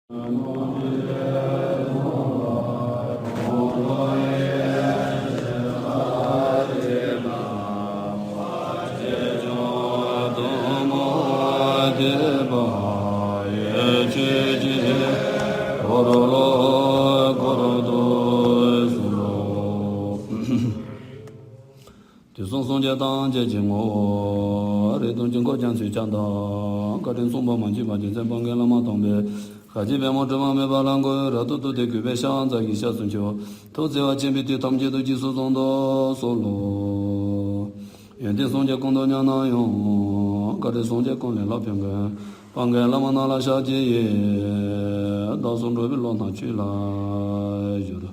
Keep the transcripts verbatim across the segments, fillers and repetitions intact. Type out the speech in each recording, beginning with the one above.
དུས་གསུམ་སངས་རྒྱས་ཐམས་ཅད་ཀྱི་ངོ་བོ། རིགས་དང་དཀྱིལ་འཁོར་རྒྱ་མཚོའི་ཁྱབ་བདག་བཀའ་དྲིན་མཚུངས་པ་མ་མཆིས་པ་རྒྱལ་མཚན་དཔལ་ལྡན་བླ་མ་དམ་པས། ཤཱཀྱའི་པདྨོ་དྲི་མ་མེད་པ་ལ་འགོད་རབ་ཏུ་བཏུད་དེ་གུས་པས་ཕྱག་འཚལ་གྱི་ཞབས་སུ་མཆིའོ། ཐུགས་བརྩེ་བ་ཆེན་པོས་དུས་ཐམས་ཅད་དུ་རྗེས་སུ་བཟུང་དུ་གསོལ་ལོ། ཡོན་ཏན་སངས་རྒྱས་ཀུན་ཏུ་མཉམ་ན་ཡང་། བཀའ་དྲིན་སངས་རྒྱས་ཀུན་ལས་ལྷག་ཕན་མཁན། དཔལ་ལྡན་བླ་མ་རྣམས་ལ་ཕྱག་བགྱི་ཡི། བདག་སོགས་འགྲོ་བའི་བློ་སྣ་ཆོས་ལ་གཞོལ།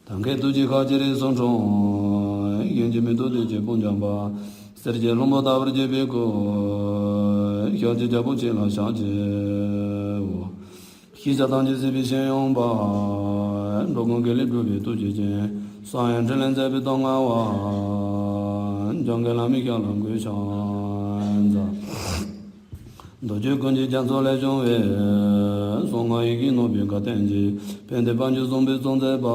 ཐབས་མཁས་ཐུགས་རྗེའི་ཁ་ཁྱེར་རིགས་སུ་འཁྲུངས། གཞན་གྱིས་མི་ཐུབ་བདུད་ཀྱི་དཔུང་འཇོམས་པ། གསེར་གྱི་ལྷུན་པོ་ལྟ་བུར་བརྗིད་པའི་སྐུ། ཞབས་ཀྱི་རྒྱ་པོ་ཆེ་ལ་ཕྱག་བགྱིའོ། ཤེས་བྱ་ཐམས་ཅད་གཟིགས་པའི་ཤེས་ཡོན་པ། འགྲོ་ཀུན་དགེ་ལེགས་སྒྲུབ་པའི་ཐུགས་རྗེ་ཅན། གསང་ཡང་ཕྲིན་ལས་མཛད་པའི་སྟོབས་མངའ་བ། འཇམ་མགོན་བླ་མའི་ཞབས་ལ་གུས་ཕྱག་འཚལ། མདོ་རྒྱུད་ཀུན་གྱི་རྒྱ་མཚོ་ལས་བྱུང་བའི། གསང་སྔགས་ཡི་གེ་རྣོ་བའི་དགའ་སྟོན་གྱི། དཔལ་ལྡན་དཔལ་འབྱོར་བཟང་པོའི་གཙོ་མཛད་པ།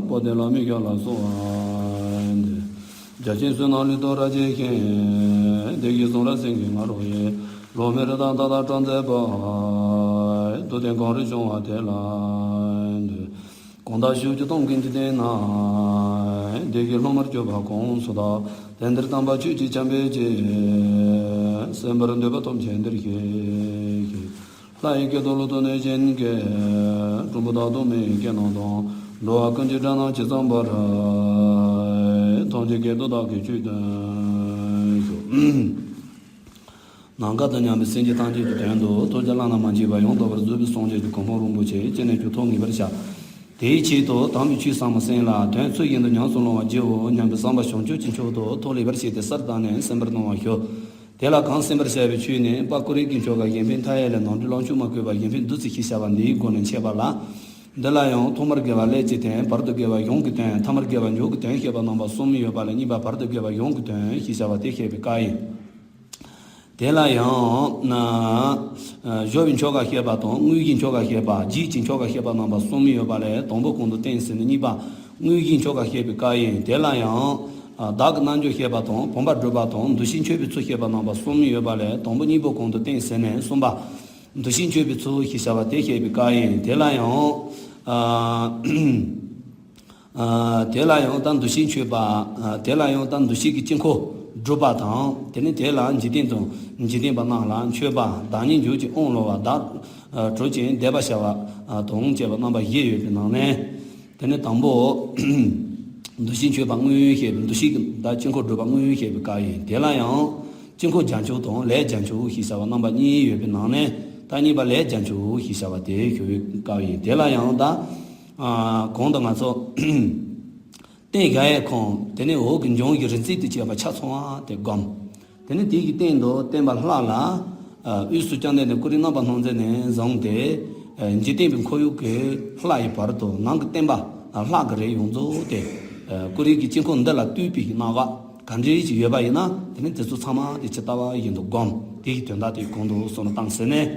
དཔལ་ལྡན་བླ་མའི་ཞབས་ལ་གསོལ་བ་འདེབས། རྒྱ་ཆེན་བསོད་ནམས་ལུས་དང་རབ་བརྗེས་ཤིང་། བདེ་གཤེགས་གསུང་རབ་སེང་གེའི་ང་རོ་ཡིས། བློ་མོས་རི་དྭགས་མཐའ་དག་སྐྲག་མཛད་པ། རྡུལ་བརྟན་གངས་རིར་བྱུང་བ་དེ་ལ་འདུད། གང་དག་ཤུགས་ཀྱིས་གཏོང་མཁན་གྱི་སྟེང་ན། བདེ་གཤེགས་སློབ་མར་གྱུར་པ་གང་སུ་དག་དེང་འདིར་དམ་པ་ཆོས་ཀྱི་ཆར་འབེབས་ཀྱིས། གསན་པར་འདོད་པ་ཐམས་ཅད་འདིར་གཤེགས་ཤིག་ལྷ་ཡི་སྐད་དང་ཀླུ་དང་གནོད་སྦྱིན་སྐད། གྲུལ་བུམ་དག་དང་མི་ཡི་སྐད་རྣམས་དང་། འགྲོ་བ་ཀུན་གྱི་སྒྲ་རྣམས་ཇི་ཙམ་པར། ཐམས་ཅད་སྐད་དུ་བདག་གིས་ཆོས་བསྟན་ཞུ། ནམ་མཁའ་དང་མཉམ་པའི་སེམས་ཅན་ཐམས་ཅད་ཀྱི་དོན་དུ་ཐུགས་ཀྱི་བླ་ན་མ་མཆིས་པ་ཡང་དག་པར་རྫོགས་པའི་སངས་རྒྱས་ཀྱི་གོ་འཕང་རིན་པོ་ཆེ་ཅི་ནས་ཀྱང་ཐོབ་ངེས་པར་བྱ། དེའི་ཆེད་དུ་དམ་པའི་ཆོས་ཟབ་མོ་གསན་ལ་དོན་ཚུལ་བཞིན་དུ་ཉམས་སུ་བླང་བར་བགྱིའོ་སྙམ་པའི་བསམ་པ་བྱང་ཆུབ་ཀྱི་མཆོག་ཏུ་ཐོག་ལེགས་པར་བྱས་ཏེ་གསལ་བཏབ་ནས་གསན་པར་གནང་བར་ཞུ། དེ་ལ་གང་གསན་པར་བྱ་བའི་ཆོས་ནི་དཔལ་ཀཽ་རིའི་དཀྱིལ་ཆོག་ག་གཞན་ཕན་མཐའ་ཡས་ལས་ནང་དོན་ལོངས་སྤྱོད་མ་བཀོད་པ་གཞན་ཕན་བདུད་རྩི་ཞེས་བྱ་བ་འདིའི་སྒོ་ནས་འཆད་པ་ལ། འདི་ལ་ཡང་ཐོག་མར་དགེ་བ་ཀླད་ཀྱི་དོན། བར་དུ་དགེ་བ་གཞུང་གི་དོན། ཐ་མར་དགེ་བ་མཇུག་གི་དོན་བཤད་པ་རྣམ་པ་གསུམ་ཡོད་པ་ལས་གཉིས་པ་བར་དུ་དགེ་བ་གཞུང་གི་དོན་ཞེས་བྱ་བ་དེ་བཤད་པའི་བཀའ་ཡིན། དེ་ལ་ཡང་ན། སྦྱོར་བའི་ཆོ་ག་བཤད་པ་དང་དངོས་གཞིའི་ཆོ་ག་བཤད་པ། རྗེས་ཀྱི་ཆོ་ག་བཤད་པ་རྣམ་པ་གསུམ་ཡོད་པ་ལས་དང་པོ་གོང་དུ་བསྟན་ཟིན་ནས་གཉིས་པ་དངོས་གཞིའི་ཆོ་ག་བཤད་པའི་བཀའ་ཡིན། དེ་ལ་ཡང་། བདག་གི་རྣལ་འབྱོར་བཤད་པ་དང་བུམ་པ་སྒྲུབ་པ་དང་འདུ་ཤེས་འཆོས་པའི་ཚུལ་བཤད་པ་རྣམ་པ་གསུམ་ཡོད་པ་ལས་དང་པོ་གཉིས་པོ་གོང་དུ་བསྟན་ཟིན་ནས་གསུམ་པ། འདུ་ཤེས་འཆོས་པའི་ཚུལ་ཞེས་བྱ་བ་དེ་བཤད་པའི་བཀའ་ཡིན། དེ་ལ་ཡང་། དེ་ལ་ཡང་ད་འདུ་ཤེས་འཆོས་པ། དེ་ལ་ཡང་ད་འདུ་ཤེས་ཀྱི་དཀྱིལ་འཁོར་སྒྲུབ་པ་དང་། དེ་ནི་དེ་ལ་འཇིག་རྟེན་དང་འཇིག་རྟེན་པ་རྣམས་ལ་མཆོད་པ། བདག་ཉིད་འཇུག་ཅིང་དབང་བླང་བ། བདག་གྲོལ་ཅིང་བཟླས་པ་བྱ་བ་དང་བཅས་པ་རྣམ་པ་བཞི་ཡོད་པའི་ནང་ནས། དེ་ནི་དང་པོ། འདུ་ཤེས་འཆོས་པ་དངོས་བཤད། འདུ་ཤེས་ཀྱི་ད་དཀྱིལ་འཁོར་སྒྲུབ་པ་དངོས་བཤད་པའི་བཀའ་ཡིན། དེ་ལ་ཡང་། དཀྱིལ་འཁོར་རྒྱ་མཚོ་དང་ལས་རྒྱ་མཚོ་ཞེས་བྱ་བ་རྣམ་པ་གཉིས་ཡོད་པའི་ནང་ནས། ད་གཉིས་པ་ལས་རྒྱ་མཚོ་ཞེས་བྱ་བ་དེ་ཞུ་བའི་བཀའ་ཡིན། དེ་ལ་ཡང་ད། གོང་དུ་ང་ཚོ། རྟེན་བཞག་ཡས་ཁང་། དེ་ནས་འོག་གི་འབྱུང་བའི་རིག་འཛིན་དང་བཅས་པ་ཆ་ཚང་བ་དེ་བསྒོམ། དེ་ནས་དེ་གི་སྟེང་དུ་བརྟེན་པ་ལྷ་ལ། དབུས་སུ་བཅོམ་ལྡན་འདས་ཀཽ་རའི་རྣམ་པར་སྣང་མཛད་ནས་བཟུང་སྟེ། འཇིག་རྟེན་པའི་ཁོར་ཡུག་གི་ལྷ་ཡི་བར་དུ་ནང་གི་བརྟེན་པ་ལྷ་གི་རིགས་ཡོངས་རྫོགས་ཏེ། ཀཽ་རའི་གི་དཀྱིལ་འཁོར་འདི་ལ་ལྟོས་པའི་སྣང་བ་ག་འདྲ་ཞིག་ཡོད་པ་ཡིན་ན། དེ་ནི་དེ་ཚོ་ཚང་མ་དེ་ཇི་ལྟ་བ་བཞིན་དུ་བསྒོམ། དེ་ཡི་དོན་དག་དེ་གོང་དུ་གསུངས་ནས་བཏང་ཟེར་ནས།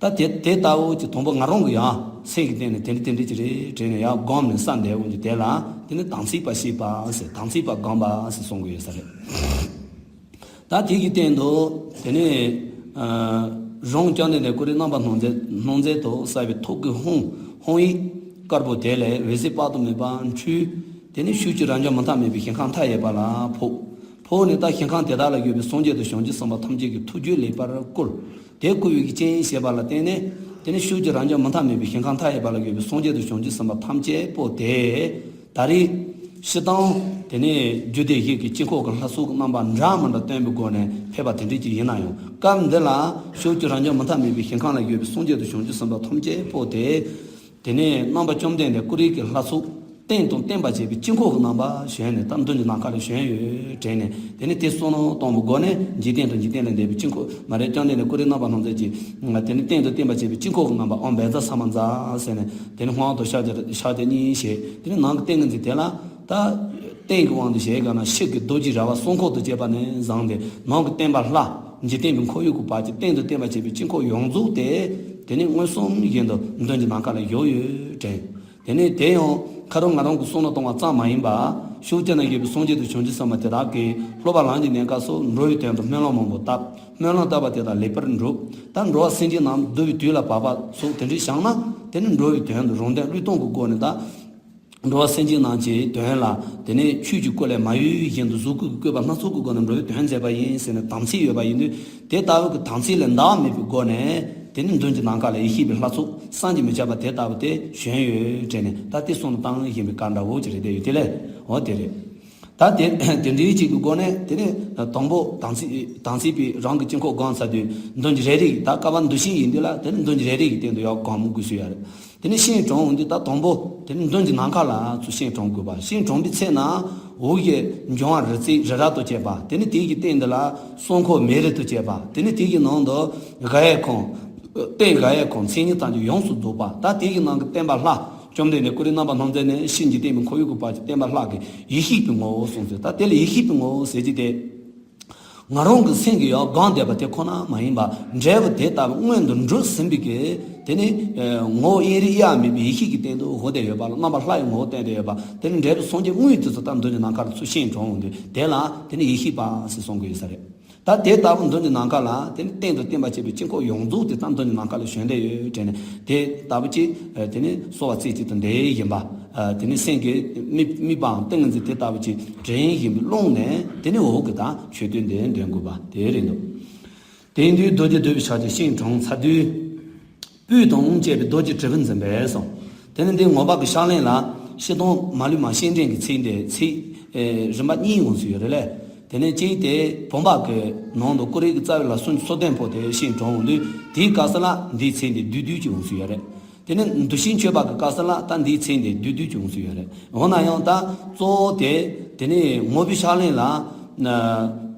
ད་དེ་དེ་ལྟ་བུ་ཅིག་དང་པོ་ང་རང་གི་ཡང་སེམས་ཀྱི་སྟེང་ནས་དེ་འདྲ་དེ་འདྲ་ཅིག་རེད་དྲན་ནས་ཡར་བསྒོམས་ནས་ས་འདས་འོང་གི་དེ་ལ་དེ་ནི་དམ་ཚིག་པ་བྱས་པ་ཟེར། དམ་ཚིག་པ་བསྒོམས་པ་ཟེར་གསུང་གི་ཡོད་ས་རེད། ད་དེ་གི་སྟེང་དུ་དེ་ནས་རང་བཅོམ་ལྡན་འདས་ཀཽ་རའི་རྣམ་པར་སྣང་མཛད་སྣང་མཛད་དུ་གསལ་བའི་ཐུགས་ཀྱི་ཧཱུྃ་ཧཱུྃ་ཡིག་དཀར་པོ་དེ་ལས་འོད་ཟེར་དཔག་ཏུ་མེད་པ་འཕྲོས། དེ་ནས་ཤུགས་ཀྱི་རབ་འབྱམས་མུ་མཐའ་མེད་པའི་ཞིང་ཁམས་མཐའ་ཡས་པ་ལ་ཕོག་ཕོག་ནས་ད་ཞིང་ཁམས་དེ་དག་ལ་ཡོད་པའི་སངས་རྒྱས་དང་བྱང་ཆུབ་སེམས་དཔའ་ཐམས་ཅད་ཀྱི་ཐུགས་རྒྱུད་ལེགས་པར་བསྐུལ། དེ་བསྐུལ་བའི་རྐྱེན་བྱས་པ་ལ་བརྟེན་ནས། དེ་ནས་ཤུགས་ཀྱི་རབ་འབྱམས་མུ་མཐའ་མེད་པའི་ཞིང་ཁམས་མཐའ་ཡས་པ་ལ་ཡོད་པའི་སངས་རྒྱས་དང་བྱང་ཆུབ་སེམས་དཔའ་ཐམས་ཅད་པོ་དེ། ད་རེས་སྤྱིར་བཏང་དེ་ནས་རྒྱུད་སྡེ་བཞི་གི་དཀྱིལ་འཁོར་གྱི་ལྷ་ཚོགས་ཀྱི་རྣམ་པ་འདྲ་མི་འདྲ་སྟོན་པའི་སྒོ་ནས་ཕེབས་པ་དེ་འདྲ་ཅིག་ཡིན་ན་ཡང་། སྐབས་འདི་ལ་ཤུགས་ཀྱི་རབ་འབྱམས་མུ་མཐའ་མེད་པའི་ཞིང་ཁམས་ལ་ཡོད་པའི་སངས་རྒྱས་དང་བྱང་ཆུབ་སེམས་དཔའ་ཐམས་ཅད་པོ་དེ། དེ་ནས་རྣམ་པ་བཅོམ་ལྡན་འདས་ཀཽ་རའི་གི་ལྷ་ཚོགས་རྟེན་དང་བརྟེན་པ་བྱས་པའི་དཀྱིལ་འཁོར་གྱི་རྣམ་པ་བྱོན་ནས། ད་མདུན་གྱི་ནམ་མཁའ་ལ་བྱོན་ཡོད་དྲན་ནས། དེ་ནས་དེ་བསོད་ནམས་གཏོང་བའི་སྒོ་ནས་འཇིག་རྟེན་དང་འཇིག་རྟེན་ལས་འདས་པའི་དཀྱིལ་འཁོར་མ་རེད། བཅོམ་ལྡན་འདས་ཀཽ་རའི་རྣམ་པར་སྣང་མཛད་ཀྱིས། དེ་ནས་རྟེན་དང་བརྟེན་པ་བྱས་པའི་དཀྱིལ་འཁོར་གྱི་རྣམ་པ་ཨོཾ་བཛྲ་ས་མཛྲ་ཟེར་ནས། དེ་ནས་ཧཱུྃ་དང་ཤཱཀྱ་ཤཱཀྱ་གཉིས་བྱས། དེ་ནས་ནང་གི་ཏིང་ངེ་འཛིན་དེ་ལ་ད། རྟེན་གྱི་དབང་དུ་བྱས་ག་ན་ཕྱི་གི་རྡོ་རྗེ་ར་བ་གསུང་འཁོར་དང་བཅས་པ་ནས་བཟུང་སྟེ། ནང་གི་བརྟེན་པ་ལྷ། འཇིག་རྟེན་པའི་ཁོར་ཡུག་གི་བར་གྱི་རྟེན་དང་བརྟེན་པ་བྱས་པའི་དཀྱིལ་འཁོར་ཡོངས་རྫོགས་དེ། དེ་ནི་མངོན་སུམ་བཞིན་དུ་མདུན་གྱི་ནམ་མཁའ་ལ་བཞུགས་ཡོད་དྲན། དེ་ནི་དེ་ཡང་ཁ་རོག་ང་རང་གི་བསམ་བློ་གཏོང་བ་ཙམ་མ་ཡིན་པ། ཕྱོགས་གཅིག་ན་ཡོད་པའི་སངས་རྒྱས་དང་བྱང་ཆུབ་སེམས་དཔའ་དེ་དག་གིས་སློབ་པ་ལམ་གྱི་གནས་སྐབས་སུ་འགྲོ་བའི་དོན་དུ་སྨོན་ལམ་མང་པོ་བཏབ། སྨོན་ལམ་བཏབ་པ་དེ་དག་ལེགས་པར་འགྲུབ། ད་འགྲོ་བ་སེམས་ཅན་རྣམས་བསྡུ་བའི་དུས་ལ་བབ་པ་སོགས་དེ་འདྲའི་བྱུང་ན། དེ་ནི་འགྲོ་བའི་དོན་དུ་རང་དོན་བློས་གཏོང་གི་སྒོ་ནས་ད། འགྲོ་བ་སེམས་ཅན་རྣམས་ཀྱི་དོན་ལ། དེ་ནས་ཆོས་ཀྱི་སྐོར་ལས་མ་གཡོས་བཞིན་དུ་གཟུགས་སྐུ་གི་བཀོད་པ་སྣ་ཚོགས་ཀྱི་སྒོ་ནས་འགྲོ་བའི་དོན་མཛད་པ་ཡིན་ཟེར་ནས་དམ་ཚིག་ཡོད་པ་ཡིན་དུས། དེ་ལྟ་བུ་གི་དམ་ཚིག་ལས་འདའ་བ་མེད་པའི་སྒོ་ནས། དེ་ནི་མདུན་གྱི་ནམ་མཁའ་ལ་ཡེ་ཤེས་པའི་ལྷ་ཚོགས་བསམ་གྱིས་མི་ཁྱབ་པ་དེ་ལྟ་བུ་དེ་བྱོན་ཡོད་དྲན་ནས། ད་དེ་གསུང་དང་བཞིན་པའི་བཀའ་འདྲ་བོ་ཅིག་རེད། དེ་ཡོད་དེ་ལས། འོ་དེ་རེད། ད་དེ་དེ་འདྲའི་ཅིག་གི་སྒོ་ནས། དེ་ནས་དང་པོ་དམ་ཚིག་དམ་ཚིག་པའི་རང་གི་དཀྱིལ་འཁོར་སྒོམ་ཚར་དུས། མདུན་གྱི་རེ་རེ་ཡི་ད་བསྐལ་པ་འདུ་ཤེས་ཡིན་དུས་ལ། དེ་ནི་མདུན་གྱི་རེ་རེ་ཡི་སྟེང་དུ་ཡར་སྒོམ་དགོས་སུ་ཡ་རེད། དེ་ནས་སྤྱན་དྲངས་འོང་དུས། ད་དང་པོ་དེ་ནི་མདུན་གྱི་ནམ་མཁའ་ལ་ཚུར་སྤྱན་དྲངས་དགོས་པ། སྤྱན་དྲངས་པའི་ཚེ་ན། འོག་གི་འབྱུང་བ་རི་རྩེ་རི་རབ་ཏུ་བཅས་པ། དེ་ནི་དེ་གི་སྟེང་འདི་ལ་སྲུང་འཁོར་མེ་རི་དུ་བཅས་པ། དེ་ནི་དེ་གི་ནང་དུ་དགའ་ཡས་ཁང་། སྟེང་དགའ་ཡས་ཁང་མཚན་ཉིད་ཐམས་ཅད་ཡོངས་སུ་རྫོགས་པ། ད་དེ་གི་ནང་གི་བསྟན་པ་ལྷ། བཅོམ་ལྡན་འདས་ཀུན་ལས་རྣམ་པར་སྣང་མཛད་ནས་ཕྱིན་ཅི་བསྟན་པའི་ཁོར་ཡུག་གི་བར་གྱི་བསྟན་པ་ལྷ་གི་ཡེ་ཤེས་པའི་ངོ་བོ་གསུངས་ཟེར། ད་དེ་ལ་ཡེ་ཤེས་པའི་ངོ་བོ་ཟེར་གྱི་དེ། ང་རང་གི་སེམས་ཀྱི་ཡང་སྒོམ་བསྡད་པ་དེ་ཁོ་ན་མ་ཡིན་པ། འབྲས་བུ་དེ་ལྟ་བུ་མངོན་དུ་འགྲུབ་ཟིན་པའི་གི། དེ་ནི་ངོ་བོ་དབྱིངས་རིག་དབྱེར་མེད་པའི་ཡེ་ཤེས་ཀྱི་སྟེང་དུ་འོ་དེ་ཡོད་པ་ལ། རྣམ་པ་ལྷ་ཡི་ངོ་བོ་བསྟན་ཏེ་ཡོད་པ། དེ་ནི་འབྲས་བུ་སངས་རྒྱས་དངོས་དེ་ཚོ་ད་མདུན་གྱི་ནམ་མཁའ་ལ་ཚུར་སྤྱན་དྲངས་འོང་དུས། དེ་ལ་དེ་ནི་ཡེ་ཤེས་པ་ཟེར་གསུང་གི་ཡོད་ས་རེད། ད་དེ་ལྟ་བུ་མདུན་གྱི་ནམ་མཁའ་ལ། དེ་ནི་སྟེང་དང་བརྟེན་པར་བཅས་པའི་དཀྱིལ་འཁོར་ཡོངས་རྫོགས་དེ་ད་མདུན་གྱི་ནམ་མཁའ་ལ་བྱོན་ཏེ་ཡོད་དྲན་ནས། དེ་ལྟ་བུ་ཅིག་དེ་ནི་གསོལ་བ་རྩེ་གཅིག་ཏུ་འདེབས་བཞིན་པ། དེ་ནི་སེམས་ཀྱི་དམིགས་དམིགས་པའམ་ཏིང་ངེ་འཛིན་དེ་ལྟ་བུ་ཅིག་དྲན་བཞིན་པའི་ཀློང་ནས། དེ་ནི་འོག་གི་ད་མཆོད་བསྟོད་འདི་འདོན་དགོས་པ་དེ་རེད་འདུག་དེ་ཡིན་དུས་རྡོ་རྗེ་བསྡུ་བའི་ཕྱག་རྒྱ་སྤྱན་དྲངས་ཚར་དུས། སྤོས་དང་བཅས་པའི་རྡོ་རྗེ་དྲིལ་བུ་འཛིན་པས་སོ། དེ་ནི་འདི་ངོ་མ་གི་ཕྱག་ལེན་ལ། སྤྱིར་བཏང་མ་ལུས་མ་སྤྱན་འདྲེན་གྱི་ཚིག་འདི་ཚིག་རིམ་པ་གཉིས་ཡོང་སྲིད་ཡོད་རེད་ལས། དེ་ནས་གཅིག་དེ་བུམ་པ་གི་ནང་དུ་ཀུ་རེ་གི་རྩ་བའི་ལ་སོ་སོ་ལྡན་པོ་དེ་སྤྱན་དྲངས་འོང་དུས། དེའི་སྐབས་སུ་ལ་འདིའི་ཚིག་འདི་བསྡུས་བསྡུས་ཀྱི་ཡོང་སྲིད་ཡོད་རེད། དེ་ནས་འདུ་ཤེས་འཆོལ་བ་གི་སྐབས་སུ་ལ་ད་འདིའི་ཚིག་འདི་བསྡུས་བསྡུས་ཀྱི་ཡོང་སྲིད་ཡོད་རེད། འོ་ན་ཡང་ད་གཙོ་བོ་དེ། དེ་ནས་ངོ་བོའི་ཕྱག་ལེན་ལ།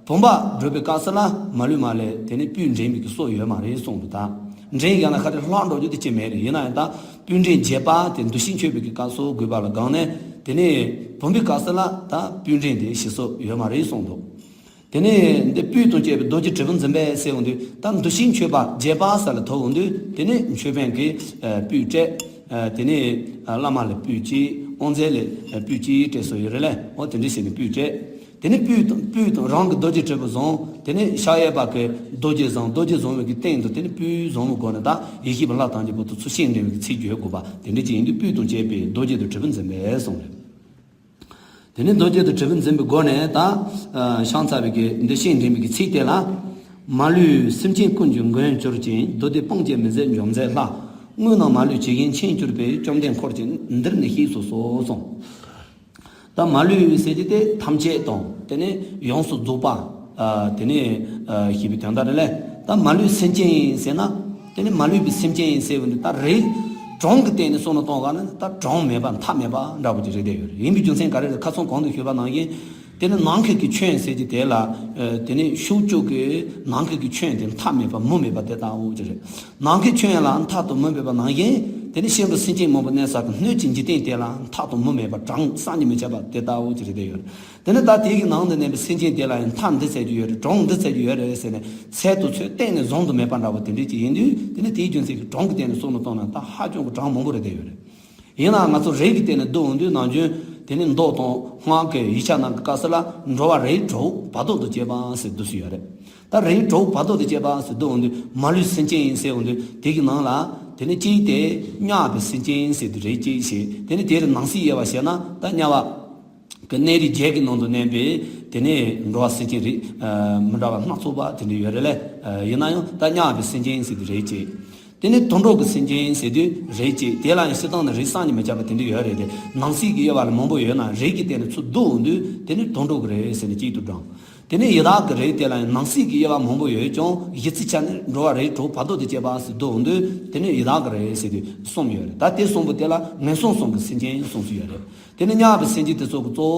བུམ་པ་སྒྲུབ་པའི་སྐབས་སུ་ལ་མ་ལུས་མ་ལས་དེ་ནས་སྤོས་འདྲེན་པའི་གི་སྲོལ་ཡོད་མ་རེད་གསུངས་འདུག་ད་འདྲེན་ཡང་ན་ཁ་རེ་ལྷག་འགྲོ་རྒྱུ་དེ་ཅི་མེད་རེད། ཡིན་ན་ཡང་ད་སྤོས་འདྲེན་རྒྱས་པ་དེ་འདུ་ཤེས་འཆོལ་བའི་གི་སྐབས་སུ་དགོས་པ་ལ་དགོངས་ནས། དེ་ནས་བུམ་པའི་སྐབས་སུ་ལ་ད་སྤོས་འདྲེན་དེ་བྱེད་སྲོལ་ཡོད་མ་རེད་གསུངས་འདུག་དེ་ནས་འདི་སྤོས་དང་བཅས་པའི་རྡོ་རྗེ་དྲིལ་བུ་འཛིན་པས་ཟེར་འོང་དུས། ད་འདུ་ཤེས་འཆོལ་བ་རྒྱས་པ་ས་ལ་ཐོབ་འོང་དུས། དེ་ནས་མཆོད་པའི་གི་སྤོས་སྤྲད། དེ་ནས་བླ་མ་ལ་སྤོས་གཅིག་དབང་རྫས་ལ་སྤོས་གཅིག་སྤྲད་སྲོལ་ཡོད་རེད་ལས། འོ་དེ་འདྲ་བྱས་ནས་སྤོས་སྤྲད། དེ་ནས་སྤོས་དང་སྤོས་དང་རང་གི་རྡོ་རྗེ་དྲིལ་བུ་བཟུང་། དེ་ནས་ཕྱག་གཡས་པ་གི་རྡོ་རྗེ་བཟུང་། རྡོ་རྗེ་བཟུང་བའི་གི་སྟེང་དུ་དེ་ནས་སྤོས་བཟུང་བའི་སྒོ་ནས་ད་ཡེ་ཤེས་པ་ལྷ་ཐམས་ཅད་པོ་དེ་ཚུར་སྤྱན་འདྲེན་པའི་གི་ཚིག་བརྗོད་དགོས་པ་དེ་འདྲ་ཅིག་ཡིན་དུས། སྤོས་དང་བཅས་པའི་རྡོ་རྗེ་དང་དྲིལ་བུ་འཛིན་པས་གསུངས་རེད། དེ་ནས་རྡོ་རྗེ་དང་དྲིལ་བུ་འཛིན་པའི་སྒོ་ནས་ད་ཕྱག་འཚལ་བའི་གི་འདི་སྤྱན་འདྲེན་པའི་གི་ཚིག་དེ་ལ། མ་ལུས་སེམས་ཅན་ཀུན་གྱི་མགོན་གྱུར་ཅིང་། མདོ་སྡེ་སྤང་བྱ་མི་ཟད་འཇོམས་མཛད་ལྷ། དངོས་རྣམས་མ་ལུས་ཇི་བཞིན་མཁྱེན་གྱུར་པའི། བཅོམ་ལྡན་འཁོར་བཅས་འདིར་ནི་གཤེགས་སུ་གསོལ་གསུངས། ད་མ་ལུས་ཟེར་གྱི་དེ་ཐམས་ཅད་དང་། དེ་ནས་ཡོངས་སུ་རྫོགས་པ། དེ་ནས་ཞེས་པའི་དོན་དག་རེད་ལས། ད་མ་ལུས་སེམས་ཅན་ཟེར་ན། དེ་ནས་མ་ལུས་པའི་སེམས་ཅན་ཟེར་བ་ནི་ད་རེས་གྲངས་ཀྱི་སྟེང་ནས་བསམ་བློ་གཏོང་ག་ན་ད་གྲངས་མེད་པ་མཐའ་མེད་པ་འདྲ་པོ་ཅིག་རེད་བསྡད་ཡོད་རེད། ཡིན་པའི་རྒྱུ་མཚན་ག་རེ་རེད། ཁ་སང་གོང་དུ་ཞུས་པ་ནང་བཞིན། དེ་ནི་ནམ་མཁའི་གི་ཁྱོན་ཟེར་གྱི་དེ་ལ། དེ་ནས་ཕྱོགས་བཅུ་གི་ནམ་མཁའི་གི་ཁྱོན་དེ་མཐའ་མེད་པ་མུ་མེད་པ་དེ་ལྟ་བུ་ཅིག་རེད། ནམ་མཁའི་ཁྱོན་ལ་མཐའ་དང་མུ་མེད་པ་ནང་བཞིན། དེ་ནི་ཤིན་ཏུ་སེམས་ཅན་མང་པོ་གནས་ས་གི་སྣོད་ཀྱི་འཇིག་རྟེན་དེ་ལ་མཐའ་དང་མུ་མེད་པ་གྲངས་བསམ་གྱིས་མི་ཁྱབ་པ་དེ་ལྟ་བུ་ཅིག་རེད་བསྡད་ཡོད་རེད། དེ་ནི་ད་དེ་གི་ནང་དུ་གནས་པའི་སེམས་ཅན་དེ་ལ་ཡང་མཐའ་འདི་ཚད་ཀྱི་ཡོད་རེད། གྲངས་འདི་ཚད་ཀྱི་ཡོད་རེད་ཟེར་ནས་ཚད་དང་ཚོད་གཏན་ནས་བཟུང་དུ་མེད་པ་འདྲ་བོ་དེ་འདྲས་ཅིག་ཡིན་དུས། དེ་ནི་དེའི་རྒྱུ་མཚན་གྱིས་གྲངས་ཀྱི་སྟེང་ནས་བསམ་བློ་བཏང་ན་ད་ཧ་ཅང་གི་གྲངས་མང་པོ་རེད་བསྡད་ཡོད་རེད། ཡིན་ནའང་ང་ཚོ་རིགས་ཀྱི་སྟེང་ནས་བསྡུར་འོང་དུས། ནམ་རྒྱུན་དེ་ནི་མདོ་དང་སྔགས་ཀྱི་ཡིག་ཆ་ནང་གི་སྐབས་སུ་ལ་འགྲོ་བ་རིགས་དྲུག་བར་དོ་དང་བཅས་པ་ཟེར་བསྡུ་སྲོལ་ཡོད་རེད། ད་རིགས་དྲུག་བར་དོ་དང་བཅས་པ་ཟེར་བསྡུ་འོང་དུས། མ་ལུས་སེམས་ཅན་ཡིན་ཟེར་འོང་དུས། དེ་གི་ནང་ལ་དེ་ནི་གཅིག་དེ་དམྱལ་བའི་སེམས་ཅན་ཟེར་དུས་རིགས་གཅིག་བྱས། དེ་ནི་དེར་ནང་གསེས་དབྱེ་བ་བྱས་ན་ད་དམྱལ་བ་གི་གནས་རིས་བརྒྱད་ཀྱི་ནང་དུ་གནས་པའི་དེ་ནི་འགྲོ་བ་སེམས་ཅན་རིགས་མི་འདྲ་བ་སྣ་ཚོགས་པ་དེ་འདྲ་ཡོད་རེད་ལས། ཡིན་ན་ཡང་ད་དམྱལ་བའི་སེམས་ཅན་ཟེར་དུས་རིགས་གཅིག་དེ་ནི་དུད་འགྲོ་གི་སེམས་ཅན་ཟེར་དུས་རིགས་གཅིག་དེ་ལ་ཡང་སྤྱིར་བཏང་ནི་རིགས་བསམ་གྱིས་མི་ཁྱབ་པ་དེ་འདྲ་ཡོད་རེད་དེ། ནང་གསེས་ཀྱི་དབྱེ་བ་ལ་མང་པོ་ཡོད་ན། རིགས་ཀྱི་སྟེང་ནས་ཚུར་བསྡུ་འོང་དུས་དེ་ནི་དུད་འགྲོ་གི་རིགས་ཟེར་ནས་གཅིག་ཏུ་བགྲངས། དེ་ནས་ཡི་དྭགས་ཀྱི་རིགས་དེ་ལ་ཡང་ནང་གསེས་ཀྱི་དབྱེ་བ་མང་པོ་ཡོད་ཀྱང་། གཞི་རྩའི་ཆ་ནས་འགྲོ་བ་རིགས་དྲུག་བར་དོ་དང་བཅས་པ་ཟེར་བསྡུ་འོང་དུས། དེ་ནས་ཡི་དྭགས་ཀྱི་རིགས་ཟེར་དུས་གསུམ་ཡོད་རེད། ད་དེ་གསུམ་པོ་དེ་ལ་ངན་སོང་གསུམ་གྱི་སེམས་ཅན་གསུངས་སྲོལ་ཡོད་རེད། དེ་ནས་དམྱལ་བའི་སེམས་ཅན་དེ་ཚོ་གི་གཙོ་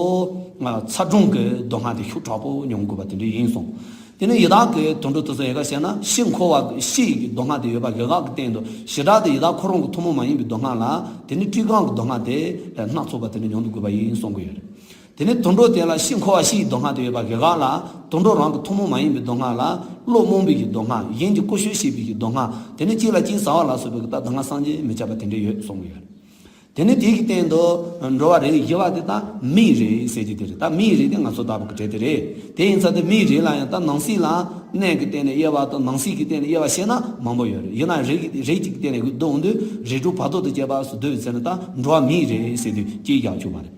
བོ་ཚ་གྲང་གི་སྡུག་བསྔལ་དེ་ཤུགས་དྲག་པོ་མྱོང་དགོས་པ་དེ་འདྲ་ཡིན་གསུངས། དེ་ནས་ཡི་དྭགས་ཀྱི་དུད་འགྲོ་དེ་ཚོ་ཡི་གེ་བཤད་ན། ཕྱི་འཁོར་བ་གི་ཕྱི་ཡི་གི་སྡུག་བསྔལ་དེ་ཡོད་པ་ལས་ཀ་གི་སྟེང་དུ་བྱེ་བྲག་ཏུ་ཡི་དྭགས་ཁོ་རང་གི་ཐུན་མོང་མ་ཡིན་པའི་སྡུག་བསྔལ་ལ། དེ་ནས་སྤྲིན་གང་གི་སྡུག་བསྔལ་དེ་སྣ་ཚོགས་པ་དེ་འདྲ་མྱོང་དགོས་པ་ཡིན་གསུང་གི་ཡོད་རེད། དེ་ནས་དུད་འགྲོ་དེ་ལ་ཕྱི་འཁོར་བ་ཕྱིའི་སྡུག་བསྔལ་དེ་ཡོད་པ་གི་འོག་ལ། དུད་འགྲོ་རང་གི་ཐུན་མོང་མ་ཡིན་པའི་སྡུག་བསྔལ་ལ། བློ་རྨོངས་པའི་གི་སྡུག་བསྔལ། གཞན་གྱིས་ཀུ་ཤུ་བྱས་པའི་གི་སྡུག་བསྔལ། དེ་ནས་གཅིག་ལ་གཅིག་ཟ་བ་ལ་སོགས་པའི་གི་ད་སྡུག་བསྔལ་བསམ་གྱིས་མི་ཁྱབ་པ་དེ་འདྲ་ཡོད་གསུང་གི་ཡོད། དེ་ནས་དེ་གི་སྟེང་དུ་འགྲོ་བ་རིགས་བཞི་པ་དེ་ད་མིའི་རིགས་ཟེར་གྱི་དེ་རེད། ད་མིའི་རིགས་དེ་ང་ཚོ་ལྟ་བུ་གི་གྲས་དེ་རེད། དེ་ཡིན་ཙང་དེ་མིའི་རིགས་ལ་ཡང་ད་ནང་གསེས་ལ་གནས་ཀྱི་སྟེང་ནས་དབྱེ་བ་དང་ནང་གསེས་ཀྱི་སྟེང་ནས་དབྱེ་བ་བཤད་ན་མང་པོ་ཡོད་རེད། ཡིན་ན་རིགས་རིགས་གཅིག་གི་སྟེང་ནས་བསྡུ་འོང་དུས་རིགས་དྲུག་བར་དོ་དང་བཅས་པ་སུ་བསྡུས་ཟེར་ན་ད་འགྲོ་བ་མིའི་རིགས་ཟེར་དུས་གཅིག་རྒྱག་ཆོག་པ་རེད།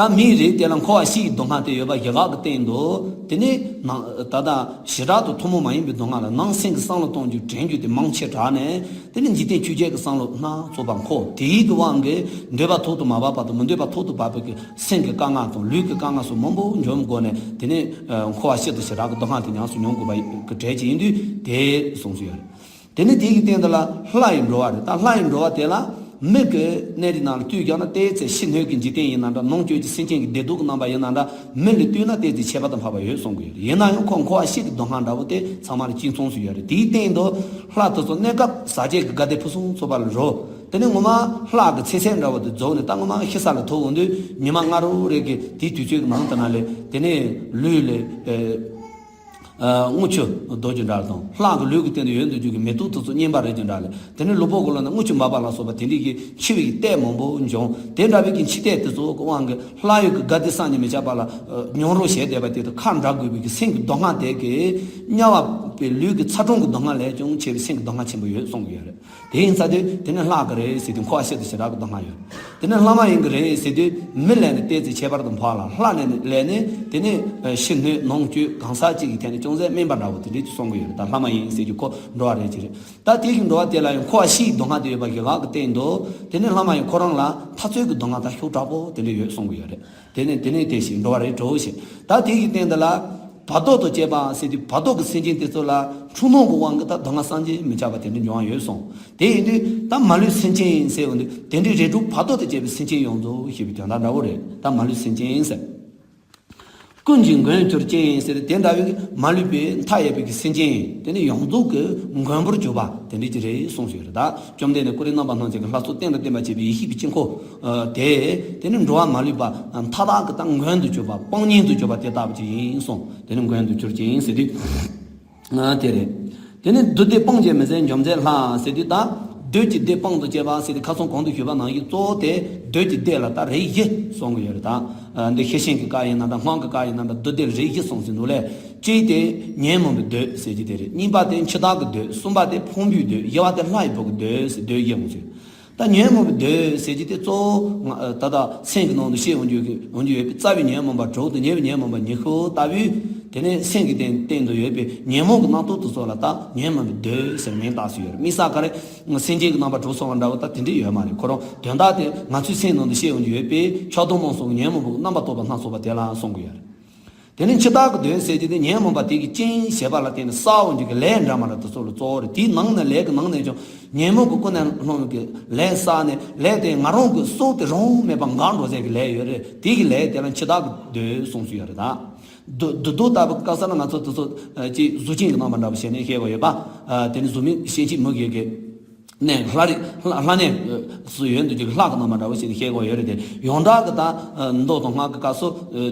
ད་མིའི་རིགས་དེ་ལ་འཁོར་བ་ཕྱིའི་སྡུག་བསྔལ་དེ་ཡོད་པ་བཞི་པ་གི་སྟེང་དུ། དེ་ནས་ནང་ད་ལྟ་བྱེ་བྲག་ཏུ་ཐུན་མོང་མ་ཡིན་པའི་སྡུག་བསྔལ་ལ་ནང་སེམས་ཀྱི་བསམ་བློ་གཏོང་རྒྱུ་དྲན་རྒྱུ་དེ་མང་ཆེ་དྲགས་ནས། དེ་ནས་འཇིག་རྟེན་ཆོས་བརྒྱད་ཀྱི་བསམ་བློ་སྣ་ཚོགས་པ་འཁོར། དེའི་གི་དབང་གིས་འདོད་པ་ཐོག་ཏུ་མ་བབས་པ་དང་མི་འདོད་པ་ཐོག་ཏུ་བབས་པའི་གི་སེམས་ཀྱི་དཀའ་ངལ་དང་ལུས་ཀྱི་དཀའ་ངལ་སོགས་མང་པོ་འབྱུང་སྒོ་ནས། དེ་ནས་འཁོར་བ་ཕྱི་དང་བྱེ་བྲག་གི་སྡུག་བསྔལ་དེ་ཉམས་སུ་མྱོང་དགོས་པ་གི་གྲས་ཅིག་ཡིན་དུས་དེ་གསུངས་སུ་ཡོད་རེད། དེ་ནས་དེ་གི་སྟེང་དུ་ལ་ལྷ་ཡི་འགྲོ་བ་རེད། ད་ལྷ་ཡི་འགྲོ་བ་དེ་ལ་མི་གི་གནས་རིགས་ནང་ལ་ལྟོས་རྒྱག་ན། ཏོག་ཙམ་ཕྱི་སྣོད་ཀྱི་འཇིག་རྟེན་ཡིན་ན་འདྲ། ནང་བཅུད་ཀྱི་སེམས་ཅན་གྱི་བདེ་སྡུག་གི་རྣམ་པ་ཡིན་ན་འདྲ། མི་ལ་ལྟོས་ན་ཏོག་ཙམ་ཁྱད་པར་དུ་འཕགས་པ་ཡོད་གསུང་གི་ཡོད་རེད། ཡིན་ན་ཡང་ཁོ་འཁོར་བ་ཕྱི་གི་སྡུག་བསྔལ་འདྲ་བོ་དེ་ཚང་མ་ལ་གཅིག་མཚུངས་སུ་ཡོད་རེད། དེའི་སྟེང་དུ་ལྷ་དེ་ཚོ་གནས་སྐབས་ཟག་བཅས་ཀྱི་དགའ་བདེ་ཕུན་སུམ་ཚོགས་པ་ལ་རོལ། དེ་ནས་ངོ་མ་ལྷ་གི་ཚེ་ཚད་འདྲ་བོ་དེ་རྫོགས་ནས། ད་ངོ་མ་ཤི་ས་ལ་ཐུག་འོང་དུས་ཉི་མ་ལྔ་རོ་རེ་གི་དེའི་དུས་ཚོད་ཀྱི་ནང་དུ་ན་ལས། དེ་ནས་ལུས་ལས། ཨ། རྔུལ་ཆུ་ལྡོག་རྒྱུ་འདྲ་དང་། ལྷ་གི་ལུས་ཀྱི་སྟེང་དུ་ཡོད་འདུག་རྒྱུ་གི་མེ་ཏོག་དེ་ཚོ་རྔན་པ་རེད་རྒྱུ་འདྲ་ལས། དེ་ནས་ལུས་པོ་གི་ལོགས་ན་རྔུལ་ཆུ་འབབ་པ་ལ་སོགས་པ་དེ་འདྲའི་གི་འཆི་བའི་གི་ལྟས་མང་པོ་འབྱུང་། དེ་འདྲ་བའི་གི་འཆི་ལྟས་དེ་ཚོ་གི་དབང་གིས་ལྷ་ཡུལ་གྱི་དགའ་བདེ་བསམ་གྱིས་མི་ཁྱབ་པ་ལ་མྱོང་རོལ་བྱས་བསྡད་པ་དེ་དང་ཁ་འབྲལ་དགོས་པའི་གི་སེམས་ཀྱི་སྡུག་བསྔལ་དེ་གི། དམྱལ་བ་པའི་ལུས་ཀྱི་ཚ་གྲང་གི་སྡུག་བསྔལ་ལས་ཀྱང་ཆེ་བའི་སེམས་ཀྱི་སྡུག་བསྔལ་ཆེན་པོ་ཡོད་གསུང་གི་ཡོད་རེད། དེ་ཡིན་ས་དུས་དེ་ནི་ལྷ་གི་རེད་ཟེར་དུས་འཁོར་བ་ཕྱི་དང་བྱེ་བྲག་གི་སྡུག་བསྔལ་ཡོད། དེ་ནི་ལྷ་མ་ཡིན་གྱི་རེད་ཟེར་དུས་མི་ལས་ནི་ཏོག་ཙམ་ཁྱད་པར་དུ་འཕགས་ལ། ལྷ་ལས་ནི་ལས་ནི་དེ་ནི་ཕྱི་སྣོད་ནང་བཅུད་གང་ཟག་གཅིག་གི་ཐད་ནས་ཅུང་ཟད་དམན་པ་འདྲ་བོ་དེ་འདྲས་ཀྱི་གསུང་གི་ཡོད་རེད། ད་ལྷ་མ་ཡིན་ཟེར་དུས་ཁོ་འགྲོ་བ་རེད་ཀྱི་རེད། ད་དེ་གི་འགྲོ་བ་དེ་ལ་ཡང་འཁོར་བ་ཕྱིའི་སྡུག་བསྔལ་དེ་ཡོད་པ་གི་འོག་གི་སྟེང་དུ། དེ་ནི་ལྷ་མ་ཡིན་ཁོ་རང་ལ་འཐབ་རྩོད་ཀྱི་སྡུག་བསྔལ་ད་ཤུགས་དྲག་པོ་དེ་འདྲས་ཡོད་གསུང་གི་ཡོད་རེད། དེ་ནས་དེ་ནས་དེ་ཞིག་འགྲོ་བ་རེད་འགྲོ་ཞེས། ད་དེ་གི་སྟེང་དུ་ལ་བར་དོ་དང་བཅས་པ་ཟེར་དུས་བར་དོ་གི་སེམས་ཅན་དེ་ཚོ་ལ་འཁྲུལ་སྣང་གི་དབང་གིས་ད་སྡུག་བསྔལ་བསམ་གྱིས་མི་ཁྱབ་པ་དེ་འདྲ་འབྱུང་བ་ཡོད་གསུངས། དེ་ཡིན་དུས་ད་མ་ལུས་སེམས་ཅན་ཟེར་འོང་དུས་དེ་འདྲའི་རིགས་དྲུག་བར་དོ་དང་བཅས་པའི་སེམས་ཅན་ཡོངས་རྫོགས་ཞེས་པའི་དོན་དག་འདྲ་བོ་རེད། ད་མ་ལུས་སེམས་ཅན་ཟེར། ཀུན་གྱི་མགོན་གྱུར་ཅིང་ཟེར། དེ་འདྲ་བའི་མ་ལུས་པའི་མཐའ་ཡས་པའི་གི་སེམས་ཅན་དེ་ནི་ཡོངས་རྫོགས་ཀྱི་མགོན་པོར་གྱུར་པ་དེ་འདྲ་ཅིག་རེད་གསུངས་ཞུས་རེད། ད་བཅོམ་ལྡན་འདས་ཀུན་ལས་རྣམ་པར་སྣང་མཛད་ཀྱི་ལྷ་ཚོགས་སྟེང་དུ་བསྟན་པར་བྱེད་པའི་ཡེ་ཤེས་ཀྱི་དཀྱིལ་འཁོར། ཨ། དེ། དེ་ནི་འགྲོ་བ་མ་ལུས་པ་མཐའ་དག་གི་ད་མགོན་དུ་གྱུར་པ་དཔང་གཉེན་དུ་གྱུར་པ་དེ་ལྟ་བུ་ཅིག་ཡིན་གསུངས། དེ་ནི་མགོན་དུ་གྱུར་ཅིང་ཟེར་དུས། ཨ། དེ་རེད། དེ་ནི་བདུད་སྡེ་དཔང་བྱས་མི་ཟད་འཇོམས་མཛད་ལྷ་ཟེར་དུས། ད་བདུད་ཀྱི་སྡེ་དཔང་དུ་བྱས་པ་ཟེར་དུས་ཁ་སང་གོང་དུ་ཞུས་པ་ནང་བཞིན་གཙོ་བོ་དེ་བདུད་ཀྱི་སྡེ་ལ་ད་རིགས་བཞི་གསུང་གི་ཡོད་རེད། ད་འདི་ཤེར་ཕྱིན་གྱི་སྐབས་ཡིན་ན་འདྲ། སྔགས་ཀྱི་སྐབས་ཡིན་ན་འདྲ། བདུད་སྡེ་རིགས་བཞི་གསུངས་ཟིན་འདུག་ལས། གཅིག་དེ་ཉོན་མོངས་པའི་བདུད་ཟེར་གྱི་དེ་རེད། གཉིས་པ་དེ་འཆི་བདག་གི་བདུད། གསུམ་པ་དེ་ཕུང་པོའི་བདུད། བཞི་པ་དེ་ལྷ་ཡི་བུ་གི་བདུད་ཟེར་བདུད་བཞི་ཡོང་ཚུལ། ད་ཉོན་མོངས་པའི་བདུད་ཟེར་གྱི་དེ་གཙོ་བོ་ང་ད་ལྟ་སེམས་ཀྱི་ནང་དུ་ཤེས་འོང་རྒྱུ་གི་འོང་རྒྱུ་ཡོད་པའི་རྩ་བའི་ཉོན་མོངས་པ་དྲུག་དང་ཉེ་བའི་ཉོན་མོངས་པ་ཉི་ཤུ་ལྟ་བུའི། དེ་ནས་སེམས་ཀྱི་སྟེང་སྟེང་དུ་ཡོད་པའི་ཉོན་མོངས་ཀྱི་རྣམ་རྟོག་དེ་ཚོ་ལ་ད་ཉོན་མོངས་པའི་བདུད་ཟེར་མིང་བཏགས་སུ་ཡོད་རེད། དམིགས་བསལ་ག་རེ་སེམས་ཅན་གྱི་རྣམ་པ་དྲུག་གསུངས་པ་འདྲ་བོ་ད་དེ་འདྲ་ཡོད་མ་རེད། ཁོ་རང་དོན་དག་དེ་ང་ཚོའི་སེམས་ནང་དུ་ཤེས་འོང་རྒྱུ་ཡོད་པའི་ཆགས་སྡང་རྨོངས་གསུམ་གྱི་ཉོན་མོངས་པའི་རྣམ་པར་རྟོག་པ་སྣ་ཚོགས་པ་དེ་ལ་གསུང་གི་ཡོད་རེད། དེ་ནས་འཆི་བདག་གི་བདུད་ཟེར་གྱི་དེ་ཉོན་མོངས་པ་དེ་གི་རྐྱེན་བྱེད་པ་ལ་བརྟེན་ནས་བསགས་འོང་རྒྱུ་གི་ལས་འདྲ་མི་འདྲ་དེ་ཚོ་ལ་གཙོ་བོ་རེད། དེའི་ནང་ནས་ལས་ཀྱི་ནང་ནས་ཀྱང་ཉོན་མོངས་ཀྱིས་ཀུན་ནས་བསླངས་པའི་གི་ལས་བསགས་ནས། ལས་དེ་ང་རང་གི་སྲོག་དེ་རང་དབང་མེད་པར་འགག་འགྲོ་ཟེར་གྱི་ལས་ཡོད་རེད། དེ་གི་ལས་དེ་ལ་འཆི་བདག་གི་བདུད་གསུངས་སུ་ཡོད་རེད། ད་བདུད་བདུད་བདུད་ལྟ་བུ་དཀའ་ས་ན་ང་ཚོ་དེ་ཚོ་ཅིག་གཟུགས་ཅན་གྱི་རྣམ་པ་འདྲ་བོ་བྱས་ནས་བཤད་དགོས་ཡོད་པ། དེ་ནི་གཟུགས་མེད་ཤེས་བྱའི་མིག་གིས་གི་ནས་ལྷ་རིགས་ལྷ་ལྷ་གནས་སུ་ཡོད་འདུག་ཅིག་ལྷ་གི་རྣམ་པ་འདྲ་བོ་ཞིག་བཤད་དགོས་ཡོད་རེད་དེ། ཡོངས་གྲགས་ཀྱི་ད་མདོ་དང་སྔགས་ཀྱི་སྐབས་སུ་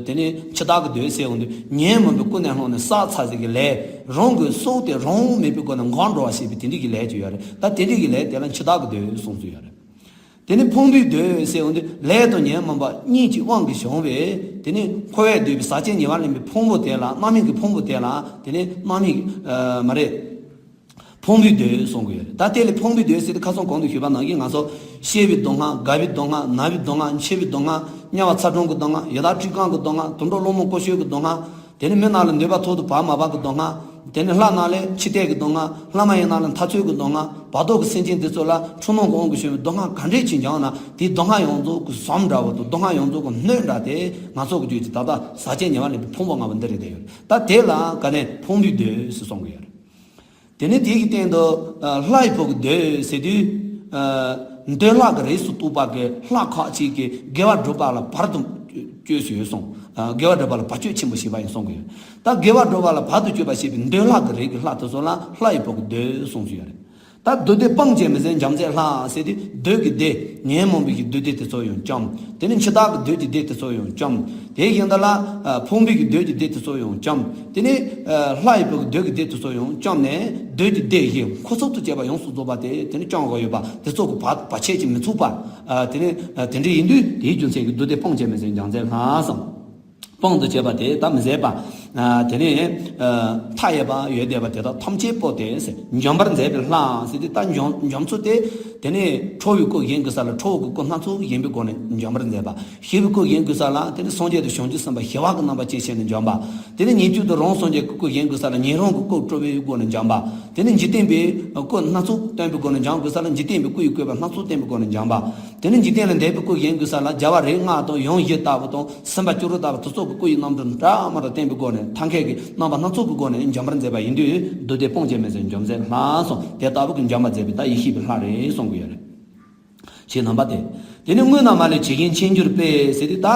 དེ་ནི་འཆི་བདག་གི་བདུད་ཟེར་འོང་དུས་ཉོན་མོངས་པའི་ཀུན་ནས་བསླངས་ནས་བསགས་ཚར་ཟིན་གྱི་ལས། རང་གི་སྲོག་དེ་རང་དབང་མེད་པའི་སྒོ་ནས་འགག་འགྲོ་བ་ཞེས་པའི་དེ་འདྲ་གི་ལས་ཅིག་ཡོད་རེད། ད་དེ་འདྲ་གི་ལས་དེ་ལ་འཆི་བདག་གི་བདུད་གསུངས་སུ་ཡོད་རེད། དེ་ནི་ཕུང་པོའི་བདུད་ཟེར་འོང་དུས་ལས་དང་ཉོན་མོངས་པ་གཉིས་ཀྱི་དབང་གིས་བྱུང་བའི་དེ་ནི་འཁོར་བས་བསྡུས་པའི་ཟག་བཅས་ཉེ་བར་ལེན་པའི་ཕུང་པོ་དེ་ལ། རྣམ་སྨིན་གྱི་ཕུང་པོ་དེ་ལ་དེ་ནི་རྣམ་སྨིན་གྱི་མ་རེད། ཕུང་པོའི་བདུད་གསུང་གི་ཡོད་རེད། ད་དེ་ལས་ཕུང་པོའི་བདུད་ཟེར་དུས་ཁ་སང་གོང་དུ་ཞུས་པ་ནང་བཞིན་ང་ཚོ་སྐྱེ་བའི་སྡུག་བསྔལ། རྒ་བའི་སྡུག་བསྔལ། ན་བའི་སྡུག་བསྔལ། འཆི་བའི་སྡུག་བསྔལ། དམྱལ་བ་ཚ་གྲང་གི་སྡུག་བསྔལ། ཡི་དྭགས་སྤྲེལ་རྐང་གི་སྡུག་བསྔལ། དུད་འགྲོ་ཀླུ་དམག་ཀུ་ཤུ་གི་སྡུག་བསྔལ། དེ་ནས་མི་རྣམས་ལ་འདོད་པ་ཐོག་ཏུ་བབས་མ་བབས་ཀྱི་སྡུག་བསྔལ། དེ་ནས་ལྷ་རྣམས་ལ་འཆི་ལྟས་ཀྱི་སྡུག་བསྔལ། ལྷ་མ་ཡིན་རྣམས་ལ་འཐབ་རྩོད་ཀྱི་སྡུག་བསྔལ། བར་དོ་གི་སེམས་ཅན་དེ་ཚོ་ལ་འཁྲུལ་སྣང་གི་དབང་གིས་བྱུང་བའི་སྡུག་བསྔལ་ག་འདྲས་ཅིག་འབྱུང་ན། དེའི་སྡུག་བསྔལ་ཡོངས་རྫོགས་ཀྱི་ཟམ་འདྲ་བོ་དང་སྡུག་བསྔལ་ཡོངས་རྫོགས་ཀྱི་སྣོད་འདྲ་དེ་ང་ཚོ་གི་རྒྱུད་ཀྱི་ད་ལྟ་ཟག་བཅས་ཉེ་བར་ལེན་པའི་ཕུང་པོ་ལྔ་པོ་འདི་རེད་བསྡད་ཡོད་རེད། ད་དེ་ལ་ག་ནས་ཕུང་པོའི་བདུད་ཟེར་གསུང་གི་ཡོད་རེད། དེ་ནས་དེ་གི་སྟེང་དུ་ལྷ་ཡི་བུ་གི་བདུད་ཟེར་དུས། འདོད་ལྷ་གི་རིགས་སུ་གཏུགས་པ་གི་ལྷ་ཁག་ཅིག་གིས་དགེ་བ་སྒྲུབ་པ་ལ་བར་དུ་གཅོད་སུ་ཡོད་གསུངས། དགེ་བ་སྒྲུབ་པ་ལ་བར་གཅོད་ཆེན་པོ་བྱེད་པ་ཡིན་གསུང་གི་ཡོད། ད་དགེ་བ་སྒྲུབ་པ་ལ་བར་དུ་གཅོད་པ་ཞེས་པའི་འདོད་ལྷ་གི་རིགས་ཀྱི་ལྷ་དེ་ཚོ་ལ་ལྷ་ཡི་བུ་གི་བདུད་གསུངས་སུ་ཡོད་རེད། ད་ ད་བདུད་སྡེ་སྤང་བྱས་མི་ཟད་འཇོམས་མཛད་ལྷ་ཟེར་དུས་བདུད་ཀྱི་སྡེ། ཉོན་མོངས་པའི་གི་བདུད་སྡེ་དེ་ཚོ་ཡང་བཅོམ། དེ་ནས་འཆི་བདག་གི་བདུད་ཀྱི་སྡེ་དེ་ཚོ་ཡང་བཅོམ། དེ་བཞིན་དུ་ལ་ཕུང་པོའི་གི་བདུད་ཀྱི་སྡེ་དེ་ཚོ་ཡང་བཅོམ། དེ་ནས་ལྷ་ཡི་བུ་གི་བདུད་ཀྱི་སྡེ་དེ་ཚོ་ཡང་བཅོམ་ནས་བདུད་ཀྱི་སྡེ་བཞི་འཁོར་ཚོགས་དང་བཅས་པ་ཡོངས་སུ་རྫོགས་པ་དེ་དེ་ནས་བཅོམ་དགོས་ཡོད་པ་དེ་ཚོ་གི་བར་བར་ཆད་ཀྱིས་མི་ཚུགས་པ། དེ་ནས་དེ་འདྲ་ཡིན་དུས་དེའི་རྒྱུ་མཚན་གྱིས་བདུད་སྡེ་སྤང་བྱས་མི་ཟད་འཇོམས་མཛད་ལྷ་གསུངས། སྤང་དུ་བྱས་པ་དེ་དག་མི་ཟད་པ། དེ་ནས་མཐའ་ཡས་པ་ཡོད་བསྡད་པ་དེ་དག་ཐམས་ཅད་པོ་དེ་འཇོམས་པར་མཛད་པའི་ལྷ་ཟེར་དུས་ད་འཇོམས་འཇོམས་ཚུལ་དེ། དེ་ནས་ཁྲོ་བོའི་སྐུ་བཞེངས་དགོས་ས་ལ་ཁྲོ་བོ་གི་སྐུ་སྣ་ཚོགས་བཞེངས་པའི་སྒོ་ནས་འཇོམས་པར་མཛད་པ། ཞི་བའི་སྐུ་བཞེངས་དགོས་ས་ལ་དེ་ནས་སངས་རྒྱས་དང་བྱང་ཆུབ་སེམས་དཔའ་ཞི་བ་གི་རྣམ་པ་ཅན་བྱས་ནས་འཇོམས་པ། དེ་ནས་ཉན་ཐོས་དང་རང་སངས་རྒྱས་ཀྱི་སྐུ་བཞེངས་དགོས་ས་ལ་ཉན་རང་གི་སྐུ་ཁྲོ་བོའི་སྒོ་ནས་འཇོམས་པ། དེ་ནས་འཇིག་རྟེན་པའི་སྐུ་སྣ་ཚོགས་སྟོན་པའི་སྒོ་ནས་འཇོམས་དགོས་ས་ལ་འཇིག་རྟེན་པའི་སྐུ་ཡི་བཀོད་པ་སྣ་ཚོགས་སྟོན་པའི་སྒོ་ནས་འཇོམས་པ། དེ་ནས་འཇིག་རྟེན་ལས་འདས་པའི་སྐུ་བཞེངས་དགོས་ས་ལ་རྒྱལ་བ་རིགས་ལྔ་དང་ཡུམ་བཞི་ལྟ་བུ་དང་སེམས་དཔའ་བཅུ་དྲུག་ལྟ་བུ་དེ་ཚོ་གི་སྐུ་ཡི་རྣམ་འགྲེལ་འདྲ་མི་འདྲ་བསྟན་པའི་སྒོ་ནས་ཐབས་མཁས་ཀྱི་རྣམ་པ་སྣ་ཚོགས་ཀྱི་སྒོ་ནས་འཇོམས་པར་མཛད་པ་ཡིན་དུས་བདུད་སྡེ་སྤང་བྱས་མི་ཟད་འཇོམས་མཛད་ལྷ་གསུངས། དེ་ལྟ་བུ་གི་འཇོམས་པར་མཛད་པའི་ད་ཡེ་ཤེས་པའི་ལྷ་རེད་གསུང་གི་ཡོད་རེད། ཞེས་རྣམ་པ་སྟེ། དེ་ནི་དངོས་རྣམས་མ་ལུས་ཇི་བཞིན་མཁྱེན་གྱུར་པས་ཟེར་དུས་ད།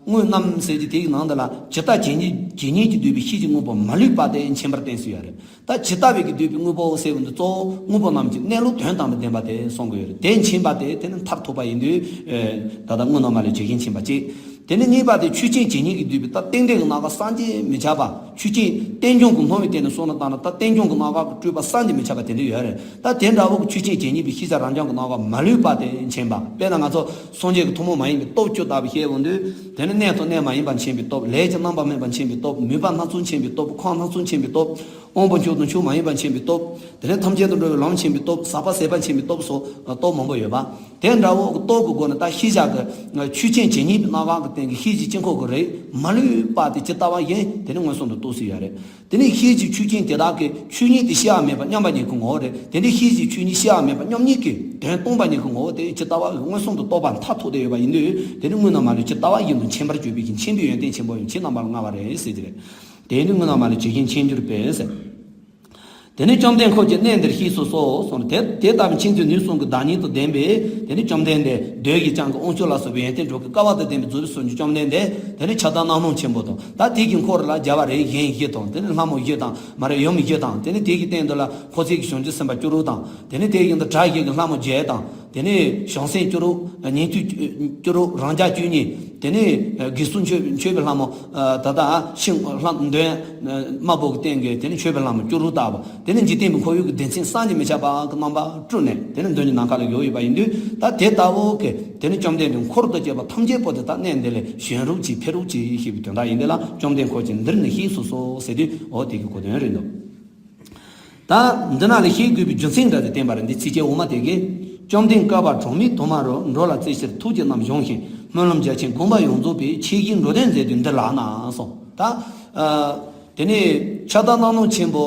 དངོས་རྣམས་ཟེར་གྱི་དེ་ཡི་ནང་དུ་ལ་ཇི་ལྟ་ཇི་སྙེད་ཇི་སྙེད་ཀྱིས་བསྡུས་པའི་ཤེས་བྱའི་དངོས་པོ་མ་ལུས་པ་དེ་མཁྱེན་པར་བསྟན་ཟེར་ཡོད་རེད། ད་ཇི་ལྟ་བའི་གིས་བསྡུས་པའི་དངོས་པོ་ཟེར་བ་འདི་གཙོ་བོ་དངོས་པོ་རྣམས་ཀྱི་གནས་ལུགས་དོན་དམ་དུ་བདེན་པ་དེ་གསུང་གི་ཡོད་རེད། དེ་མཁྱེན་པ་དེ་དེ་ནི་མཐར་ཐུག་པ་ཡིན་དུས། ད་ལྟ་དངོས་རྣམས་མ་ལུས་ཇི་བཞིན་མཁྱེན་པ་གཅིག་དེ་ནས་གཉིས་པ་དེ་ཆོས་ཅན་ཇི་སྙེད་ཀྱིས་བསྡུས་པའི་ད་རྟེན་འབྲེལ་གྱི་སྣ་ཁ་བསམ་གྱིས་མི་ཁྱབ་པ། ཆོས་ཅན་རྟེན་འབྱུང་གི་སྣང་བའི་སྟེང་ནས་གསུངས་ན་ད་ནི་ད་རྟེན་འབྱུང་གི་སྣ་ཁ་གི་སྤྲོས་པ་བསམ་གྱིས་མི་ཁྱབ་པ་དེ་འདྲ་ཡོད་རེད། ད་དེ་འདྲ་བོ་གི་ཆོས་ཅན་ཇི་སྙེད་པའི་ཤེས་བྱ་རང་རྐྱང་གི་སྣ་ཁ་མ་ལུས་པ་དེ་མཁྱེན་པ། དཔེར་ན་ང་ཚོ་སངས་རྒྱས་ཀྱི་ཐུན་མོང་མ་ཡིན་པའི་སྟོབས་བཅུ་ལྟ་བུ་བཤད་འོང་དུས། དེ་ནི་གནས་དང་གནས་མ་ཡིན་པ་མཁྱེན་པའི་སྟོབས། ལས་ཀྱི་རྣམ་པ་མེད་པ་མཁྱེན་པའི་སྟོབས། མོས་པ་སྣ་ཚོགས་མཁྱེན་པའི་སྟོབས། ཁམས་སྣ་ཚོགས་མཁྱེན་པའི་སྟོབས། དབང་པོ་མཆོག་དང་མཆོག་མ་ཡིན་པ་མཁྱེན་པའི་སྟོབས། དེ་ནས་ཐམས་ཅད་དུ་འགྲོ་བའི་ལམ་མཁྱེན་པའི་སྟོབས། ཟག་པ་ཟད་པ་མཁྱེན་པའི་སྟོབས་སོགས་སྟོབས་མང་པོ་ཡོད་པ། དེ་འདྲ་བོ་གི་སྟོབས་ཀྱི་སྒོ་ནས་ད་ཤེས་བྱ་གི་ཆོས་ཅན་ཇི་སྙེད་པའི་སྣ་ཁ་གི་སྟེང་གི་ཤེས་བྱའི་དཀྱིལ་འཁོར་གྱི་རིགས་མ་ལུས་པ་དེ་ཇི་ལྟ་བ་བཞིན་དེ་ནི་མངོན་སུམ་དུ་རྟོགས་སུ་ཡོད་རེད། དེ་ནི་ཤེས་བྱའི་ཆོས་ཅན་དེ་དག་གི་ཆོས་ཉིད་དེ་ཤེས་པ་མེད་པ་མཉམ་པ་ཉིད་ཀྱི་ངོ་བོ་རེད། དེ་ནི་ཤེས་བྱའི་ཆོས་ཉིད་ཤེས་པ་མེད་པ་མཉམ་ཉིད་ཀྱི་དོན་སྟོང་པ་ཉིད་ཀྱི་ངོ་བོ་དེ་ཇི་ལྟ་བ་བཞིན་མངོན་སུམ་དུ་རྟོགས་པ་མཐར་ཐུག་བསྡད་ཡོད་པ་ཡིན་དུས་དེ་ནི་དངོས་རྣམས་མ་ལུས་ཇི་ལྟ་བ་བཞིན་དུ་མཁྱེན་པར་གྱུར་པའི་གི་མཁྱེན་པའི་ཡོན་ཏན་ཆེན་པོ་ཡང་ཁྱེད་རྣམ་པར་མངའ་བ་རེད་ཟེར་གྱི་རེད། དེ་ནི་དངོས་རྣམས་མ་ལུས་ཇི་བཞིན་མཁྱེན་གྱུར་པས་ཟེར། དེ་ནས་བཅོམ་ལྡན་འཁོར་གྱིས་གནས་འདིར་གཤེགས་སུ་གསོལ་གསུངས། དེ་དེ་ལྟ་བུའི་མཁྱེན་བརྩེ་ནུས་གསུམ་གྱི་བདག་ཉིད་དུ་ལྡན་པས་དེ་ནས་བཅོམ་ལྡན་འདས་བདུད་ཀྱི་སྤྱང་ཀི་དབང་ཕྱུག་ལ་སོགས་པའི་ཡོན་ཏན་དྲུག་གི་དཀའ་བ་དང་ལྡན་པའི་རྫོགས་པའི་སངས་རྒྱས་བཅོམ་ལྡན་འདས་དེ་ནས་ཕྱག་དར་རྣམ་སྣང་ཆེན་པོ་དང་། ད་དེ་གི་འཁོར་ལ་རྒྱལ་བ་རིགས་ཞེན་བཞི་དང་། དེ་ནས་ལྷ་མོ་བཞི་དང་མ་རེད་ཡུམ་བཞི་དང་། དེ་ནས་དེ་གི་སྟེང་དུ་ལ་འཁོར་ཚོགས་ཀྱི་བྱང་ཆུབ་སེམས་དཔའ་བཅུ་དྲུག་དང་། དེ་ནས་དེ་གི་སྟེང་དུ་གྲྭ་བཞི་གི་ལྷ་མོ་བརྒྱད་དང་། དེ་ནས་བྱང་སེམས་བཅུ་དྲུག་ཉན་ཐོས་བཅུ་དྲུག་རང་རྒྱལ་བཅུ་གཉིས། དེ་ནས་དགེ་ཚུལ་མཆོད་མཆོད་པའི་ལྷ་མོ། ད་ལྟ་ཤིང་ལྷ་འདོན། དམར་པོ་གི་སྟེང་གི་དེ་ནས་མཆོད་པའི་ལྷ་མོ་བཅུ་དྲུག་ལྟ་བུ། དེ་ནས་འཇིག་རྟེན་པའི་འཁོར་ཡུག་གི་སྡེ་ཚན་བསམ་གྱིས་མི་ཁྱབ་པ་གི་རྣམ་པ་སྤྲུལ་ནས་དེ་ནས་མདུན་གྱི་ནམ་མཁའ་ལ་བཞུགས་ཡོད་པ་ཡིན་དུས། ད་དེ་ལྟ་བུ་གི་དེ་ནས་བཅོམ་ལྡན་འདས་འཁོར་དང་བཅས་པ་ཐམས་ཅད་པོ་དེ་དག་གནས་འདི་ལ་བྱོན་རོགས་གྱིས་ཕེབས་རོགས་གྱིས་ཞེས་པའི་དོན་དག་ཡིན་དེ་ལ་བཅོམ་ལྡན་འཁོར་གྱིས་འདིར་ནི་གཤེགས་སུ་གསོལ་ཟེར་དུས་འོ་དེ་གི་གོ་དོན་རེད་འདུག་ད་འདི་ན་ལ་ཤེས་དགོས་པའི་རྒྱུ་མཚན་འདྲ་དེ་བསྟན་པ་རེད། འདི་ཚིགས་བཅད་འོག་མ་དེ་གིས། བཅོམ་ལྡན་བསྐལ་པ་གྲངས་མེད་དུ་མ་རུ། འགྲོ་ལ་བརྩེ་ཕྱིར་ཐུགས་རྗེ་རྣམ་གཞུང་ཞིང་། སྨོན་ལམ་རྒྱ་ཆེན་དགོངས་པ་ཡོངས་རྫོགས་པའི། ཆེ་བཞིའི་འགྲོ་དོན་མཛད་དུས་འདི་ལགས་ན་གསུངས། ད། དེ་ནས་ཕྱག་དར་རྣམ་སྣང་ཆེན་པོ་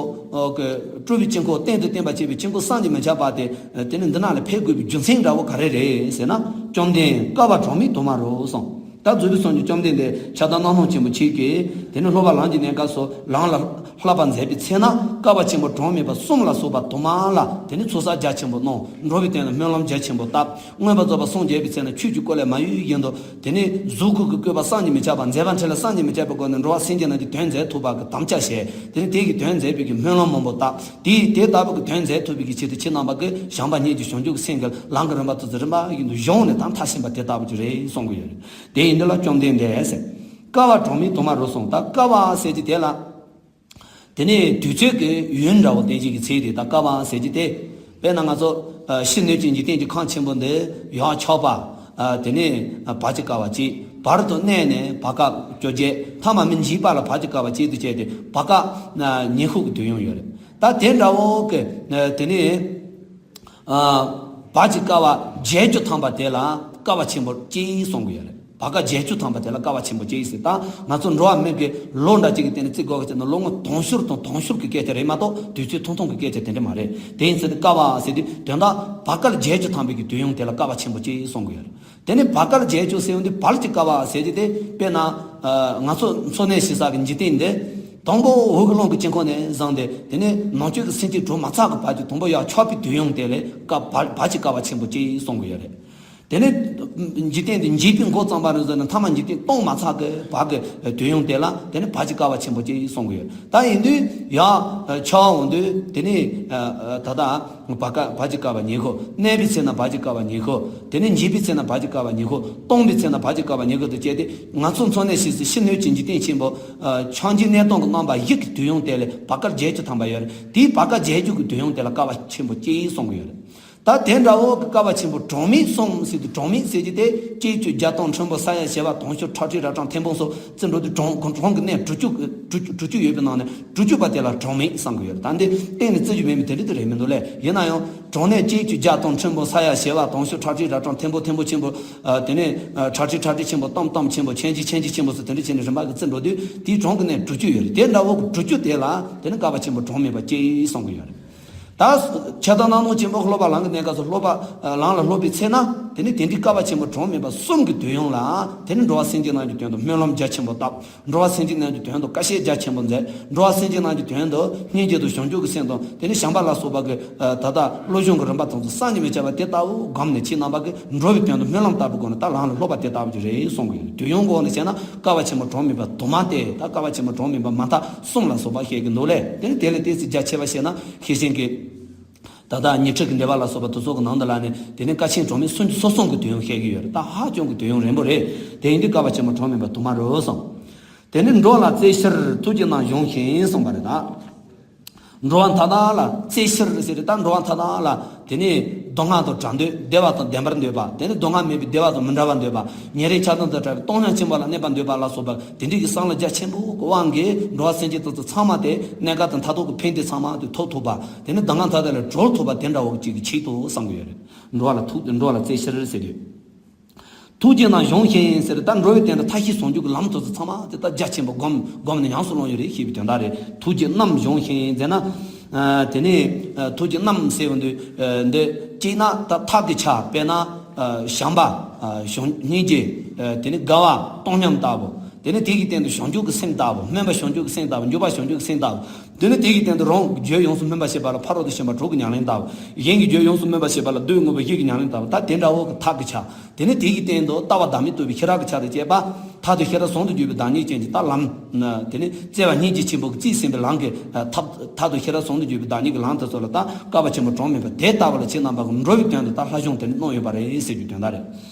གི་སྤྲུལ་པའི་དཀྱིལ་འཁོར་གཏན་དུ་བརྟན་པར་བྱེད་པའི་དཀྱིལ་འཁོར་བསམ་གྱིས་མི་ཁྱབ་པ་དེ། དེ་ནས་འདི་ན་ལ་ཕེབས་དགོས་པའི་རྒྱུ་མཚན་འདྲ་བོ་ག་རེ་རེད་ཟེར་ན། བཅོམ་ལྡན་བསྐལ་པ་གྲངས་མེད་དུ་མ་རུ་གསུངས། ད་རྫོགས་པའི་སངས་རྒྱས་བཅོམ་ལྡན་འདས་ཕྱག་དར་རྣམ་སྣང་ཆེན་པོ་ཆེ་གེ། དེ་ནས་སློབ་པ་ལམ་གྱི་གནས་སྐབས་སུ་ལམ་ལ་བསླབ་པ་མཛད་པའི་ཚེ་ན་བསྐལ་པ་ཆེན་པོ་གྲངས་མེད་པ་གསུམ་ལ་སོགས་པ་དུ་མ་ལ་དེ་ནས་ཚོགས་བསགས་རྒྱ་ཆེན་པོ་གནང་། འགྲོ་བའི་དོན་ལ་སྨོན་ལམ་རྒྱ་ཆེན་པོ་བཏབ། མངོན་པར་རྫོགས་པར་སངས་རྒྱས་པའི་ཚེ་ན་ཆོས་ཀྱི་སྐུ་ལས་མ་གཡོས་བཞིན་དུ་དེ་ནས་གཟུགས་སྐུ་གི་བཀོད་པ་བསམ་གྱིས་མི་ཁྱབ་པ་མཛད་པ་འཕྲིན་ལས་བསམ་གྱིས་མི་ཁྱབ་པའི་སྒོ་ནས་འགྲོ་བ་སེམས་ཅན་རྣམས་ཀྱི་དོན་མཛད་ཐུབ་པ་གི་དམ་བཅའ་བཞེས། དེ་ནས་དེ་གི་དོན་མཛད་པའི་གི་སྨོན་ལམ་མང་པོ་བཏབ། དེ་དེ་ལྟ་བུ་གི་དོན་མཛད་ཐུབ་པའི་གི་ཆེད་དུ་ཁྱེད་རྣམ་པ་གི་བྱམས་པ་སྙིང་རྗེ་བྱང་ཆུབ་ཀྱི་སེམས་ཀྱི་ལམ་གྱི་རིམ་པ་དེ་ཚོ་རིམ་པ་བཞིན་དུ་བཞུགས་ནས་ད་མཐར་ཕྱིན་པ་དེ་ལྟ་བུ་ཅིག་རེད་གསུང་གི་ཡོད་རེད། དེ་ཡིན་དུས་ལ་བཅོམ་ལྡན་འདས་ཟེར། བསྐལ་པ་གྲངས་མེད་དུ་མ་རུ་གསུངས། ད་བསྐལ་པ་ཟེར་གྱི་དེ་ལ། དེ་ནས་དུས་ཚོད་ཀྱི་ཡུན་འདྲ་བོ་བསྟན་བྱེད་ཀྱི་ཚིག་དེ་ད་བསྐལ་པ་ཟེར་གྱི་དེ། དཔེར་ན་ང་ཚོ་ཕྱི་སྣོད་ཀྱི་འཇིག་རྟེན་གྱི་ཁམས་ཆེན་པོ་འདི་ཡར་ཆགས་པ། དེ་ནས་བར་གྱི་བསྐལ་པ་གཅིག་བར་དུ་གནས་ནས་བར་སྐབས་བཅོ་བརྒྱད། ཐ་མ་མི་འཇིག་པ་ལ་བར་གྱི་བསྐལ་པ་གཅིག་ཏུ་བྱས་ཏེ་བར་སྐབས་ཉི་ཤུ་གི་དུས་ཡུན་ཡོད་རེད། ད་དེ་འདྲ་བོ་གི་དེ་ནས། བར་གྱི་བསྐལ་པ་བརྒྱད་ཅུ་ཐམ་པ་དེ་ལ་བསྐལ་པ་ཆེན་པོ་གཅིག་གསུང་གི་ཡོད་རེད། བར་སྐབས་བརྒྱད་ཅུ་ཐམ་པ་དེ་ལ་བསྐལ་པ་ཆེན་པོ་གཅིག་ཟེར། ད་ང་ཚོ་འགྲོ་བ་མི་གི་ལོ་འདྲ་གཅིག་གི་སྟེང་ནས་བརྩི་དགོས་ཀྱི་ཆེད་ན་ལོ་ངོ་དུང་ཕྱུར་དང་དུང་ཕྱུར་གྱི་སྐད་ཆ་རེད་མ་གཏོགས་དུས་ཚོད་ཐུང་ཐུང་གི་སྐད་ཆ་དེ་འདྲ་མ་རེད། དེ་ཡིན་ཚེ་བསྐལ་པ་ཟེར་དུས་དོན་དག་བར་སྐབས་བརྒྱད་ཅུ་ཐམ་པའི་གི་དུས་ཡུན་དེ་ལ་བསྐལ་པ་ཆེན་པོ་གཅིག་གསུང་གི་ཡོད་རེད། དེ་ནས་བར་སྐབས་བརྒྱད་ཅུ་ཟེར་ཡོང་དུས་བར་གྱི་བསྐལ་པ་ཟེར་གྱི་དེ་དཔེར་ན། ང་ཚོ་འཚོ་གནས་བྱེད་ས་གི་འཇིག་རྟེན་འདི། དང་པོ་འོག་གི་རླུང་གི་དཀྱིལ་འཁོར་ནས་བཟུང་སྟེ་དེ་ནས་ནང་བཅུད་ཀྱི་སེམས་ཅན་གྲོལ་མ་ཚར་གི་བར་གྱི་དང་པོ་ཡར་ཆགས་པའི་དུས་ཡུན་དེ་ལས་བསྐལ་བར་བར་གྱི་བསྐལ་པ་ཆེན་པོ་གཅིག་གསུང་གི་ཡོད་རེད། དེ་ནས་འཇིག་རྟེན་འདི་འཇིག་པའི་འགོ་བརྩམས་པ་ནས་བཟུང་ནས་མཐའ་མ་འཇིག་རྟེན་སྟོང་མ་ཚར་གི་བར་གི་དུས་ཡུན་དེ་ལ་དེ་ནི་བར་གྱི་བསྐལ་པ་ཆེན་པོ་ཅེས་གསུང་གི་ཡོད། ད་ཡིན་དུས་ཡང་ཆར་འོང་དུས་དེ་ནི་ད་ལྟ་བར་བར་གྱི་བསྐལ་པ་ཉི་ཤུ། གནས་པའི་ཚེ་ན་བར་གྱི་བསྐལ་པ་ཉི་ཤུ། དེ་ནི་འཇིག་པའི་ཚེ་ན་བར་གྱི་བསྐལ་པ་ཉི་ཤུ། སྟོང་པའི་ཚེ་ན་བར་གྱི་བསྐལ་པ་ཉི་ཤུ་དུ་བྱས་ཏེ། ང་ཚོ་འཚོ་གནས་བྱེད་སའི་ཕྱི་སྣོད་ཀྱི་འཇིག་རྟེན་ཆེན་པོ་ཆགས་འཇིག་གནས་སྟོང་གི་རྣམ་པ་བཞི་གི་དུས་ཡུན་དེ་ལས་བར་བསྐལ་བརྒྱད་ཅུ་ཐམ་པ་ཡོད་རེད། དེའི་བར་བསྐལ་བརྒྱད་ཅུ་གི་དུས་ཡུན་དེ་ལ་བསྐལ་པ་ཆེན་པོ་ཅེས་གསུང་གི་ཡོད་རེད། ད་དེ་འདྲ་བོ་གི་བསྐལ་པ་ཆེན་པོ་གྲངས་མེད་གསུམ་ཟེར་དུས། གྲངས་མེད་ཟེར་གྱི་དེ་གཅིག་བཅུ་བརྒྱ་སྟོང་ཁྲི་འབུམ་ས་ཡ་བྱེ་བ་དུང་ཕྱུར་ཁྲག་ཁྲིག་རབ་གྲངས་ཐེར་འབུམ་སོགས་ཙི་འགྲོ་དུས་གྲངས་གྲངས་ཀྱི་གནས་དྲུག་ཅུ་དྲུག་ཅུ་དྲུག་ཅུ་ཡོད་པའི་ནང་ནས་དྲུག་ཅུ་པ་དེ་ལ་གྲངས་མེད་གསུང་གི་ཡོད་རེད། ད་འདི་གཏན་ནས་བརྩི་རྒྱུ་མེད་མི་དེ་འདྲ་དེ་རེད་མི་འདུག་ལས། ཡིན་ན་ཡང་གྲངས་གནས་གཅིག་བཅུ་བརྒྱ་སྟོང་ཁྲི་འབུམ་ས་ཡ་བྱེ་བ་དུང་ཕྱུར་ཁྲག་ཁྲིག་རབ་གྲངས་ཐེར་འབུམ་ཐེར་འབུམ་ཆེན་པོ། དེ་ནས་ཁྲག་ཁྲིག་ཁྲག་ཁྲིག་ཆེན་པོ། སྟོང་སྟོང་ཆེན་པོ། ཆེན་ཆེན་ཆེན་ཆེན་ཆེན་པོ་སོགས་དེ་འདྲ་བྱས་ནས་རིམ་པ་གི་ཙི་འགྲོ་དུས་དེའི་གྲངས་ཀྱི་གནས་དྲུག་ཅུ་ཡོད་རེད། དེ་འདྲ་བོ་གི་དྲུག་ཅུ་དེ་ལ་དེ་ནི་བསྐལ་པ་ཆེན་པོ་གྲངས་མེད་པ་ཅེས་གསུང་གི་ཡོད་རེད། ད་ཆགས་སྡང་གནག་དུང་ཆེན་པོ་སློབ་པ་ལམ་གྱི་གནས་སྐབས་སུ་སློབ་པ་ལམ་ལ་སློབ་པའི་ཚེ་ན། དེ་ནི་དེ་འདྲའི་བསྐལ་པ་ཆེན་པོ་གྲངས་མེད་པ་གསུམ་གྱི་དུས་ཡུན་ལ། དེ་ནི་འགྲོ་བ་སེམས་ཅན་རྣམས་ཀྱི་དོན་དུ་སྨོན་ལམ་རྒྱ་ཆེན་པོ་བཏབ། འགྲོ་བ་སེམས་ཅན་རྣམས་ཀྱི་དོན་དུ་བཀའ་སྩལ་རྒྱ་ཆེན་པོ་མཛད། འགྲོ་བ་སེམས་ཅན་རྣམས་ཀྱི་དོན་དུ་སྙིང་རྗེ་དང་བྱང་ཆུབ་ཀྱི་སེམས་དང་། དེ་ནི་བྱམས་པ་ལ་སོགས་པ་གི་ད་ལྟ་བློ་སྦྱོང་གི་རིམ་པ་དང་ཚུལ་བསམ་གྱིས་མི་ཁྱབ་པ་དེ་ལྟ་བུ་བསྒོམས་ནས། ཁྱེད་རྣམ་པ་གིས་འགྲོ་བའི་དོན་དུ་སྨོན་ལམ་བཏབ་པའི་སྒོ་ནས་ད་ལམ་ལ་སློབ་པ་དེ་ལྟ་བུ་ཅིག་རེད་གསུང་གི་ཡོད། དུས་ཡུན་འགོར་ནས་བྱས་ན་བསྐལ་པ་ཆེན་པོ་གྲངས་མེད་པ་དུ་མ་སྟེ། ད་བསྐལ་པ་ཆེན་པོ་གྲངས་མེད་པ་མ་མཐའ་གསུམ་ལ་སོགས་པ་བཤད་ཀྱི་འདུག་ལས། དེ་ནི་དེ་ལས་ཏོག་ཙམ་རྒྱ་ཆེ་བ་བཤད་ན། ཤེར་ཕྱིན་གྱི་ད་ལྟ་ཉི་ཁྲི་གི་འགྲེལ་པ་ལ་སོགས་པ་དེ་ཚོ་གི་ནང་དུ་ལ་ནི་དེ་ནི་བསྐལ་ཆེན་གྲངས་མེད་སུམ་ཅུ་སོ་གསུམ་གྱི་དུས་ཡུན་བཤད་ཀྱི་ཡོད་རེད། ད་ཧ་ཅང་གི་དུས་ཡུན་རིང་པོ་རེད། དེ་ཡིན་དུས་བསྐལ་པ་ཆེན་པོ་གྲངས་མེད་པ་དུ་མ་རེད་གསུངས། དེ་ནི་འགྲོ་ལ་བརྩེ་ཕྱིར་ཐུགས་ཀྱི་རྣམ་གཞུང་བཞིན་གསུངས་པ་རེད་ད། འགྲོ་བ་མཐའ་དག་ལ་བརྩེ་ཕྱིར་ཟེར་ཏེ། ད་འགྲོ་བ་མཐའ་དག་ལ་དེ་ནི་སྡུག་བསྔལ་དང་བྲལ་འདོད། བདེ་བ་དང་ལྡན་པར་འདོད་པ། དེ་ནི་སྡུག་བསྔལ་མེད་པའི་བདེ་བ་དང་མི་འབྲལ་བར་འདོད་པ། ཉེ་རིང་ཆགས་སྡང་དང་བྲལ་བའི་སྟོང་ཉིད་ཆེན་པོ་ལ་གནས་པར་འདོད་པ་ལ་སོགས་པ་དེ་འདྲའི་གི་བསམ་བློ་རྒྱ་ཆེན་པོའི་དབང་གིས་འགྲོ་བ་སེམས་ཅན་དེ་ཚོ་ཚང་མ་དེ་གནས་སྐབས་དང་མཐར་ཐུག་གི་ཕན་བདེ་ཚང་མ་དེ་ཐོབ་ཐུབ་པ། དེ་ནི་སྡུག་བསྔལ་མཐའ་དག་ལས་གྲོལ་ཐུབ་པ་དེ་འདྲ་བོ་ཅིག་གི་ཆེད་དུ་བསམ་གྱི་ཡོད་རེད། འགྲོ་བ་ལ་ཐུགས། འགྲོ་བ་ལ་བརྩེ་ཕྱིར་ཟེར་དུས། ཐུགས་ཀྱི་རྣམ་གཞུང་བཞིན་ཟེར། ད་འགྲོ་བའི་དོན་དུ་ཐབས་ཤེས་བཟང་སྤྱོད་ཀྱི་ལམ་དེ་ཚོ་ཚང་མ་དེ་ད་རྒྱ་ཆེན་པོ་བསྒོམ་བསྒོམས་ནས་ཉམས་སུ་བླངས་ཡོད་རེད་ཞེས་པའི་དོན་དག་རེད། ཐུགས་ཀྱི་རྣམ་གཞུང་བཞིན་ཟེར་ན། ཨ་དེ་ནི་ཨ་ཐུགས་ཀྱི་རྣམ་ཟེར་བ་འདི་ཨ་འདི་གཅིག་ན་ད་ཐབས་ཀྱི་ཆ། དཔེར་ན་ཨ་བྱམས་པ། ཨ་བྱམས། སྙིང་རྗེ། ཨ་དེ་ནི་དགའ་བ། བཏང་སྙོམས་ལྟ་བུ། དེ་ནི་དེ་གི་སྟེང་དུ་བྱང་ཆུབ་ཀྱི་སེམས་ལྟ་བུ། སྨོན་པ་བྱང་ཆུབ་ཀྱི་སེམས་ལྟ་བུ། འཇུག་པ་བྱང་ཆུབ་ཀྱི་སེམས་ལྟ་བུ། དེ་ནི་དེ་གི་སྟེང་དུ་རང་གི་རྒྱུད་ཡོངས་སུ་སྨིན་པར་བྱེད་པ་ལ་ཕ་རོལ་ཏུ་ཕྱིན་པ་དྲུག་གི་ཉམས་ལེན་ལྟ་བུ། གཞན་གྱི་རྒྱུད་ཡོངས་སུ་སྨིན་པར་བྱེད་པ་ལ་བདུད་རྔོག་པ་བཞི་གི་ཉམས་ལེན་ལྟ་བུ། ད་དེ་འདྲ་བོ་གི་ཐབས་ཀྱི་ཆ། དེ་ནི་དེ་གི་སྟེང་དུ་ལྟ་བ་བདག་མེད་རྟོགས་པའི་ཤེས་རབ་ཀྱི་ཆ་དང་བཅས་པ། མཐར་ཐུག་ཤེས་རབ་ཟུང་དུ་འཇུག་པའི་བདག་ཉིད་ཅན་གྱི་ད་ལམ། དེ་ནི་བརྩེ་བ་སྙིང་རྗེ་ཆེན་པོ་གིས་རྩིས་ཟིན་པའི་ལམ་གྱི་ཐབས། མཐར་ཐུག་ཤེས་རབ་ཟུང་དུ་འཇུག་པའི་བདག་ཉིད་ཀྱི་ལམ་དེ་ཚོ་ལ་ད་བསྐལ་པ་ཆེན་པོ་གྲངས་མེད་པ་དེ་ལྟ་བུ་ལ་ཁྱེད་རྣམ་པ་གིས་འགྲོ་བའི་དོན་དུ་ད་ལྷ་གཞུང་དེ་ནི་གནང་ཡོད་པ་རེད་ཟེར་རྒྱུའི་དོན་དག་རེད།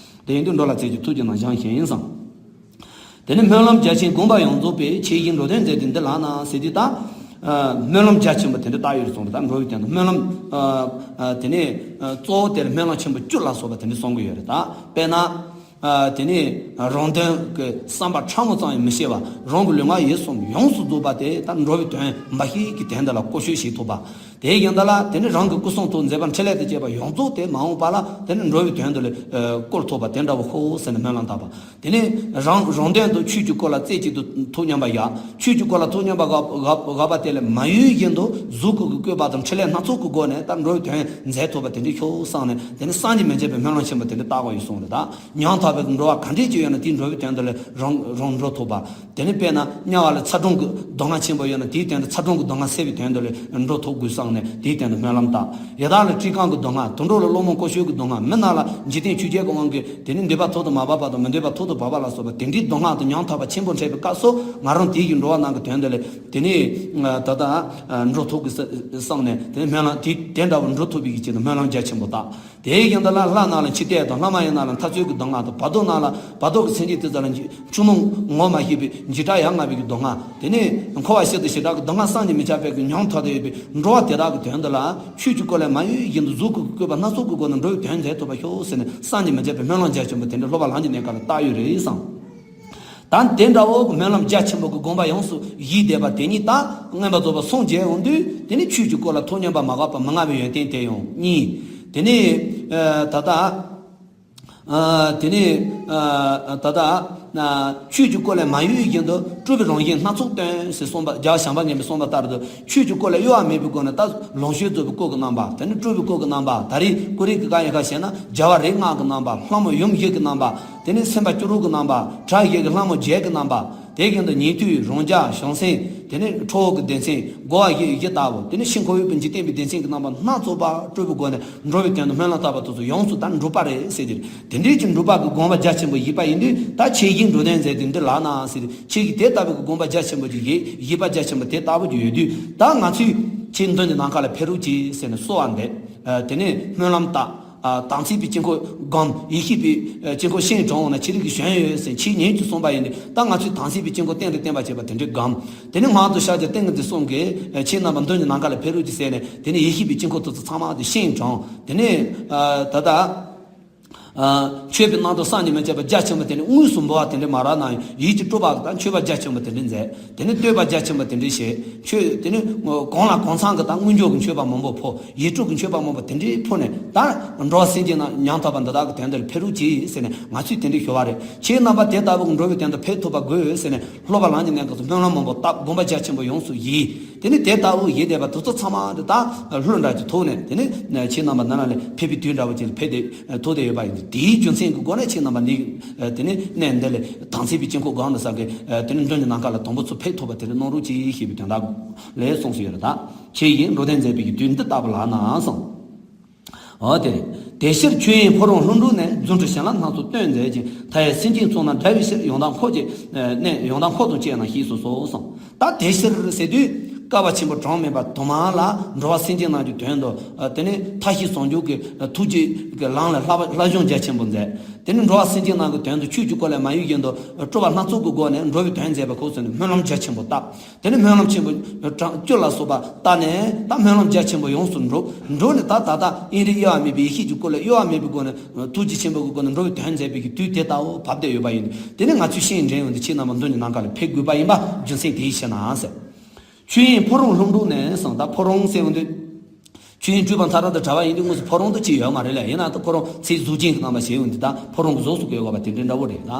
དེ་ཡིན་དུས་འགྲོ་ལ་བརྩེ་ཕྱིར་ཐུགས་ཀྱི་རྣམ་གཞུང་བཞིན་གསུངས། དེ་ནི་སྨོན་ལམ་རྒྱ་ཆེན་དགོངས་པ་ཡོངས་རྫོགས་པའི། ཆེ་བཞིའི་འགྲོ་དོན་མཛད་དེ་འདི་ལགས་ན་ཟེར་དུས་ད། ཨ་སྨོན་ལམ་རྒྱ་ཆེན་པོ་དེ་འདྲ་བཏབ་ཡོད་རེད་གསུངས་རེད། ད་འགྲོ་བའི་དོན་དུ་སྨོན་ལམ། ཨ་ཨ་དེ་ནས་ཨ་གཙོ་བོ་དེར་སྨོན་ལམ་ཆེན་པོ་བཅུ་ལ་སོགས་པ་དེ་འདྲ་གསུང་གི་ཡོད་རེད། ད་དཔེར་ན། ཨ་དེ་ནས་རང་དོན་གྱི་བསམ་པ་ཕྲ་མོ་ཙམ་ཡང་མི་བྱེད་པ། རང་གི་ལུས་ངག་ཡིད་གསུམ་ཡོངས་སུ་རྫོགས་པ་དེ་ད་འགྲོ་བའི་དོན་འབའ་ཞིག་གི་དོན་དེ་ལ་བཀོལ་སྤྱོད་བྱེད་ཐུབ་པ། དེ་ཡིན་ད་ལ་དེ་ནི་རང་གི་སྐུ་གསུང་ཐུགས་མཛད་པ་འཕྲིན་ལས་དང་བཅས་པ་ཡོངས་རྫོགས་དེ་མ་འོངས་པ་ལ་དེ་ནི་འགྲོ་བའི་དོན་དུ་ལ་ཨ་བཀོལ་ཐུབ་པ་དེ་འདྲ་བོ་ཤོག་ཟེར་ནས་སྨོན་ལམ་བཏབ་པ། དེ་ནས་རང་རང་དོན་དུ་ཆོས་ཀྱི་སྐོར་ལ་རྩེ་གཅིག་ཏུ་ཐུགས་མཉམ་པར་བཞག་ཆོས་ཀྱི་སྐོར་ལ་ཐུགས་མཉམ་པར་བཞག་བཞག་བཞག་པ་དེ་ལས་མ་གཡོས་བཞིན་དུ་གཟུགས་སྐུ་གི་བཀོད་པ་དང་འཕྲིན་ལས་སྣ་ཚོགས་ཀྱི་སྒོ་ནས་ད་འགྲོ་བའི་དོན་མཛད་ཐུབ་པ་དེ་འདྲ་ཤོག་བསམ་ནས། དེ་ནས་བསམ་གྱིས་མི་ཁྱབ་པའི་སྨོན་ལམ་ཆེན་པོ་དེ་འདྲ་བཏབ་དགོས་ཡོད་གསུངས་རེད། ད་ཉམ་ཐག་པའི་འགྲོ་བ་ག་འདྲས་ཅིག་ཡོད་ན་དེའི་འགྲོ་བའི་དོན་དུ་ལ་རང་རང་འགྲོ་ཐུབ་པ། དེ་ནས་དཔེར་ན་དམྱལ་བ་ལ་ཚ་གྲང་གི་སྡུག་བསྔལ་ཆེན་པོ་ཡོད་ན་དེའི་སྟེང་དུ་ཚ་གྲང་གི་སྡུག་བསྔལ་སེལ་བའི་དོན་དུ་ལ་འགྲོ་ཐུབ་དགོས་བསམ་ནས་དེའི་སྟེང་དུ་སྨོན་ལམ་བཏབ། ཡི་དྭགས་ལ་བཀྲེས་སྐོམ་གྱི་སྡུག་བསྔལ། དུད་འགྲོ་ལ་གློ་དམར་ཀུ་ཤུ་གི་སྡུག་བསྔལ། མི་རྣམས་ལ་འཇིག་རྟེན་ཆོས་བརྒྱད་ཀྱི་དབང་གིས་དེ་ནི་འདོད་པ་ཐོག་ཏུ་མ་བབས་པ་དང་མི་འདོད་པ་ཐོག་ཏུ་བབས་པ་ལ་སོགས་པ་དེ་འདྲའི་སྡུག་བསྔལ་དང་ཉམ་ཐག་པ་ཆེན་པོ་འཕྲད་པའི་སྐབས་སུ་ང་རང་དེའི་གི་འགྲོ་བ་རྣམས་ཀྱི་དོན་དུ་ལ་དེ་ནི་ད་ལྟ་འགྲོ་ཐུབ་དགོས་བསམ་ནས་དེ་ནི་སྨོན་ལམ་དེ་དེ་འདྲ་བོ་འགྲོ་ཐུབ་པའི་གི་ཆེད་དུ་སྨོན་ལམ་རྒྱ་ཆེན་པོ་བཏབ། དེའི་རྒྱུན་དུ་ལ་ལྷ་རྣམས་ལ་འཆི་ལྟས་དང་། ལྷ་མ་ཡིན་རྣམས་ལ་འཐབ་རྩོད་ཀྱི་སྡུག་བསྔལ་དང་། བར་དོ་རྣམས་ལ་བར་དོ་གི་སེམས་ཅན་དེ་ཚོ་ལ་འཆི་འཆི་མོངས་ངོ་མ་ཤེས་པའི་འཇིགས་སྐྲག་ཡ་ང་བའི་གི་སྡུག་བསྔལ། དེ་ནས་འཁོར་བ་ཞི་དང་ཞེ་དྲག་གི་སྡུག་བསྔལ་བསམ་གྱིས་མི་ཁྱབ་པའི་གི་ཉམ་ཐག་ཏུ་ཡོད་པའི་འགྲོ་བ་དེ་དག་གི་དོན་དུ་ལ་ཆོས་ཀྱི་སྐོར་ལས་མ་གཡོས་བཞིན་དུ་གཟུགས་སྐུ་གི་བཀོད་པ་སྣ་ཚོགས་ཀྱི་སྒོ་ནས་འགྲོ་བའི་དོན་མཛད་ཐུབ་པ་ཤོག་ཟེར་ནས་བསམ་གྱིས་མི་ཁྱབ་པའི་སྨོན་ལམ་རྒྱ་ཆེན་པོ་དེ་འདྲ་སློབ་པ་ལམ་གྱི་གནས་སྐབས་ལ་བཏབ་ཡོད་རེད་བསམ། ད་དེ་འདྲ་བོ་གི་སྨོན་ལམ་རྒྱ་ཆེན་པོ་གི་དགོངས་པ་ཡོངས་སུ་བཞེས་བསྡད་པ་དེ་ཉིད་ད་མངོན་པར་རྫོགས་པར་སངས་རྒྱས་འོང་དུས་དེ་ནི་ཆོས་ཀྱི་སྐོར་ལ་ཐུགས་མཉམ་པར་མ་བཞག་པ་མི་མངའ་བའི་ཡོན་ཏན་དེ་ཡང་གཉིས། དེ་ནི་ཨ་ད་ལྟ་ཨ་དེ་ནི་ཨ་ད་ལྟ་ཨ་ཆོས་ཀྱི་སྐོར་ལས་མ་གཡོས་བཞིན་དུ་སྤྲུལ་པའི་རང་བཞིན་སྣ་ཚོགས་སྟོན་ཟེར་གསུངས་པ། རྒྱལ་བ་བྱམས་པ་མགོན་པོས་གསུངས་པ་ལྟར་དུ་ཆོས་ཀྱི་སྐོར་ལས་གཡོ་བ་མེད་པའི་སྒོ་ནས་ད་ལོངས་སྤྱོད་རྫོགས་པའི་སྐུ་གི་རྣམ་པ། དེ་ནི་སྤྲུལ་པའི་སྐུ་གི་རྣམ་པ། ད་རེས་ཀོ་རིམ་གྱི་སྐད་ཡིག་ཁ་བྱས་ན་རྒྱལ་བ་རིགས་ལྔ་གི་རྣམ་པ། ལྷ་མོ་ཡུམ་བཞི་གི་རྣམ་པ། དེ་ནས་སེམས་དཔའ་བཅུ་དྲུག་གི་རྣམ་པ། བྲག་བཞི་གི་ལྷ་མོ་བརྒྱད་ཀྱི་རྣམ་པ། དེ་བཞིན་དུ་ཉན་ཐོས་རང་རྒྱལ་བྱང་སེམས། དེ་ནས་ཁྲོ་བོ་གི་སྡེ་ཚན། རྒོལ་བ་བཞི་བཞི་ལྟ་བུ། དེ་ནས་ཕྱིར་འཁོར་ཡུལ་དུ་འཇིག་རྟེན་པའི་སྡེ་ཚན་གྱི་རྣམ་པ་སྣ་ཚོགས་པ་སྤྲོས་པའི་སྒོ་ནས་འགྲོ་བའི་དོན་དུ་སྨོན་ལམ་བཏབ་པ་དེ་ཚོ་ཡོངས་སུ་ད་འགྲུབ་པ་རེད་ཟེར་གྱི་རེད། དེ་འདྲའི་ཀྱི་འགྲུབ་པ་གི་དགོངས་པ་རྒྱ་ཆེན་པོ་བཞེས་པ་ཡིན་དུས། ད་ཁྱེད་ཀྱིས་འགྲོ་དོན་མཛད་དེ་འདི་ལགས་ན་ཟེར། ཁྱེད་ཀྱིས་དེ་ལྟ་བུའི་གི་དགོངས་པ་རྒྱ་ཆེན་པོ་ཅིག་བཞེས། བཞེས་པ་རྒྱ་ཆེན་པོ་དེ་ལྟ་བུ་ཅིག་ཡོད་དུས། ད་ང་ཚོས་ཁྱེད་མདུན་གྱི་ནམ་མཁའ་ལ་ཕེབས་རོགས་གྱིས་ཟེར་ནས་གསོལ་བ་འདེབས། ཨ། དེ་ནས་སྨོན་ལམ་བཏབ། ཨ། དམ་ཚིག་པའི་དཀྱིལ་འཁོར་བསྒོམ། ཡེ་ཤེས་པའི་དཀྱིལ་འཁོར་བཞེངས་དྲགས་ན་ཁྱེད་རིགས་ཀྱིས་བྱོན་ཡོད་ཟེར། ཁྱེད་ཉིད་ཀྱིས་གསུངས་པ་ཡིན་ཏེ། ད་ང་ཚོས་དམ་ཚིག་པའི་དཀྱིལ་འཁོར་གཏན་དུ་བརྟན་པར་བྱེད་པ་དེ་འདྲའི་སྒོམ། དེ་ནས་ངག་ཏུ་ཤཱཀྱ་ཏིང་འཛིན་གསུམ་གྱིས། ཨ། ཁྱེད་རྣམ་པ་མདུན་གྱི་ནམ་མཁའ་ལ་ཕེབས་རོགས་གྱིས་ཟེར་ནས། དེ་ནས་ཡེ་ཤེས་པའི་དཀྱིལ་འཁོར་དེ་ཚོ་ཚང་མ་དེ་བཞེངས་དྲགས། དེ་ནས། ཨ། ད་ལྟ། ཨ། མཆོད་པའི་རྣམ་གྲངས་བསམ་གྱིས་མི་ཁྱབ་པ་རྒྱ་ཆེན་པོ་དེ་འདྲ། དངོས་སུ་འབུལ་བ་དེ་འདྲ་མ་རག་ན་ཡང་། ཡིད་ཀྱིས་སྤྲོ་བ་དང་མཆོད་པ་རྒྱ་ཆེན་པོ་དེ་འདྲ་མཛད། དེ་ནས་བསྟོད་པ་རྒྱ་ཆེན་པོ་དེ་འདྲ་བྱས། མཆོད། དེ་ནས་གང་ལ་གང་འཚམ་གྱི་ད་དངོས་འབྱོར་གྱི་མཆོད་པ་མང་པོ་ཕུལ། ཡིད་སྤྲོ་གི་མཆོད་པ་མང་པོ་དེ་འདྲ་ཕུལ་ནས། ད་འགྲོ་བ་སེམས་ཅན་རྣམས་ཉམ་ཐག་པ་འདི་དག་གི་དོན་དུ་ཕེབས་རོགས་གྱིས་ཟེར་ནས་ང་ཚོས་དེ་འདྲ་ཞུ་བ་རེད། ཁྱེད་རྣམ་པ་དེ་ལྟ་བུ་གི་འགྲོ་བའི་དོན་དུ་ཕེབས་ཐུབ་པ་དགོས་ཟེར་ནས། སློབ་པ་ལམ་གྱི་གནད་འགག་ཏུ་སྨོན་ལམ་མང་པོ་བཏབ། དགོངས་པ་རྒྱ་ཆེན་པོ་ཡོངས་སུ་བཞེས། དེ་ནས་དེ་ལྟ་བུ་བཞེས་བསྡད་པ་དེ་ཚོ་ཚང་མ་དེ་ད་ལྷུན་འདྲ་གྱི་ཐོག་ནས། དེ་ནས་ཁྱེད་རྣམ་པ་འདི་ན་ལས་ཕེབས་པའི་དུས་འདྲ་བོ་ཅིག་ལ་ཕེབས་ཏེ་ཐུག་བསྡད་ཡོད་པ་ཡིན། དེའི་རྒྱུ་མཚན་གྱི་སྒོ་ནས་ཁྱེད་རྣམ་པ་ནི། དེ་ནས་གནས་འདི་ལ་དམ་ཚིག་པའི་དཀྱིལ་འཁོར་སྒོམ་དུས་ཙམ་གྱི། དེ་ནས་མདུན་གྱི་ནམ་མཁའ་ལ་དང་པོ་ཚུར་ཕེབས་ཐུབ་པ་དེ་འདྲ་གནང་རོགས་གྱིས་ཞེས་པའི་དོན་དག་ལ་གསུངས་སུ་ཡོད་རེད། ད་ཁྱེད་ཀྱིས་འགྲོ་དོན་མཛད་པའི་དུས་འདི་ལྟ་བུ་ལགས་ན་གསུངས། འོ་དེ་རེད། དེ་ཕྱིར་ཆོས་དབྱིངས་ཕོ་བྲང་ལྷུན་གྲུབ་ནས། རྫུ་འཕྲུལ་བྱིན་རླབས་སྣ་ཚོགས་སྟོན་མཛད་ཅིང་། མཐའ་ཡས་སེམས་ཅན་ཚོགས་རྣམས་བསྒྲལ་བའི་ཕྱིར། ཡང་དག་འཁོར་གྱི་གནས། ཡང་དག་འཁོར་དང་བཅས་རྣམས་ཞེས་སུ་གསོལ་གསུངས། ད་དེ་ཕྱིར་ཟེར་དུས། བསྐལ་པ་ཆེན་པོ་གྲངས་མེད་པ་དུ་མ་ལ་འགྲོ་བ་སེམས་ཅན་རྣམས་ཀྱི་དོན་དུ། ཨ། དེ་ནས་མཐའ་བཞི་ཟུང་འཇུག་གི་ཐུགས་རྗེ་གི་ལམ་ལ་བསླབ་པ་བསླབ་སྦྱོང་རྒྱ་ཆེན་པོ་མཛད། དེ་ནས་འགྲོ་བ་སེམས་ཅན་རྣམས་ཀྱི་དོན་དུ་ཆོས་ཀྱི་སྐོར་ལས་མ་གཡོས་བཞིན་དུ་སྤྲོ་བ་སྣ་ཚོགས་ཀྱི་སྒོ་ནས་འགྲོ་བའི་དོན་མཛད་པ་ཁོ་ཟེར་ནས་སྨོན་ལམ་རྒྱ་ཆེན་པོ་བཏབ། དེ་ནས་སྨོན་ལམ་ཆེན་པོ་གྲངས་བཅུ་ལ་སོགས་པ་བཏབ་ནས། ད་སྨོན་ལམ་རྒྱ་ཆེན་པོ་ཡོངས་སུ་འགྲུབ། འགྲུབ་ནས་ད་ད་ལྟ་དབྱིངས་རིག་དབྱེ་བ་མེད་པའི་ཡེ་ཤེས་ཀྱི་སྐུ་ལས་གཡོ་བ་མེད་པའི་སྒོ་ནས། ཐུགས་རྗེ་ཆེན་པོ་གི་སྒོ་ནས་འགྲོ་བའི་དོན་མཛད་པའི་གི་དུས་དེ་ལྟ་བུ་བབ་བསྡད་ཡོད་པ་ཡིན། དེ་ནས་ང་ཚོས་ཤིང་འདྲེན་ཡོང་དུས་ཁྱེད་རྣམ་པ་མདུན་གྱི་ནམ་མཁའ་ལ་ཕེབས་དགོས་པ་ཡིན་པ་རྒྱུ་མཚན་དེའི་ཕྱིར་ན་ཟེར། ཆོས་དབྱིངས་ཕོ་བྲང་ལྷུན་གྲུབ་ནས་གསུངས། ད་ཕོ་བྲང་ཟེར་ཡོང་དུས། ཆོས་དབྱིངས་སྤྲུལ་པ་མཐའ་དག་དང་བྲལ་བ་ཡིན་དུས་དངོས་སུ་ཕོ་བྲང་དུ་ཅིག་ཡོད་མ་རེད་ལ། ཡིན་ན་ད་ཕོ་བྲང་ཚེ་གཟུགས་ཅན་གྱི་རྣམ་པ་ཞིག་ཡོང་དུས། ད་ཕོ་བྲང་གི་གཟུགས་སུ་བཀོད་དགོས་པ་དེ་འདྲའི་འདྲ་བོ་རེད་ད།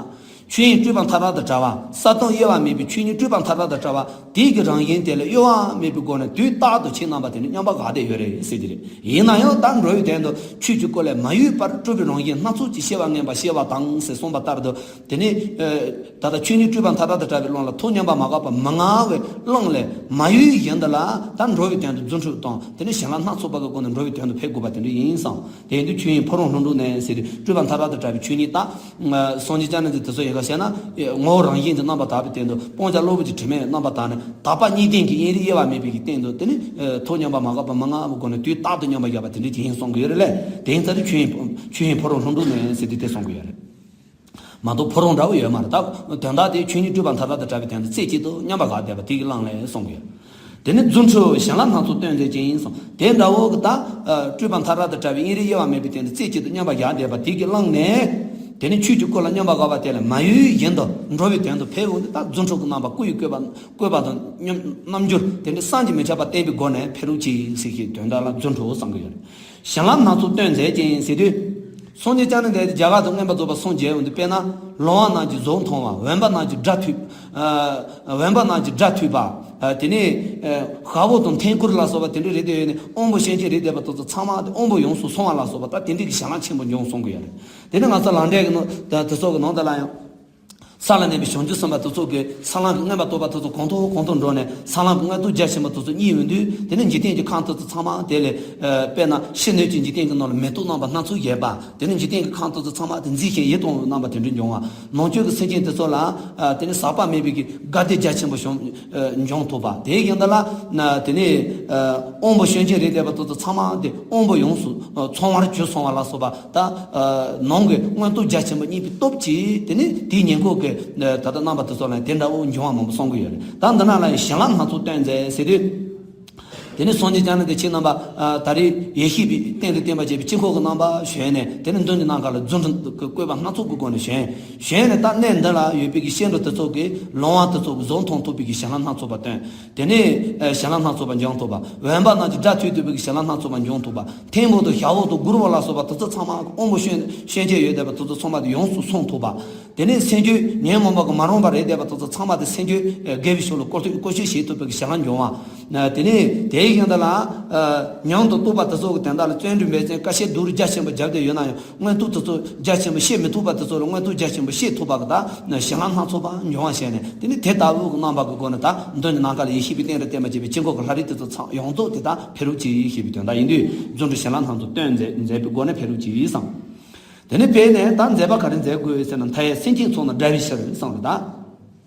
ཆོས་དབྱིངས་སྤྲུལ་པ་མཐའ་དག་དང་བྲལ་བ། གསལ་སྟོང་དབྱེ་བ་མེད་པའི་ཆོས་ཉིད་སྤྲུལ་པ་མཐའ་དག་དང་བྲལ་བ་དེའི་གི་རང་བཞིན་དེ་ལ་གཡོ་བ་མེད་པའི་སྒོ་ནས་དུས་རྟག་ཏུ་ཁྱེད་རྣམ་པ་དེ་ནི་མཉམ་པར་དགའ་བསྡད་ཡོད་རེད་ཟེར་གྱི་རེད། ཡིན་ན་ཡང་ད་འགྲོ་བའི་དོན་དུ་ཆོས་ཀྱི་སྐུ་ལས་མ་གཡོས་པར་སྤྲུལ་པའི་རང་བཞིན་སྣ་ཚོགས་ཀྱི་ཤེས་པ་མངོན་པར་ཤེས་པ་དང་ཟེར་གསུངས་པ་ལྟར་དུ། དེ་ནི། ཨ། ད་ལྟ་ཆོས་ཉིད་སྤྲུལ་པ་མཐའ་དག་དང་བྲལ་བའི་ཀློང་ལ་ཐོག་མཉམ་པ་མ་འགགས་པ་མི་མངའ་བའི་གླིང་ལས་མ་གཡོས་བཞིན་དུ་ལ། ད་འགྲོ་བའི་དོན་དུ་རྫུ་འཕྲུལ་དང་དེ་ནི་བྱིན་རླབས་སྣ་ཚོགས་པ་གི་སྒོ་ནས་འགྲོ་བའི་དོན་དུ་ཕེབས་དགོས་པ་དེ་འདྲ་ཡིན་གསུངས། དེ་ཡིན་དུས་ཆོས་དབྱིངས་ཕོ་བྲང་ལྷུན་གྲུབ་ནས་ཟེར་དུས། སྤྲུལ་པ་མཐའ་དག་དང་བྲལ་བའི་ཆོས་ཉིད་དག། སངས་རྒྱས་བསྐྱངས་ནས་དེ་ཚོ་ཡི་ག་བཤད་ན། ངོ་བོ་རང་བཞིན་གྱི་རྣམ་པར་དག་པའི་སྟེང་དུ། སྤང་བྱ་གློ་བུར་གྱི་དྲི་མའི་རྣམ་པར་དག་ནས། དག་པ་གཉིས་ལྡན་གྱི་དབྱིངས་རིག་དབྱེ་བ་མེད་པའི་གི་སྟེང་དུ། དེ་ནི། ཨ། ཐོག་མཉམ་པ་མ་འགགས་པ་མི་མངའ་བའི་སྒོ་ནས་དུས་རྟག་ཏུ་མཉམ་པར་བཞག་པ་དེ་འདྲ་ཅིག་ཡིན་གསུང་གི་ཡོད་རེད་ལས། དེ་ཡིན་ཙང་དེ་ཆོས་དབྱིངས་ཆོས་དབྱིངས་ཕོ་བྲང་ལྷུན་གྲུབ་ནས་ཟེར་དུས་དེ་གསུང་གི་ཡོད་རེད། མ་གཏོགས་ཕོ་བྲང་འདྲ་བོ་ཡོད་མ་རེད། ད་དོན་དག་དེ་ཆོས་ཉིད་སྤྲུལ་པ་མཐའ་དག་དང་བྲལ་བའི་སྟེང་དུ་རྩེ་གཅིག་ཏུ་མཉམ་པར་དགའ་བསྡད་པ་དེ་གི་གླིང་ལས་གསུང་གི་ཡོད། དེ་ནི་རྫུ་འཕྲུལ་བྱིན་རླབས་སྣ་ཚོགས་སྟོན་མཛད་ཅིང་གསུངས། དེ་འདྲ་བོ་གི་ད། ཨ། སྤྲུལ་པ་མཐའ་དག་དང་བྲལ་བའི་དབྱིངས་རིག་དབྱེ་བ་མེད་པའི་སྟེང་དུ་རྩེ་གཅིག་ཏུ་མཉམ་པར་བཞག་བསྡད་པ་དེ་གི་གླིང་ནས། དེ་ནི་ཆོས་ཀྱི་སྐུ་ལ་མཉམ་པར་དགའ་བ་དེ་ལས་མ་གཡོས་བཞིན་དུ་འགྲོ་བའི་དོན་དུ་ཕེབས་འོང་དུས། ད་རྫུ་འཕྲུལ་གྱི་རྣམ་པ་སྐུ་ཡི་བཀོད་པ་བཀོད་པ་དང་རྣམ་འགྱུར་དེ་འདྲ་བསམ་གྱིས་མི་ཁྱབ་པ་བསྟན་པའི་སྒོ་ནས་ཕེབས་རོགས་གྱིས་ཟེར་གྱི་དོན་དག་ལ་རྫུ་འཕྲུལ་གསུང་གི་ཡོད་རེད། བྱིན་རླབས་སྣ་ཚོགས་སྟོན་མཛད་ཅིང་ཟེར་དུས། སངས་རྒྱས་བསྐྱངས་ནས་དེ་རྒྱ་གར་དུ་མངོན་པར་རྫོགས་པར་སངས་རྒྱས་འོང་དུས། དཔེར་ན་ལོང་བ་རྣམས་ཀྱིས་གཟུགས་མཐོང་བ། འོན་པ་རྣམས་ཀྱིས་སྒྲ་ཐོས། ཨ། འོན་པ་རྣམས་ཀྱིས་སྒྲ་ཐོས་པ། ཨ། དེ་ནས། ཨ། ཤ་བོ་དང་ཐན་ཀུ་རི་ལ་སོགས་པ་དེ་འདྲ་རེད་དེ། ཡོད་ནས་དབང་པོ་སྐྱོན་ཅན་རེད་བསྡད་པ་དེ་ཚོ་ཚང་མ་དེ་དབང་པོ་ཡོངས་སུ་སོང་བ་ལ་སོགས་པ། ད་དེ་འདྲའི་གི་བྱིན་རླབས་ཆེན་པོ་འབྱུང་གསུང་གི་ཡོད་རེད། དེ་ནས་ང་ཚོ་ལམ་འབྲས་ཀྱི་ནང་དེ་ཚོ་གི་ནང་དུ་ལ་ཡང་། ས་ལ་གནས་པའི་བྱང་ཆུབ་སེམས་དཔའ་དེ་ཚོ་གིས་ས་ལམ་གྱི་མངོན་པར་རྟོགས་པ་དེ་ཚོ་གོང་དུ་གོང་དུ་འགྲོ་ནས། ས་ལམ་གྱི་མངོན་རྟོགས་རྒྱ་ཆེན་པོ་དེ་ཚོ་རྙེད་ཡོང་དུས། དེ་ནས་འཇིག་རྟེན་གྱི་ཁམས་དེ་ཚོ་ཚང་མ་དེ་ལས། ཨ། དཔེར་ན་ཕྱི་སྣོད་ཀྱི་འཇིག་རྟེན་གྱི་ནང་ལ་མེ་ཏོག་རྣམ་པ་སྣ་ཚོགས་རྒྱས་པ། དེ་ནས་འཇིག་རྟེན་གྱི་ཁམས་དེ་ཚོ་ཚང་མ་དེ་མཛེས་ཤིང་ཡིད་དུ་འོང་བའི་རྣམ་པ་དེ་འདྲ་འབྱུང་བ། ནང་བཅུད་ཀྱི་སེམས་ཅན་དེ་ཚོ་ལ། ཨ། དེ་ནས་ཟག་པ་མེད་པའི་གི་དགའ་བདེ་རྒྱ་ཆེན་པོ་བྱུང་། ཨ། འབྱུང་ཐུབ་པ། དེ་ཡིན་ད་ལ་ན། དེ་ནས། ཨ། དབང་པོ་སྐྱོན་ཅན་རེད་བསྡད་པ་དེ་ཚོ་ཚང་མ་དེ་དབང་པོ་ཡོངས་སུ། ཨ། ཚང་བར་གྱུར་སོང་བ་ལ་སོགས་པ། ད། ཨ། ནང་གི་མངོན་རྟོགས་རྒྱ་ཆེན་པོ་རྙེད་པའི་སྟོབས་ཀྱིས། དེ་ནས་དེའི་ཉེ་འཁོར་གྱི། ཨ། ད་ལྟ་རྣམ་པ་དེ་ཚོ་ལ་དེ་འདྲ་བོ་འབྱུང་བ་མང་པོ་གསུང་གི་ཡོད་རེད། ད་འདི་ན་ལ་ཡང་བྱིན་རླབས་སྣ་ཚོགས་སྟོན་མཛད་ཟེར་དུས། དེ་ནས་སངས་རྒྱས་བསྐྱངས་ནས་དེ་ཁྱེད་རྣམ་པ། ཨ། ད་རེས་ཡེ་ཤེས་པའི་སྟེང་དུ་བརྟན་པར་བྱེད་པའི་དཀྱིལ་འཁོར་གྱི་རྣམ་པ་བྱོན་ནས། དེ་ནས་མདུན་གྱི་ནམ་མཁའ་ལ་རྫུ་འཕྲུལ་གྱི་བཀོད་པ་སྣ་ཚོགས་ཀྱི་སྒོ་ནས་བྱོན། བྱོན་ནས་ད་གནས་འདི་ལ་ཡོད་པའི་གི་སྐྱེ་འགྲོ་དེ་ཚོ་གི་ལོང་བ་དེ་ཚོ་གི་གཟུགས་མཐོང་ཐུབ་པའི་གི་བྱིན་རླབས་སྣ་ཚོགས་པ་སྟོན། དེ་ནས། ཨ། བྱིན་རླབས་སྣ་ཚོགས་པ་འབྱུང་ཐུབ་པ། འོན་པ་རྣམས་ཀྱིས་སྒྲ་ཐོས་ཐུབ་པའི་གི་བྱིན་རླབས་སྣ་ཚོགས་པ་འབྱུང་ཐུབ་པ། ཐན་ཕོ་དང་ཤ་བོ་དང་གུར་བོ་ལ་སོགས་པ་དེ་ཚོ་ཚང་མ་དབང་པོ་སྐྱོན་སྐྱོན་ཅན་ཡོད་བསྡད་པ་དེ་ཚོ་ཚང་མ་དེ་ཡོངས་སུ་སངས་ཐུབ་པ། དེ་ནས་སེམས་རྒྱུད་ཉོན་མོངས་པ་གིས་མ་རུངས་པ་རེད་བསྡད་པ་དེ་ཚོ་ཚང་མ་དེ་སེམས་རྒྱུད་དགེ་བའི་ཕྱོགས་ལ་བཀོལ་སྤྱོད་བཀོལ་སྤྱོད་བྱེད་ཐུབ་པའི་གི་བྱིན་རླབས་འབྱུང་བ། དེ་ནས་དེའི་ཡང་དག་ལ་ཉམས་དང་རྟོགས་པ་དེ་ཚོ་གི་དོན་དག་ལ་བརྩོན་འགྲུས་འབད་བརྩོན་དཀའ་སྤྱད་སྡུག་རུས་རྒྱ་ཆེན་པོ་བརྒྱབ་བསྡད་ཡོད་ན་ཡང་མངོན་རྟོགས་དེ་ཚོ་རྒྱ་ཆེན་པོ་སྤྱད་མི་ཐུབ་པ་དེ་ཚོ་ལ་མངོན་རྟོགས་རྒྱ་ཆེན་པོ་སྤྱད་ཐུབ་པ་གི་ད་གཞན་ལ་སྣ་ཚོགས་པ་འབྱུང་བ་བྱས་ནས། དེ་ནས་དེ་ལྟ་བུ་གི་རྣམ་པ་གི་སྒོ་ནས་ད་མདུན་གྱི་ནམ་མཁའ་ལ་ཡེ་ཤེས་པའི་སྟེང་དུ་བརྟེན་པ་བྱས་པའི་དཀྱིལ་འཁོར་གྱི་ལྷ་རིས་དེ་ཚོ་ཚང་ཡོངས་རྫོགས་དེ་དག་འཕེལ་རོགས་གྱིས་ཞེས་པའི་དོན་དག་ཡིན་དུས། རྫུ་འཕྲུལ་གཞན་ལ་སྣ་ཚོགས་སྟོན་མཛད་མཛད་པའི་སྒོ་ནས་འཕེལ་རོགས་གྱིས་གསུངས། དེ་ནས་དཔེར་ན་ད་མཛད་པ་ག་རེ་མཛད་དགོས་ཟེར་ན། མཐའ་ཡས་སེམས་ཅན་ཚོགས་རྣམས་བསྒྲལ་བའི་ཕྱིར་གསུངས་རེད་ད།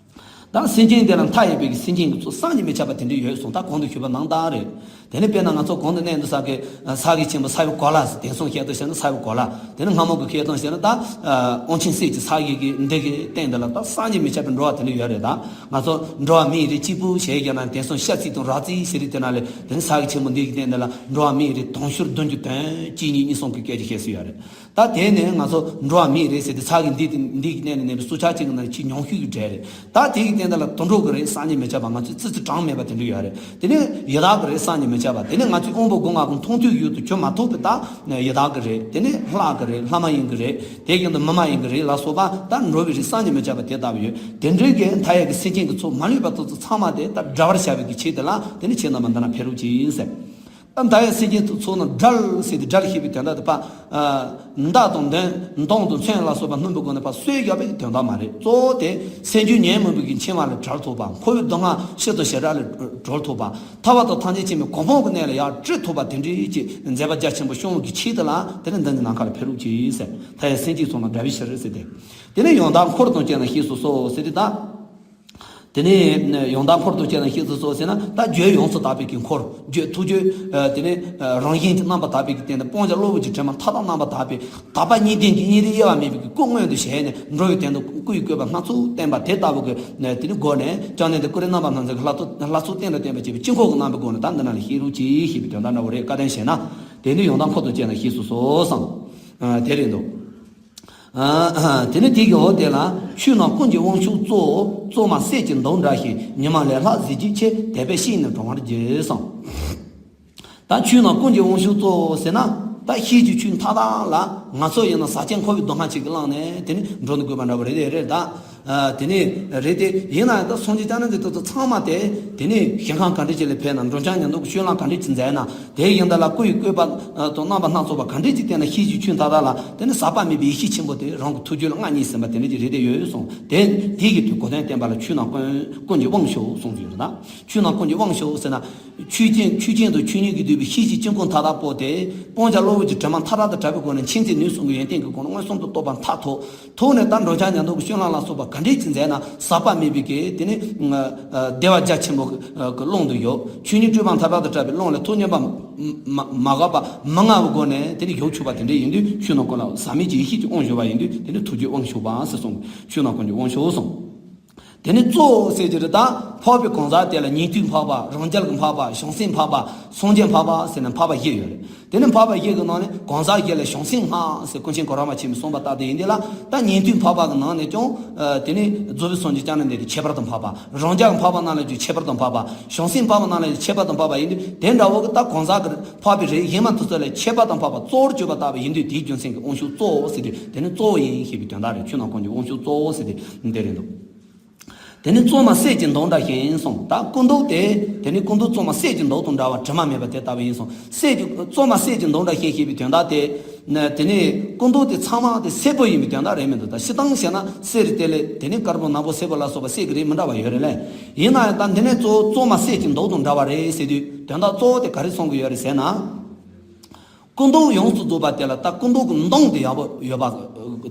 ད་སེམས་ཅན་དེ་ལ་མཐའ་ཡས་པའི་གི་སེམས་ཅན་གྱི་ཚོགས་བསམ་གྱིས་མི་ཁྱབ་པ་དེ་འདྲ་ཡོད་གསུངས། ད་གོང་དུ་ཞུས་པ་ནང་ལྟར་རེད། དེ་ནས་དཔེར་ན་ང་ཚོ་གོང་དུ་གནས་འདུག་ས་གི་ས་གཞི་ཆེན་པོ་ས་ཡི་གོ་ལ། དེང་སང་བཤད་སྟངས་བཤད་ན་ས་ཡི་གོ་ལ། དེ་ནས་སྔ་མོ་གི་བཤད་སྟངས་བཤད་ན་ད་དབང་ཆེན་གསེར་གྱི་ས་གཞི་གི་འདི་གི་སྟེང་དེ་ལ་ད་བསམ་གྱིས་མི་ཁྱབ་པའི་འགྲོ་བ་དེ་འདྲ་ཡོད་རེད་ད། ང་ཚོ་འགྲོ་བ་མིའི་རིགས་གཅིག་པུ་ཞེས་བརྗོད་ན་དེང་སང་ཤ་ཚིག་དང་ར་ཚིག་ཟེར་རིགས་དེ་ན་ལས། དེ་ནས་ས་གཞི་ཆེན་པོ་འདི་གི་སྟེང་དེ་ལ་འགྲོ་བ་མིའི་རིགས་དུང་ཕྱུར་བདུན་ཅུ་དོན་གཅིག་གཉིས་གཉིས་གསུམ་གྱི་སྐད་ཆ་བཤད་སྲོལ་ཡོད་རེད། ད་དེ་ནས་ང་ཚོ་འགྲོ་བ་མི་རེད་ཟེར་ཏེ་ས་གཞི་འདི་དེ་འདི་གི་སྟེང་ནས་གནས་པའི་སྲོག་ཆགས་གཅིག་གི་ནང་ཆེས་ཉུང་ཤོས་ཀྱི་གྲས་རེད། ད་དེ་གི་སྟེང་དེ་ལ་དུད་འགྲོ་གི་རེད། བསམ་གྱིས་མི་ཁྱབ་པ། ང་ཚོས་ཙི་ཙི་གྲངས་མེད་པ་དེ་འདྲ་ཡོད་རེད། དེ་ནས་ཡི་དྭགས་ཀྱི་རེད། བསམ་གྱིས་མི་ཁྱབ་པ། དེ་ནས་ང་ཚོའི་དབང་པོ་སྒོ་ལྔ་གི་མཐོང་ཐོས་ཡུལ་དུ་གྱུར་མ་ཐུབ་པའི་ད་ཡི་དྭགས་ཀྱི་རེད། དེ་ནས་ལྷ་གི་རེད། ལྷ་མ་ཡིན་གྱི་རེད། དེ་བཞིན་དུ་མི་མ་ཡིན་གྱི་རེད་ལ་སོགས་པ་ད་འགྲོ་བའི་རིགས་བསམ་གྱིས་མི་ཁྱབ་པ་དེ་ལྟ་བུ་ཡོད། དེ་འདྲའི་གི་མཐའ་ཡས་ཀྱི་སེམས་ཅན་གྱི་ཚོགས་མ་ལུས་པ་དེ་ཚོ་ཚང་མ་དེ་ད་བསྒྲལ་བར་བྱ་བའི་གི་ཆེད་དེ་ལ། དེ་ནས་ཁྱེད་རྣམ་པ་འདི་ན་འཕེལ་རོགས་གྱིས་ཟེར། ད་མཐའ་ཡས་སེམས་ཅན་དེ་ཚོ་རྣམས་བསྒྲལ་ཟེར་ཏེ། བསྒྲལ་ཞེས་པའི་དོན་དག་དེ་ཕར་མདའ་དང་མདུང་མདུང་དང་མཚོན་ལ་སོགས་པ་སྣུན་པའི་སྒོ་ནས་ཕར་གསོད་བཞག་པའི་དོན་དག་མ་རེད། གཙོ་བོ་དེ་སེམས་རྒྱུད་ཉོན་མོངས་པའི་གི་འཆིང་བ་ལས་བསྒྲལ་ཐུབ་པ། འཁོར་བའི་སྡུག་བསྔལ་ཕྱིར་དང་ཞེ་དྲག་ལས་སྒྲོལ་ཐུབ་པ། ཐར་པ་དང་ཐམས་ཅད་མཁྱེན་པའི་གོ་འཕང་གི་གནས་ལ་ཡར་བཀྲོལ་ཐུབ་པ་དེ་འདྲའི་ཅིག་མཛད་པ་རྒྱ་ཆེན་པོ་བྱུང་བའི་གི་ཆེད་དུ་ལ། དེ་ནི་མདུན་གྱི་ནམ་མཁའ་ལ་འཕེལ་རོགས་གྱིས་ཟེར། མཐའ་ཡས་སེམས་ཅན་ཚོགས་རྣམས་བསྒྲལ་བའི་ཕྱིར་ཟེར་ཏེ། དེ་ནས་ཡང་དག་འཁོར་དང་བཅས་ན་གཤེགས་སུ་གསོལ་ཟེར་ཏེ་ད། དེ་ནས་ཡང་དག་འཁོར་དང་བཅས་ན་གཤེགས་སུ་གསོལ་ཟེར་ན། ད་རྒྱུད་ཡོངས་སུ་དག་པའི་གི་འཁོར། རྒྱུད་ཐུགས་རྒྱུད། ཨ། དེ་ནས་ཨ་རང་བཞིན་གྱི་རྣམ་པར་དག་པའི་གི་སྟེང་དུ་སྤང་བྱ་གློ་བུར་གྱི་དྲི་མ་མཐའ་དག་རྣམ་པར་དག་པའི་དག་པ་གཉིས་ལྡན་གྱི་གཉིས་ལྡན་དབྱེ་བ་མེད་པའི་གི་སྐུ་མངོན་དུ་བྱས་ནས། འགྲོ་བའི་དོན་དུ་སྐུ་ཡི་བཀོད་པ་སྣ་ཚོགས་བསྟན་པ་དེ་ལྟ་བུ་གི་དེ་ནི་སྒོ་ནས། བཅོམ་ལྡན་འདས་སྐུ་རིམ་རྣམ་པ་སྣ་ཚོགས་ཀྱི་ལྷ་ཚོགས་ལྷ་ཚོགས་སྟེང་དུ་བསྟན་པ་བྱས་པའི་དཀྱིལ་འཁོར་གྱི་རྣམ་པའི་སྒོ་ནས་ད་འདི་ན་ལ་གཤེགས་རོགས་གྱིས་ཞེས་པའི་དོན་དག་འདྲ་བོ་རེད། བཀའ་དྲིན་ཆེ་ན། དེ་ནས་ཡང་དག་འཁོར་དང་བཅས་ན་གཤེགས་སུ་གསོལ་གསུངས། ཨ། དེ་རེད་འདུག། ཨ། དེ་ནས་དེ་གི་འོག་དེ་ལ། ཆོས་རྣམས་ཀུན་གྱི་དབང་ཕྱུག་གཙོ། གཙོ་མ་གསེར་གྱི་མདོག་འདྲ་ཞིང་། ཉི་མ་ལས་ལྷག་གཟི་བརྗིད་ཆེ། དད་པས་བཤེས་ནས་དྲང་བར་བགྱི་གསུངས། ད་ཆོས་རྣམས་ཀུན་གྱི་དབང་ཕྱུག་གཙོ་ཟེར་ན། ད་ཤེས་བྱའི་ཆོས་མཐའ་དག་ལ་ང་ཚོ་ཡིན་ན་ཟག་བཅས་འཁོར་བའི་སྡུག་བསྔལ་ཅིག་གིས་བསླངས་ནས་དེ་ནི་འགྲོ་འདུག་དགོས་པ་འདྲ་བོ་རེད། དེ་རེད་ད། ཨ། དེ་ནི་རེད་དེ། ཡིན་ན་ཡང་ད་སངས་རྒྱས་བསྐྱངས་ན་འདི་ཚོ་ཚང་མ་དེ་དེ་ནི་ཞིང་ཁམས་ག་འདྲ་ཅིག་ལ་ཕེབས་ན། འགྲོ་འཆག་ཉལ་འདུག་གི་སྤྱོད་ལམ་ག་འདྲ་ཅིག་མཛད་ན། དེ་ཡང་དག་ལ་སྐུ་ཡི་བཀོད་པ་དང་རྣམ་པ་སྣ་ཚོགས་པ་ག་འདྲ་ཅིག་བསྟན་ན། ཤེས་བྱའི་ཆོས་མཐའ་དག་ལ་དེ་ནི་ཟག་པ་མེད་པའི་ཡེ་ཤེས་ཆེན་པོ་དེ་རང་གི་ཐུགས་རྒྱུད་ལ་མངའ་བརྙེས་ཟིན་པ་དེ་འདྲ་ཅིག་རེད་དེ་ཡོད་གསུངས། དེ་དེ་ཡི་དུས་གོ་དོན་བསྟན་པ་ལ་ཆོས་རྣམས་ཀུན་ཀུན་གྱི་དབང་ཕྱུག་གསུངས་ཡོད་ན། ཆོས་རྣམས་ཀུན་གྱི་དབང་ཕྱུག་ཟེར་ན། ཆོས་ཅན། ཆོས་ཅན་དང་ཆོས་ཉིད་ཀྱིས་བསྡུས་པའི་ཤེས་བྱའི་དཀྱིལ་འཁོར་མཐའ་དག་པོ་དེ། སྤང་བྱ་གློ་བུར་གྱི་དྲི་མ་མཐའ་དག་དང་བྲལ་བའི་སྒོ་ནས་མཁྱེན་བརྩེ་ནུས་གསུམ་གྱི་ཡོན་ཏན་གྱི་སྒོ་ནས་མངོན་སུམ་དུ་རྟོགས་པ་མཐར་ཐུག། ཐུག་ནས་ད་འགྲོ་འཆག་ཉལ་འདུག་གི་སྤྱོད་ལམ་ལ་སོགས་པ་ག་འདྲས་ཅིག་མཛད་ན་ཟག་པ་མེད་པའི་གི་དེ་ནི་བདེ་བ་རྒྱ་ཆེན་པོ་གི་ཀློང་དུ་ཡོད། ཆོས་ཉིད་སྤྲོས་པ་མཐའ་དག་དང་བྲལ་བའི་ཀློང་ལས་ཐོག་ཉན་པ་མ་མ་འགགས་པ་མི་མངའ་བའི་སྒོ་ནས་དེ་ནི་ཡོངས་ཆོད་པ་དེ་འདྲས་ཡིན་དུས། ཆོས་རྣམས་ཀུན་ལ་ཟག་མེད་ཀྱི་ཡེ་ཤེས་ཀྱི་དབང་ཞུ་བ་ཡིན་དུས། དེ་ནི་ཐུགས་རྒྱུད་དབང་ཕྱུག་པ་ཟེར་གསུངས། ཆོས་རྣམས་ཀུན་གྱི་དབང་ཕྱུག་གསུངས། དེ་ནས་གཙོ་བོ་ཟེར་གྱི་རེད་ད། འཕགས་པའི་གང་ཟག་དེ་ལ་ཉན་ཐོས་འཕགས་པ། རང་རྒྱལ་གྱི་འཕགས་པ། བྱང་སེམས་འཕགས་པ། སངས་རྒྱས་འཕགས་པ་ཟེར་ནས་འཕགས་པ་བཞི་ཡོད་རེད། དེ་ནས་འཕགས་པ་བཞི་གི་ནང་ནས་གང་ཟག་བཞི་ལ་བྱང་སེམས་སྔགས་ཟེར་ཀུན་མཁྱེན་གོ་རམས་པ་ཆེན་པོས་གསུངས་པ་ལྟར་དུ་ཡིན་དུས་ལ། ད་ཉན་ཐོས་འཕགས་པ་གི་ནང་ནས་ཀྱང་། ཨ། དེ་ནས་རྫོགས་པའི་སངས་རྒྱས་བསྐྱངས་ན་འདི་དེ་ཁྱད་པར་དུ་འཕགས་པ། རང་རྒྱལ་གྱི་འཕགས་པ་རྣམས་ལ་ཡང་ཁྱད་པར་དུ་འཕགས་པ། བྱང་སེམས་འཕགས་པ་རྣམས་ལ་ཡང་ཁྱད་པར་དུ་འཕགས་པ་ཡིན་དུས། དེ་འདྲ་བོ་གི་ད་གང་ཟག་གི་འཕགས་པའི་རིགས་གཞན་མ་དེ་ཚོ་ལས་ཁྱད་པར་དུ་འཕགས་པ་གཙོ་བོར་གྱུར་པ་ལྟ་བུ་ཡིན་དུས། དེའི་རྒྱུ་མཚན་གྱིས་དབང་ཕྱུག་གཙོ་བོ་ཟེར་དུས། དེ་ནི་གཙོ་བོ་ཡིན་ཞེས་པའི་དོན་དག་རེད། ཆོས་རྣམས་ཀུན་གྱི་དབང་ཕྱུག་གཙོ་བོ་ཟེར་དུས་འདི་རེད་འདུག། དེ་ནི་གཙོ་མ་གསེར་གྱི་མདོག་འདྲ་ཞིང་གསུངས། ད་སྐུ་མདོག་དེ། དེ་ནི་སྐུ་མདོག་གཙོ་མ་གསེར་གྱི་མདོག་དང་འདྲ་བ་དྲི་མ་མེད་པ་དེ་ལྟ་བུ་ཡིན་གསུངས། གསེར་གྱི། གཙོ་མ་གསེར་གྱི་མདོག་འདྲ་ཞིང་ཞེས་པའི་དོན་དག་དེ། ན། དེ་ནི་སྐུ་མདོག་དེ་ཚང་མ་དེ་སེར་པོ་ཡིན་པའི་དོན་དག་རེད་མི་འདུག། ད་སྤྱིར་བཏང་བྱས་ན་གསེར་དེ་ལས་དེ་ནི་དཀར་པོ་ནག་པོ་སེར་པོ་ལ་སོགས་པ་གསེར་གྱི་རིགས་མི་འདྲ་བ་ཡོད་རེད་ལས། ཡིན་ན་ཡང་ད་འདི་ནི་གཙོ་བོ་གཙོ་མ་གསེར་གྱི་མདོག་དང་འདྲ་བ་རེད་ཟེར་དུས། དོན་དག་གཙོ་བོ་དེ་ག་རེ་གསུང་གི་ཡོད་རེད་ཟེར་ན། སྐུ་མདོག་ཡོངས་སུ་རྫོགས་པ་དེ་ལ་ད་སྐུ་མདོག་གི་མདོངས་དེ་ཡག་པོ་ཡོད་པ་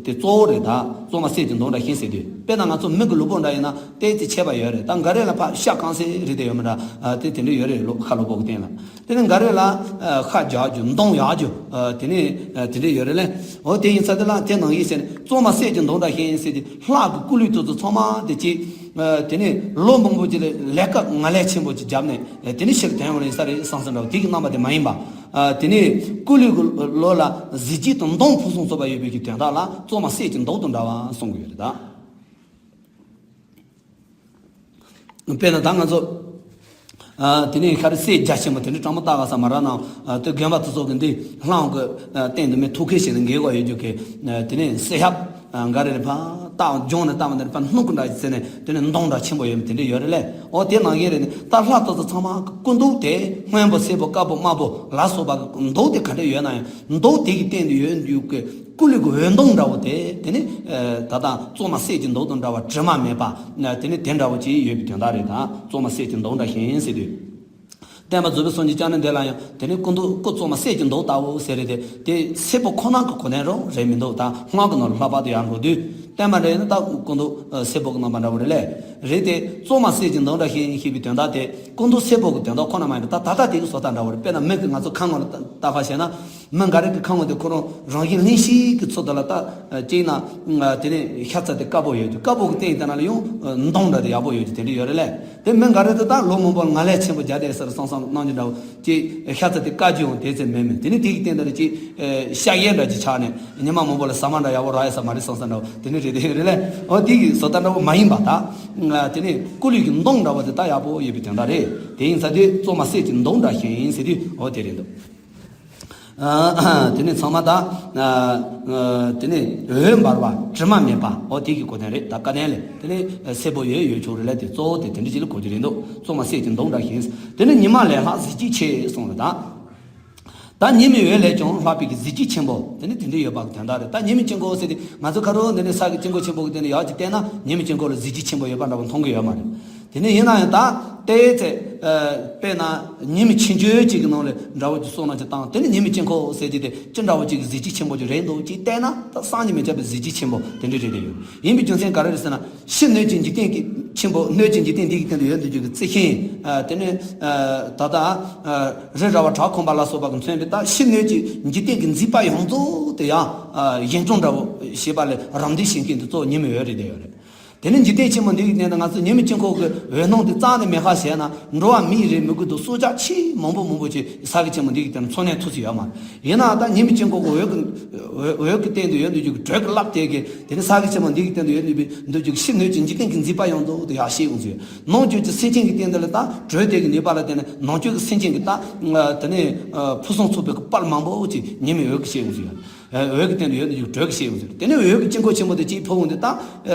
དེ་གཙོ་བོ་རེད། ད་གཙོ་མ་གསེར་གྱི་མདོག་འདྲ་ཞིང་ཟེར་དུས། དཔེར་ན་ང་ཚོ་མི་གི་ལུས་པོ་འདྲ་ཡིན་ན་ཏོག་ཙམ་ཁྱད་པར་ཡོད་རེད། ད་འགའ་རེ་ལ་ཕར་ཤ་རྐང་སེ་རེད་དེ་ཡོད་མི་འདྲ། ཨ། དེ་དེ་འདྲ་ཡོད་རེད། ལོ། ཁ་ལོ་པོ་གི་སྟེང་ལ། དེ་ནས་འགའ་རེ་ལ་ཨ། ཤ་རྒྱགས་རྒྱུ། མདོངས་ཡག་རྒྱུ། ཨ། དེ་ནས། ཨ། དེ་འདྲ་ཡོད་རེད་ལས། འོ། དེ་ཡིན་ཙང་དེ་ལ་དེ་ནང་བཞིན་བྱས་ནས་གཙོ་མ་གསེར་གྱི་མདོག་འདྲ་ཞིང་ཟེར་དུས། ལྷ་གི་སྐུ་ལུས་དེ་ཚོ་ཚང་མ་དེ་ཅིག། ཨ། དེ་ནས་ལོ་མང་པོ་ཅིག་ལ་ལས་ཀ་ངལ་ལས་ཆེན་པོ་ཅིག་བརྒྱབ་ནས། ཨ། དེ་ནས་ཕྱིར་དོན་ཡོང་ལ་ཡིན་ས་རེད་བསམ་བསམ་འདྲ་བོ་དེ་གི་རྣམ་པ་དེ་མ་ཡིན་པ། ཨ། དེ་ནས་སྐུ་ལུས་ཀྱི་ལོ་ལ་གཟི་བརྗིད་དང་མདངས་ཕུན་སུམ་ཚོགས་པ་ཡོད་པའི་གི་དོན་དག་ལ་གཙོ་མ་གསེར་གྱི་མདོག་དང་འདྲ་བ་གསུང་གི་ཡོད་རེད་ད། དཔེར་ན་ད་ང་ཚོ། ཨ། དེ་ནས་ཤ་རུས་གསེར་རྒྱ་ཆེན་པོ་དེ་འདྲ་སྤྲང་པོ་ལྟ་ག་ས་མ་རག་ན། ཨ། དེ་དགོན་པ་དེ་ཚོ་གི་འདི་ལྷ་གི། ཨ། སྟེང་དུ་མི་ཐུགས་ཁུར་བྱས་ནས་འགེལ་དགོས་ཡོད་རྒྱུ་གི། ཨ། དེ་ནས་གསེར་ཞབས། ཨ། འགའ་རེ་རེ་ཕར་ ལྟ་སྦྱོང་ནས་ལྟ་བ་འདི་ཕར་སྣུམ་གྱི་འདྲ་ཟེར་ནས་དེ་ནས་མདོག་འདྲ་ཆེན་པོ་ཡོད་མེད་དེ་འདྲ་ཡོད་རེད་ལས། འོ་དེ་ནང་བཞིན་རེད་ནས་ད་ལྷ་ཐོ་ཚོ་ཚང་མ་སྐུ་མདོག་དེ་སྔོན་པོ་སེར་པོ་དཀར་པོ་དམར་པོ་ལ་སོགས་པ་གི་མདོག་དེ་ག་འདྲ་ཡོད་ན་ཡང་མདོག་དེ་གི་སྟེང་དུ་ཡོད་འདུག་གི་སྐུ་ལུས་ཀྱི་འོད་མདོག་འདྲ་བོ་དེ་དེ་ནི་ད་ལྟ་བཙོ་མ་སྲེད་ཀྱི་མདོག་དང་འདྲ་བ་དྲི་མ་མེད་པ་དེ་ནི་དེ་འདྲ་བོ་ཅིག་ཡོད་པའི་དོན་དག་རེད། ད་བཙོ་མ་སྲེད་ཀྱི་མདོག་འདྲ་ཞིང་ཟེར་དུས། བསྟན་པ་རྫོགས་པའི་སངས་རྒྱས་བསྐྱངས་ནས་འདི་ལ་ཡང་དེ་ནི་སྐུ་མདོག་སྐུ་བཙོ་མ་སྲེད་ཀྱི་མདོག་ལྟ་བུ་ཟེར་རེད་དེ། དེ་སེར་པོ་ཁོ་ན་གི་གོ་དོན་རང་རེད་མི་འདུག་ད་སྔགས་ཀྱི་ནང་ལ་ལྷག་པར་དུ་ཡར་འགྲོ་དུས་བསྟན་པ་འདྲ་ཡིན་ན་ད་སྐུ་མདོག་སེར་པོ་གི་རྣམ་པ་འདྲ་བོ་རེད་ལས། རེད་དེ་བཙོ་མ་སྲེད་ཀྱི་མདོག་འདྲ་ཞིང་ཞེས་པའི་དོན་དག་དེ་སྐུ་མདོག་སེར་པོ་གི་དོན་དག་ཁོ་ན་མ་ཡིན་པ་ད་ད་ལྟ་དེ་གི་བཟོ་ལྟ་འདྲ་བོ་རེད། དཔེར་ན་མི་གི་ང་ཚོ་ཁ་ངོ་ལ་ལྟ་ཁ་བྱས་ན། མི་འགའ་རེ་གི་ཁ་ངོ་དེ་ཁོ་རང་རང་བཞིན་གླིང་བཞི་གི་ཚུལ་དུ་ལ་ལྟ་གཅིག་ན་དེ་ནས་ཤ་ཚ་དེ་དཀར་པོ་ཡོད་དུས་དཀར་པོ་གི་སྟེང་དེ་ན་ལ་ཡང་མདོག་འདྲ་དེ་ཡག་པོ་ཡོད་དུས་དེ་འདྲ་ཡོད་རེད་ལས། དེ་མི་འགའ་རེ་དེ་ད་ལོ་མང་པོ་ལ་ང་ལས་ཆེན་པོ་རྒྱ་དེ་ཟེར་སང་སང་གནང་རྒྱུ་འདྲ་བོ་ཅིག་ཤ་ཚ་དེ་དཀར་རྒྱུ་ཡང་དེ་ཚེ་མེད་མེད་དེ་ནི་དེ་གི་སྟེང་དེ་ལ་ཅིག་ཤ་ཡས་འདྲ་ཅིག་ཆགས་ནས་ཉི་མ་མང་པོ་ལ་ཟ་མ་འདྲ་ཡག་པོ་རག་ཡས་ས་མ་རེད་སང་སང་འདྲ་བོ་དེ་ནི་རེད་དེ་རེད་ལས། འོ་དེ་གི་བཟོ་ལྟ་འདྲ་བོ་མ་ཡིན་པ་ད་དེ་ནི་སྐུ་ལུས་ཀྱི་མདོག་འདྲ་བོ་དེ་ད་ཡག་པོ་ཡོད་པའི་དོན་དག་རེད། དེ་ཡིན་ས་དུས་བཙོ་མ་སྲེད་ཀྱི་མདོག་འདྲ་ཞིང་ཟེར་དུས་འོ་དེ་རེད་འདུག་དེ་ནས་ཚང་མ་དང་། དེ་ནས་འོད་འབར་བ་དྲི་མ་མེད་པ་འོ་དེ་གི་གོ་དོན་རེད། ད་བཀའ་དྲིན་ལས་དེ་ནས་སེར་པོ་ཡོད་ཡོད་ཆོག་རེད་ལ་དེ་གཙོ་བོ་དེ་དེ་འདྲ་ཅིག་ལ་གོ་རྒྱུ་རེད་འདུག་བཙོ་མ་སྲེད་ཀྱི་མདོག་འདྲ་ཞིང་། དེ་ནས་ཉི་མ་ལས་ལྷག་གཟི་བརྗིད་ཆེ་གསུངས་རེད་ད། ད་ཉི་མའི་འོད་ལས་ཀྱང་ལྷག་པའི་གི་གཟི་བརྗིད་ཆེན་པོ་དེ་ནི་དེ་འདྲ་ཡོད་པ་གི་དོན་དག་རེད། ད་ཉི་མའི་དཀྱིལ་འཁོར་ཟེར་དེ་ང་ཚོ་ཁ་རོག་འདི་ནས་ས་གི་དཀྱིལ་འཁོར་ཆེན་པོ་གི་སྟེང་ནས་ཡར་ཅིག་བལྟས་ན་ཉི་མའི་དཀྱིལ་འཁོར་ལ་གཟི་བརྗིད་ཆེན་པོ་ཡོད་པ་འདྲ་བོ་མཐོང་གི་ཡོད་མ་རེད། དེ་ནས་ཡིན་ན་ཡང་ད་ལྟའི་ཚེ། དཔེར་ན་ཉི་མ་ཆུང་ཆུང་ཅིག་གི་ནང་ལ་འདྲ་བོ་ཅིག་བསམ་བློ་ཅིག་བཏང་དེ་ནི་ཉི་མའི་དཀྱིལ་འཁོར་ཟེར་གྱི་དེ་ཅི་འདྲ་བོ་ཅིག་གི་གཟི་བརྗིད་ཆེན་པོ་ཅིག་རེད་འདུག་ཅིག་བལྟས་ན་ད་བསམ་གྱིས་མི་ཁྱབ་པའི་གཟི་བརྗིད་ཆེན་པོ་དེ་འདྲ་རེད་དེ་ཡོད། ཡིན་པའི་རྒྱུ་མཚན་ག་རེ་རེད་ཟེར་ན་ཕྱི་སྣོད་ཀྱི་འཇིག་རྟེན་གྱི་ཆེན་པོ་སྣོད་ཀྱི་འཇིག་རྟེན་འདི་གི་སྟེང་དུ་ཡོད་འདུག་རྒྱུ་གི་རྩི་ཤིང་། དེ་ནས་ད་ལྟ་རི་ར་བ་བྲག་ཁུང་པ་ལ་སོགས་པ་གི་མཚོན་པའི་ད་ཕྱི་སྣོད་ཀྱི་འཇིག་རྟེན་གྱི་མཛེས་པ་ཡོངས་རྫོགས་དེ་ཡང་གཞན་སྐྱོང་འདྲ་བོ་ཞེས་པ་ལས་རམ་འདེགས་བྱེད་མཁན་དེ་གཙོ་བོ་ཉི་མའི་འོད་རེད་བསྡད་ཡོད་རེད། དེ་ནས་འཇིག་རྟེན་ཆེན་མོ་འདི་གི་སྟེང་དུ་ང་ཚོ་ཉི་མའི་དཀྱིལ་འཁོར་གྱི་འོད་སྣང་དེ་རྩ་ནས་མེད་ཁ་བྱས་ན་འགྲོ་བ་མིའི་རིགས་མི་དགོས་འདུག་སྲོག་ཆགས་ཆེས་མང་པོ་མང་པོ་ཅིག་ས་གི་ཆེན་མོ་འདི་གི་སྟེང་འཚོ་གནས་ཐུབ་ཀྱི་ཡོད་མ་རེད། ཡིན་ནའང་ད་ཉི་མའི་དཀྱིལ་འཁོར་གྱི་འོད་ཀྱི་འོད་འོད་ཀྱི་སྟེང་དུ་ཡོད་འདུག་རྒྱུ་གི་དྲོད་ཀྱི་རླབས་དེ་གིས་དེ་ནི་ས་གི་ཆེན་མོ་འདི་གི་སྟེང་དུ་ཡོད་འདུག་པའི་འདུག་རྒྱུ་གི་ཕྱི་སྣོད་ཀྱི་འཇིག་རྟེན་གྱི་མཛེས་པ་ཡོངས་རྫོགས་དེ་ཡར་ཤེས་ཡོང་ཚུལ་ནང་བཅུད་ཀྱི་སེམས་ཅན་གྱི་སྟེང་དུ་ལ་ད་དྲོད་དེ་གི་ནུས་པ་ལ་བརྟེན་ནས་ནང་བཅུད་ཀྱི་སེམས་ཅན་གྱི་ད་དེ་ནི་ཕུན་སུམ་ཚོགས་པའི་དཔལ་མང་པོ་ཅིག་ཉི་མའི་འོད་ཀྱིས་ཤེས་ཡོང་ཚུལ་ཡོད། འོད་ཀྱི་སྟེང་དུ་ཡོད་འདུག་རྒྱུ་དྲོད་ཀྱིས་ཤེས་ཡོང་ཟེར། དེ་ནས་འོད་ཀྱི་དཀྱིལ་འཁོར་ཆེན་པོ་དེ་གཅིག་ཕུབ་འོང་དུས་ད།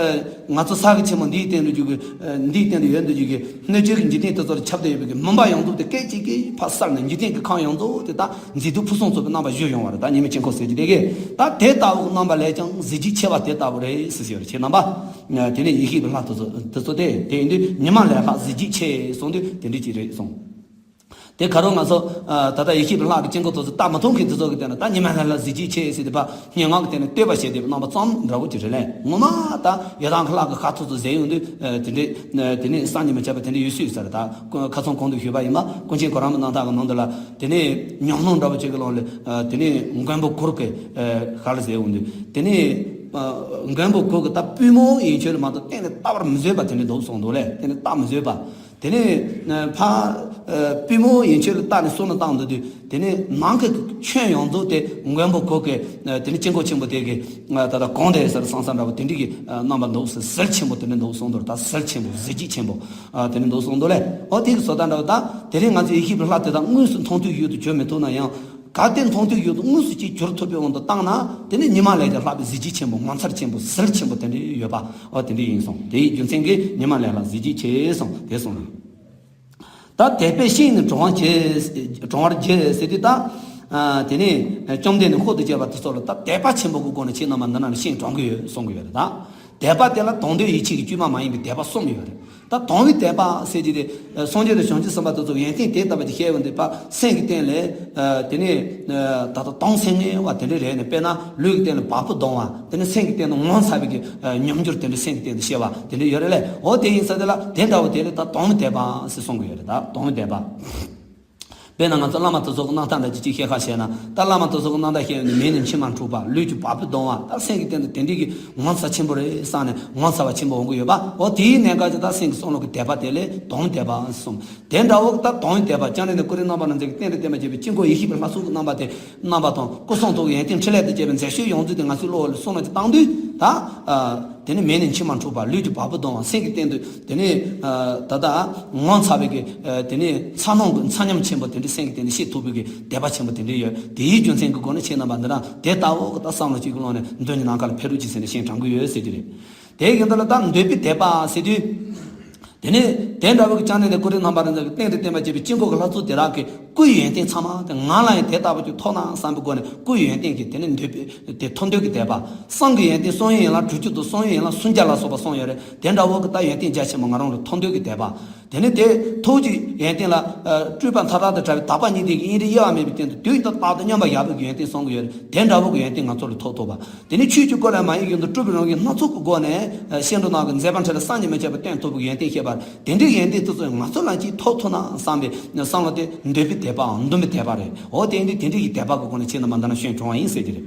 ང་ཚོ་ས་གི་ཆེན་མོ་འདིའི་སྟེང་དུ་རྒྱུ་གི་འདིའི་སྟེང་དུ་ཡོད་འདུག་རྒྱུ་གི་སྣོད་བཅུད་ཀྱི་འཇིག་རྟེན་དེ་ཚོ་ལ་ཁྱབ་བསྡད་ཡོད་པའི་གི་མུན་པ་ཡོངས་རྫོགས་དེ་སྐད་ཅིག་གིས་ཕར་བསལ་ནས་འཇིག་རྟེན་གྱི་ཁམས་ཡོངས་རྫོགས་དེ་ད་མཛེས་སྡུག་ཕུན་སུམ་ཚོགས་པའི་རྣམ་པ་བཞུ་ཡོང་བ་རེད། ད་ཉི་མའི་དཀྱིལ་འཁོར་ཟེར་གྱི་དེ་གས་ད་དེ་ལྟ་བུའི་རྣམ་པ་ལས་ཀྱང་གཟི་བརྗིད་ཆེ་བ་དེ་ལྟ་བུ་རེད་ཟེར་ཞེས་པ་རེད། ཁྱེད་རྣམ་པ། དེ་ནས་ཡེ་ཤེས་པའི་ལྷ་དེ་ཚོ་དེ་ཚོ་དེ་དེ་ཡིན་དུས་ཉི་མ་ལས་ལྷག་གཟི་བརྗིད་ཆེ་གསུངས་དུས་དེ་འདྲ་ཅིག་རེད་གསུངས། དེ་ག་རུ་ང་ཚོ་ད་ལྟ་ཡེ་ཤེས་པའི་ལྷ་གི་དཀྱིལ་འཁོར་དེ་ཚོ་ལྟ་མི་ཐུབ་མཁན་དེ་ཚོ་གི་སྟེང་ན་ད་ཉི་མ་ལས་ལྷག་གཟི་བརྗིད་ཆེ་ཟེར་ཏེ་ཕར་སྙན་ངག་གི་སྟེང་ནས་བསྟོད་པ་བྱས་ཏེ་རྣམ་པ་ཙམ་འདྲ་བོ་ཅིག་རེད་ལས། ངོ་མ་ད་ཡི་དམ་གྱི་ལྷ་གི་ཁ་ཐུག་ཚོ་ཟེར་ཡོང་དུས་དེ་འདྲས་དེ་ནས་བསམ་གྱིས་མི་ཁྱབ་པ་དེ་འདྲས་ཡོད་སྲིད་ས་རེད། ད་ཁ་སང་གོང་དུ་ཞུས་པ་ཡིན་ན་ཀུན་མཁྱེན་གོ་རམས་པའི་རྣམ་ཐར་གི་ནང་དུ་ལ་དེ་ནས་ཉམས་སྣང་འདྲ་བོ་ཅིག་གི་ལོག་ལས་དེ་ནས་མགོན་པོ་གུར་གི་ཧ་ལ་ཟེར་ཡོང་དུས་དེ་ནས་མགོན་པོ་གུར་གི་ད་པུས་མོ་ཡན་ཆད་ལ་མ་གཏོགས་གཏན་ནས་བལྟ་བར་མི་བཟོད་པ་དེ་འདྲས་འདུག་གསུངས་འདུག་ལས། གཏན་ནས་བལྟ་མི་བཟོད་པ། དེ་ནས་ཕ་པུས་མོ་ཡན་ཆད་ལ་བལྟ་ནས་གསུང་ལ་བཏང་འདུག་དུས་དེ་ནས་ནང་གི་ཁྱོན་ཡོངས་རྫོགས་དེ་མགོན་པོ་གུར་གི་དེ་ནས་དཀྱིལ་འཁོར་ཆེན་པོ་དེ་གི་ད་ལྟ་གང་དེ་ཟེར་སང་སང་འདྲ་བོ་དེ་འདྲ་གི་རྣམ་པ་འདུག་ཟེར། ཟིལ་ཆེན་པོ་དེ་འདྲ་འདུག་གསུངས་འདུག་ད་ཟིལ་ཆེན་པོ་གཟི་བརྗིད་ཆེན་པོ་དེ་འདྲ་འདུག་གསུངས་འདུག་ལས། འོ་དེ་གི་བཟོ་ལྟ་འདྲ་བོ་ད་དེ་རིང་ང་ཚོ་ཡེ་ཤེས་པའི་ལྷ་དེ་དག་དངོས་སུ་མཐོང་ཐོས་ཡུལ་དུ་གྱུར་མི་ཐུབ་ན་ཡང་། གལ་ཏེ་མཐོང་ཐོས་ཡུལ་དུ་དངོས་སུ་ཅིག་གྱུར་ཐུབ་པའི་དབང་དུ་བཏང་ན་དེ་ནི་ཉི་མ་ལས་ཀྱང་ལྷག་པའི་གཟི་བརྗིད་ཆེན་པོ་ངོ་མཚར་ཆེན་པོ་ཟིལ་ཆེན་པོ་དེ་འདྲ་ཡོད་པ་འོ་དེ་འདྲ་ཡིན་གསུངས། དེའི་རྒྱུ་མཚན་གྱིས་ཉི་མ་ལས་ལྷག་གཟི་བརྗིད་ཆེ་གསུངས་དེ་གསུངས། ད་དད་པས་ཤིང་ནི་དྲང་བར་བགྱི་དྲང་བར་བགྱི་ཟེར་དུས་ད། དེ་ནས་བཅོམ་ལྡན་འདས་འཁོར་དུ་བཅས་པ་དེ་ཚོ་ལ་ད་དད་པ་ཆེན་པོ་གི་སྒོ་ནས་ཁྱེད་རྣམ་པ་འདི་ན་ནི་ཤིང་དྲང་གི་ཡོད་གསུང་གི་ཡོད་རེད་ད། དད་པ་དེ་ལ་དང་འདོད་ཡིད་ཆེས་ཀྱི་དཀྱུས་མ་མ་ཡིན་པའི་དད་པ་གསུམ་ཡོད་རེད། ད་དང་བའི་དད་པ་ཟེར་གྱི་དེ་སངས་རྒྱས་དང་བྱང་ཆུབ་སེམས་དཔའ་དེ་ཚོ་ཡོན་ཏན་དེ་ལྟ་བུ་ཅིག་བཤད་ཡོང་དུས་པ་སེམས་ཀྱི་སྟེང་ལས་དེ་ནས་ད་ལྟ་དྭངས་སེང་ངེ་བ་དེ་འདྲ་རེད་ནས་དཔེར་ན་ལུས་ཀྱི་སྟེང་ལ་བ་སྤུ་ལྡང་བ་དེ་ནས་སེམས་ཀྱི་སྟེང་ལ་ངོ་མཚར་བའི་གི་ཉམས་འགྱུར་དེ་འདྲ་སེམས་ཀྱི་སྟེང་དུ་སྐྱེ་བ་དེ་འདྲ་ཡོད་རེད་ལས། འོ་དེ་ཡིན་ས་དེ་ལ་དེ་འདྲ་བོ་དེ་ལས་ད་དང་བའི་དད་པ་ཟེར་གསུང་གི་ཡོད་རེད། ད་དང་བའི་དད་པ། དཔེར་ན་ང་ཚོ་བླ་མ་དེ་ཚོ་གི་རྣམ་ཐར་འདྲ་ཅིག་ཅིག་བཤད་ཁ་བཤད་ན་ད་བླ་མ་དེ་ཚོ་གི་རྣམ་ཐར་བཤད་ཡོང་དུས་མིག་ནས་མཆི་མ་འཁྲུགས་པ་ལུས་ཀྱི་བ་སྤུ་ལྡང་བ་ད་སེམས་ཀྱི་སྟེང་དུ་དེ་འདྲའི་གི་ངོ་མཚར་ཆེན་པོ་རེད་བསམ་ནས་ངོ་མཚར་བ་ཆེན་པོ་འོང་གི་ཡོད་པ། འོ་དེའི་གནད་འགག་ཅིག་ད་སེམས་ཀྱི་བསམ་བློ་གི་དད་པ་དེ་ལས་དང་བའི་དད་པ་གསུངས། དེ་འདྲ་བོ་ད་དང་བའི་དད་པ་བཅོམ་ལྡན་འདས་ཀུན་རིག་རྣམ་པར་སྣང་མཛད་ཀྱི་རྟེན་འབྲེལ་བསྟན་པ་བརྒྱད་པའི་དཀྱིལ་འཁོར་ཡེ་ཤེས་པའི་ལྷ་ཚོགས་ཀྱི་རྣམ་པ་དེ་རྣམ་པ་དང་སྐུ་གསུང་ཐུགས་ཀྱི་ཡོན་ཏན་ཕྲིན་ལས་དང་བཅས་པའི་མཛད་སྤྱོད་ཡོངས་རྫོགས་དེ་ང་ཚོའི་བློ་ལ་བསམ་བློ་ཅིག་བཏང་དུས་ད། དེ་ནས་མིག་ནས་མཆི་མ་འཁྲུགས་པ་ལུས་ཀྱི་བ་སྤུ་ལྡང་བ་སེམས་ཀྱི་སྟེང་དུ་དེ་ནས་ད་ལྟ་ངོ་མཚར་བའི་གི་དེ་ནས་མཚར་སྣང་གི་མཚར་ཉམས་ཆེན་པོ་དེ་འདྲ་སེམས་ཀྱི་སྟེང་དུ་སྐྱེ་ཐུབ་པའི་གི་དད་པ་ཆེན་པོ་དེ་འདྲ་ཡོད། དེའི་རྒྱུ་མཚན་གྱི་སྒོ་ནས་ཁྱེད་རྣམ་པ་འདི་རང་དེ་ལྟ་བུ་གི་ད་བསམ་བློ་གཅིག་གི་ཀློང་ནས་འདོན་གྱི་ནམ་མཁའ་ལ་འཕེལ་རོགས་གྱིས་ཟེར་ནས་ཤིང་དྲང་གི་ཡོད་ཟེར་གྱི་རེད། དེ་ཡིན་དུས་ལ་ད་འདོད་པའི་དད་པ་ཟེར་དུས། དེ་ནས་དེ་འདྲ་བོ་གི་ཅང་ནས་ནས་ཀུ་རེ་རྣམ་པར་རིག་འཛིན་གྱི་སྟེང་དུ་བསྟན་པ་བྱས་པའི་དཀྱིལ་འཁོར་གྱི་ལྷ་ཚོགས་དེ་དག་གི་སྐུའི་ཡོན་ཏན་ཚང་མ་དེ་ང་ལ་ཡང་དེ་ལྟ་བུ་ཅིག་ཐོབ་ན་བསམ་པའི་སྒོ་ནས་སྐུའི་ཡོན་ཏན་གྱི་དེ་ནས་འདོད་པའི་དེ་ཐོབ་འདོད་ཀྱི་དད་པ། བསང་གི་ཡོན་ཏན་བསང་ཡུལ་ཡན་ལག་དྲུག་ཅུ་དང་བསང་ཡུལ་ཡན་ལག་སུམ་བརྒྱ་ལ་སོགས་པ་གསུངས་ཡོད་རེད། དེ་འདྲ་བོ་གི་ད་ཡོན་ཏན་རྒྱ་ཆེན་པོ་ང་རང་ལ་ཐོབ་འདོད་ཀྱི་དད་པ། དེ་ནས་དེ་ཐུགས་ཀྱི་ཡོན་ཏན་ལ་སྤྲོས་པ་མཐའ་དག་ཏུ་བྲལ་བའི་དག་པ་གཉིས་ལྡན་གྱི་དབྱིངས་རིག་དབྱེ་བ་མེད་པའི་སྟེང་དུ་དུས་རྟག་ཏུ་མཉམ་པར་བཞག་པའི་ཡོན་ཏན་གསུང་གི་ཡོད་རེད། དེ་འདྲ་བོ་གི་ཡོན་ཏན་ང་ཚོ་ལ་ཐོབ་ཐུབ་པ། དེ་ནས་ཆོས་ཀྱི་སྐུ་ལས་མ་གཡེངས་བཞིན་དུ་སྤྲུལ་པའི་རང་བཞིན་སྣ་ཚོགས་ཀྱི་སྒོ་ནས་ཨ་སྐྱེ་འགྲོ་རྣམས་ཀྱི་མཛད་པ་འཕྲིན་ལས་བསམ་གྱིས་མི་ཁྱབ་པ་སྟོན་ཐུབ་པའི་ཡོན་ཏན་བཤད་པ། དེ་འདྲའི་ཡོན་ཏན་དེ་ཚོ་ང་ཚོ་ལ་ཅིག་ཐོབ་ཐུབ་ན་བསམ་པའི་བསམ་བློ་དེ་འདོད་པའི་དད་པའམ་འདུན་པའི་དད་པ་རེད། འོ་དེ་ཡིན་དུས་དེ་འདྲའི་གི་དད་པ་གི་སྒོ་ནས་ཁྱེད་རྣམ་པ་འདི་ན་ཞུས་གྲོངས་པ་ཡིན་ཟེར་གྱི་རེད།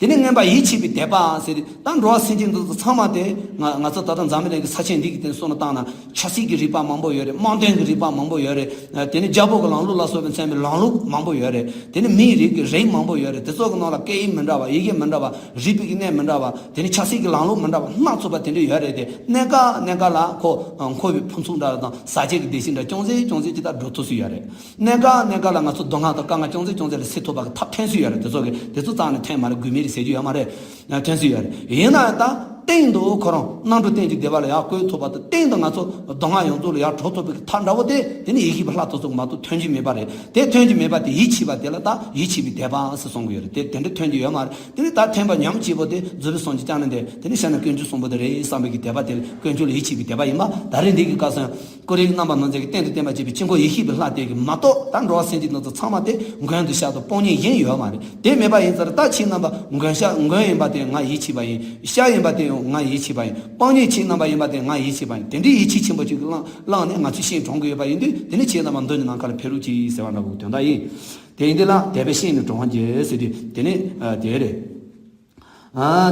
དེ་ནས་མངོན་པ་ཡིད་ཆེས་པའི་དད་པ་ཟེར་ཏེ། ད་འགྲོ་བ་སེམས་ཅན་འདི་ཚོ་ཚང་མ་དེ་ང་ང་ཚོ་ད་ལྟ་འཛམ་བུ་གླིང་གི་ས་ཆེན་འདི་གི་སྟེང་སོང་ན་བཏང་ན་ཆབ་སྲིད་ཀྱི་རིག་པ་མང་པོ་ཡོད་རེད། དམག་དོན་གྱི་རིག་པ་མང་པོ་ཡོད་རེད། དེ་ནས་རྒྱལ་པོ་གི་ལམ་ལུགས་ལ་སོགས་པའི་མཚན་པའི་ལམ་ལུགས་མང་པོ་ཡོད་རེད། དེ་ནས་མིའི་རིགས་ཀྱི་རིགས་མང་པོ་ཡོད་རེད། དེ་ཚོ་གི་ནང་ལ་སྐད་ཡིག་མི་འདྲ་བ། ཡི་གེ་མི་འདྲ་བ། རིག་པའི་གནས་མི་འདྲ་བ། དེ་ནས་ཆབ་སྲིད་ཀྱི་ལམ་ལུགས་མི་འདྲ་བ་སྣ་ཚོགས་པ་དེ་འདྲ་ཡོད་རེད་དེ། གནས་སྐབས་གནས་སྐབས་ལ་ཁོ་འཁོར་བའི་ཕུན་ཚོགས་འདྲ་དང་ཟག་བཅས་ཀྱི་བདེ་སྐྱིད་འདྲ་ཅུང་ཟད་ཅུང་ཟད་ཅིག་ད་འགྲོ་ཐུབ་སྲིད་ཡོད་རེད། གནས་སྐབས་གནས་སྐབས་ལ་ང་ཚོ་སྡུག་བསྔལ་དང་དཀའ་ངལ་ཅུང་ཟད་ཅུང་ཟད་ལ་སེལ་ཐུབ་པ་གི་ཐབས་ཐོན་སྲིད་ཡོད་རེད། དེ་ཚོ་གི་དེ་ཚོ་རྩ་ནས་ཐོན་མ་རེད། དགོས་མེད་རེད་ཟེར་རྒྱུ་ཡོད་མ་རེད། ཐོན་སྲིད་ཡོད་རེད། ཡིན་ན་ཡང་ད་སྟེང་དུ་ཁོ་རང་རྣམ་གྲོལ་གཏན་གྱི་བདེ་བ་ལ་ཡར་བཀོད་ཐུབ་པ་དང་། སྟེང་དུ་ང་ཚོ་སྡུག་བསྔལ་ཡོངས་རྫོགས་ལ་ཡར་གྲོལ་ཐུབ་པའི་ཐབས་འདྲ་བོ་དེ་དེ་ནི་ཡེ་ཤེས་པའི་ལྷ་དེ་ཚོ་མ་གཏོགས་ཐོན་གྱི་མེད་པ་རེད། དེ་ཐོན་གྱི་མེད་པ་དེ་ཡིད་ཆེས་པ་དེ་ལ་ད་ཡིད་ཆེས་པའི་དད་པ་ཟེར་གསུང་གི་ཡོད་རེད། དེ་དེ་འདྲ་ཐོན་གྱི་ཡོད་མ་རེད། དེ་ནི་ད་ཐོན་པ་ཉམས་སྐྱེས་པོ་དེ་རྫོགས་པའི་སངས་རྒྱས་བསྐྱངས་ནས་དེ་དེ་ནི་ཤ་ན་ཀུན་འབྱུང་གསུམ་པོ་དེ་རེད་བསམ་པའི་གི་དད་པ་དེ་ལ་ཀུན་འབྱུང་ལ་ཡིད་ཆེས་པའི་དད་པ་ཡིན་པ། ད་རེས་འདི་གི་སྐབས་སུ་ཀུན་རིག་རྣམ་པར་སྣང་མཛད་ཀྱི་སྟེང་དུ་བསྟན་པ་བྱས་པའི་དཀྱིལ་འཁོར་ཡེ་ཤེས་པའི་ལྷ་དེ་གི་མ་གཏོགས་ད་འགྲོ་བ་སེམས་ཅན་རྣམས་ཚོ་ཚང་མ་དེ་མགོན་དུ་ཤར་དང་དཔང་ཉིད་གཞན་ཡོད་མ་རེད། དེ་མེད་པ་ཡིན་ཙང་ད་ཁྱེད་རྣམ་པ་མགོན་ཤར་མགོན་ཡིན་པ་དེ་ང་ཡིད་ཆེས་པ་ཡིན། ཤར་ཡིན་པ་དེ་ཡང་ང་ཡིད་ཆེས་པ་ཡིན། དཔང་ཉིད་ཁྱེད་རྣམ་པ་ཡིན་པ་དེ་ང་ཡིད་ཆེས་པ་ཡིན། དེ་འདྲའི་ཡིད་ཆེས་ཆེན་པོ་ཅིག་གི་བླངས་བླངས་ནས་ང་ཚོས་ཤིང་གྲོང་གི་ཡོད་པ་ཡིན་དུས། དེ་ནི་ཁྱེད་རྣམ་པ་མདུན་ནས་ནམ་མཁའ་ལ་འཕེལ་རོགས་གྱིས་ཟེར་བ་འདྲ་བོ་དོན་དག་ཡིན། དེ་ཡིན་དུས་ལ་དད་པས་ཤིང་ནི་གྲོང་བར་འགྱུར་ཟེར་དུས་དེ་ནི་དེ་རེད།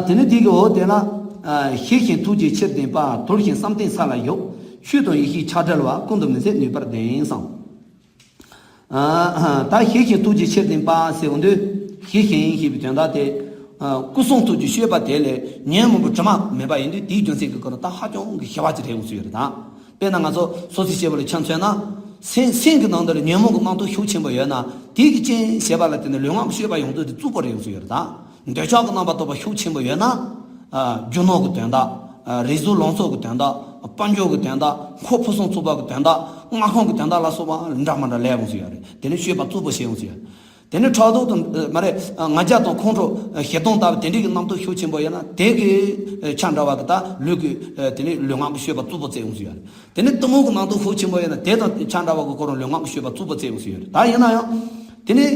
དེ་ནི་དེ་གི་འོ་དེ་ལ་ཤེས་ཤིང་ཐུགས་རྗེ་ཆེར་ལྡན་པ། དུལ་ཞིང་བསམ་གཏན་ས་ལ་བཞུགས། ཆོས་དང་ཡེ་ཤེས་ཆགས་བྲལ་བ། ཀུན་ཏུ་མི་འཛད་ནུས་པར་ལྡན་གསུངས། ད་ཤེས་ཤིང་ཐུགས་རྗེ་ཆེར་ལྡན་པ་ཟེར་འོང་དུས། ཤེས་ཤིང་ཞེས་པའི་དོན་དག་དེ། སྐུ་གསུང་ཐུགས་ཀྱི་སྤྱོད་པ་དེ་ལས་ཉོན་མོངས་པའི་དྲི་མ་མེད་པ་ཡིན་དུས། དེའི་རྒྱུ་མཚན་གྱི་སྒོ་ནས་ད་ཧ་ཅང་གི་ཞི་བ་ཅིག་རེད་འོང་སྲིད་ཡོད་རེད་ད། དཔེར་ན་ང་ཚོ་སོ་སོའི་སྐྱེ་བོ་ལ་ཆ་མཚོན་ན། སེམས་སེམས་ཀྱི་ནང་དུ་ལ་ཉོན་མོངས་ཀྱི་རྣམ་རྟོག་ཤུགས་ཆེན་པོ་ཡོད་ན། དེ་གི་རྐྱེན་བྱས་པ་ལ་བརྟེན་ནས་ལུས་ངག་གི་སྤྱོད་པ་ཡོངས་རྫོགས་དེ་རྩུབ་པོ་རེད་འོང་སྲིད་ཡོད་རེད་ད། འདོད་ཆགས་ཀྱི་རྣམ་པ་རྟོག་པ་ཤུགས་ཆེན་པོ་ཡོད་ན། རྒྱུ་ནོར་གྱི་དོན་དག་རིགས་གཟུགས་ལང་ཚོ་གི་དོན་དག་དཔལ་འབྱོར་གྱི་དོན་དག་འཁོར་ཕུན་སུམ་ཚོགས་པ་གི་དོན་དག་མངའ་ཁོངས་ཀྱི་དོན་དག་ལ་སོགས་པ་འདྲ་མི་འདྲ་ལས་འོང་སྲིད་ཡོད་རེད། དེ་ནི་སྤྱོད་པ་རྩུབ་པོ་བྱེད་འོང་སྲིད་ཡོད་རེད། དེ་ནི་ཕྲག་དོག་དང་མ་རེད། ང་རྒྱལ་དང་ཁོང་ཁྲོ་ཞེ་སྡང་ལྟ་བུ་དེ་འདྲའི་གི་རྣམ་རྟོག་ཤུགས་ཆེན་པོ་ཡོད་ན། དེ་གི་ཆ་འདྲ་བ་གི་ད་ལུས་ཀྱི་དེ་ནི་ལུས་ངག་གི་སྤྱོད་པ་རྩུབ་པོ་བྱེད་འོང་སྲིད་ཡོད་རེད། དེ་ནི་གཏི་མུག་གི་རྣམ་རྟོག་ཤུགས་ཆེན་པོ་ཡོད་ན། དེ་དང་ཆ་འདྲ་བ་གི་ཁོ་རང་ལུས་ངག་གི་སྤྱོད་པ་རྩུབ་པོ་བྱེད་འོང་སྲིད་ཡོད་རེད། ད་ཡིན་ན་ཡང་། དེ་ནི་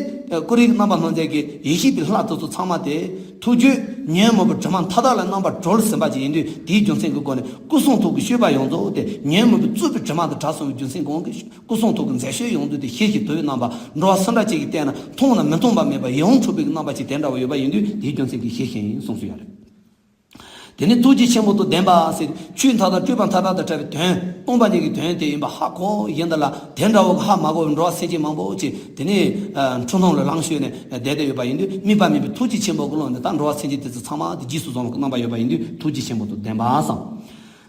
ཀུན་རིག་རྣམ་པར་སྣང་མཛད་ཀྱི་ཡེ་ཤེས་པའི་ལྷ་དེ་ཚོ་ཚང་མ་དེ་ཐུགས་རྒྱུད་ཉོན་མོངས་པའི་དྲི་མ་མཐའ་དག་ལས་རྣམ་པར་གྲོལ་ཟིན་པ་ཅིག་ཡིན་དུས། དེའི་རྒྱུ་མཚན་གྱི་སྒོ་ནས་སྐུ་གསུང་ཐུགས་ཀྱི་སྤྱོད་པ་ཡོངས་རྫོགས་དེ་ཉོན་མོངས་པའི་རྩུབ་པའི་དྲི་མ་དང་བྲལ་སོང་བའི་རྒྱུ་མཚན་གྱི་དབང་གིས། སྐུ་གསུང་ཐུགས་ཀྱི་མཛད་སྤྱོད་ཡོངས་རྫོགས་དེ་ཞི་ཞིང་དུལ་བའི་རྣམ་པ། འགྲོ་བ་སུ་འདྲ་ཅིག་གིས་བལྟས་ན་མཐོང་ན་མི་མཐོང་པ་མེད་པ་ཡིད་འོང་འཕྲོག་པའི་རྣམ་པ་ཅིག་དེ་འདྲ་བ་ཡོད་པ་ཡིན་དུས། དེའི་རྒྱུ་མཚན་གྱིས་ཞི་ཞིང་གསུངས་སུ་ཡོད་རེད། དེ་ནི་ཐུགས་རྗེ་ཆེན་པོ་དང་ལྡན་པ་ཟེར། ཆོས་མཐའ་དག་སྤྲོས་པ་མཐའ་དག་དང་བྲལ་བའི་དོན། སྟོང་པ་ཉིད་ཀྱི་དོན་དེ་ཡིན་པ་ཧ་གོ་ཡིན་ད་ལ། དེ་འདྲ་བོ་ཧ་མ་གོ་བའི་འགྲོ་བ་སེམས་ཅན་མང་པོ་ཅིག་དེ་ནི་འཁྲུལ་སྣང་ལ་ལངས་ཤོར་ནས་བསྡད་བསྡད་ཡོད་པ་ཡིན་དུས། དམིགས་པ་མེད་པའི་ཐུགས་རྗེ་ཆེན་པོ་གི་ཀློང་ནས་ད་འགྲོ་བ་སེམས་ཅན་དེ་ཚོ་ཚང་མ་དེ་རྗེས་སུ་བཟུང་བའི་རྣམ་པ་ཡོད་པ་ཡིན་དུས། ཐུགས་རྗེ་ཆེན་པོ་དང་ལྡན་པ་གསུངས།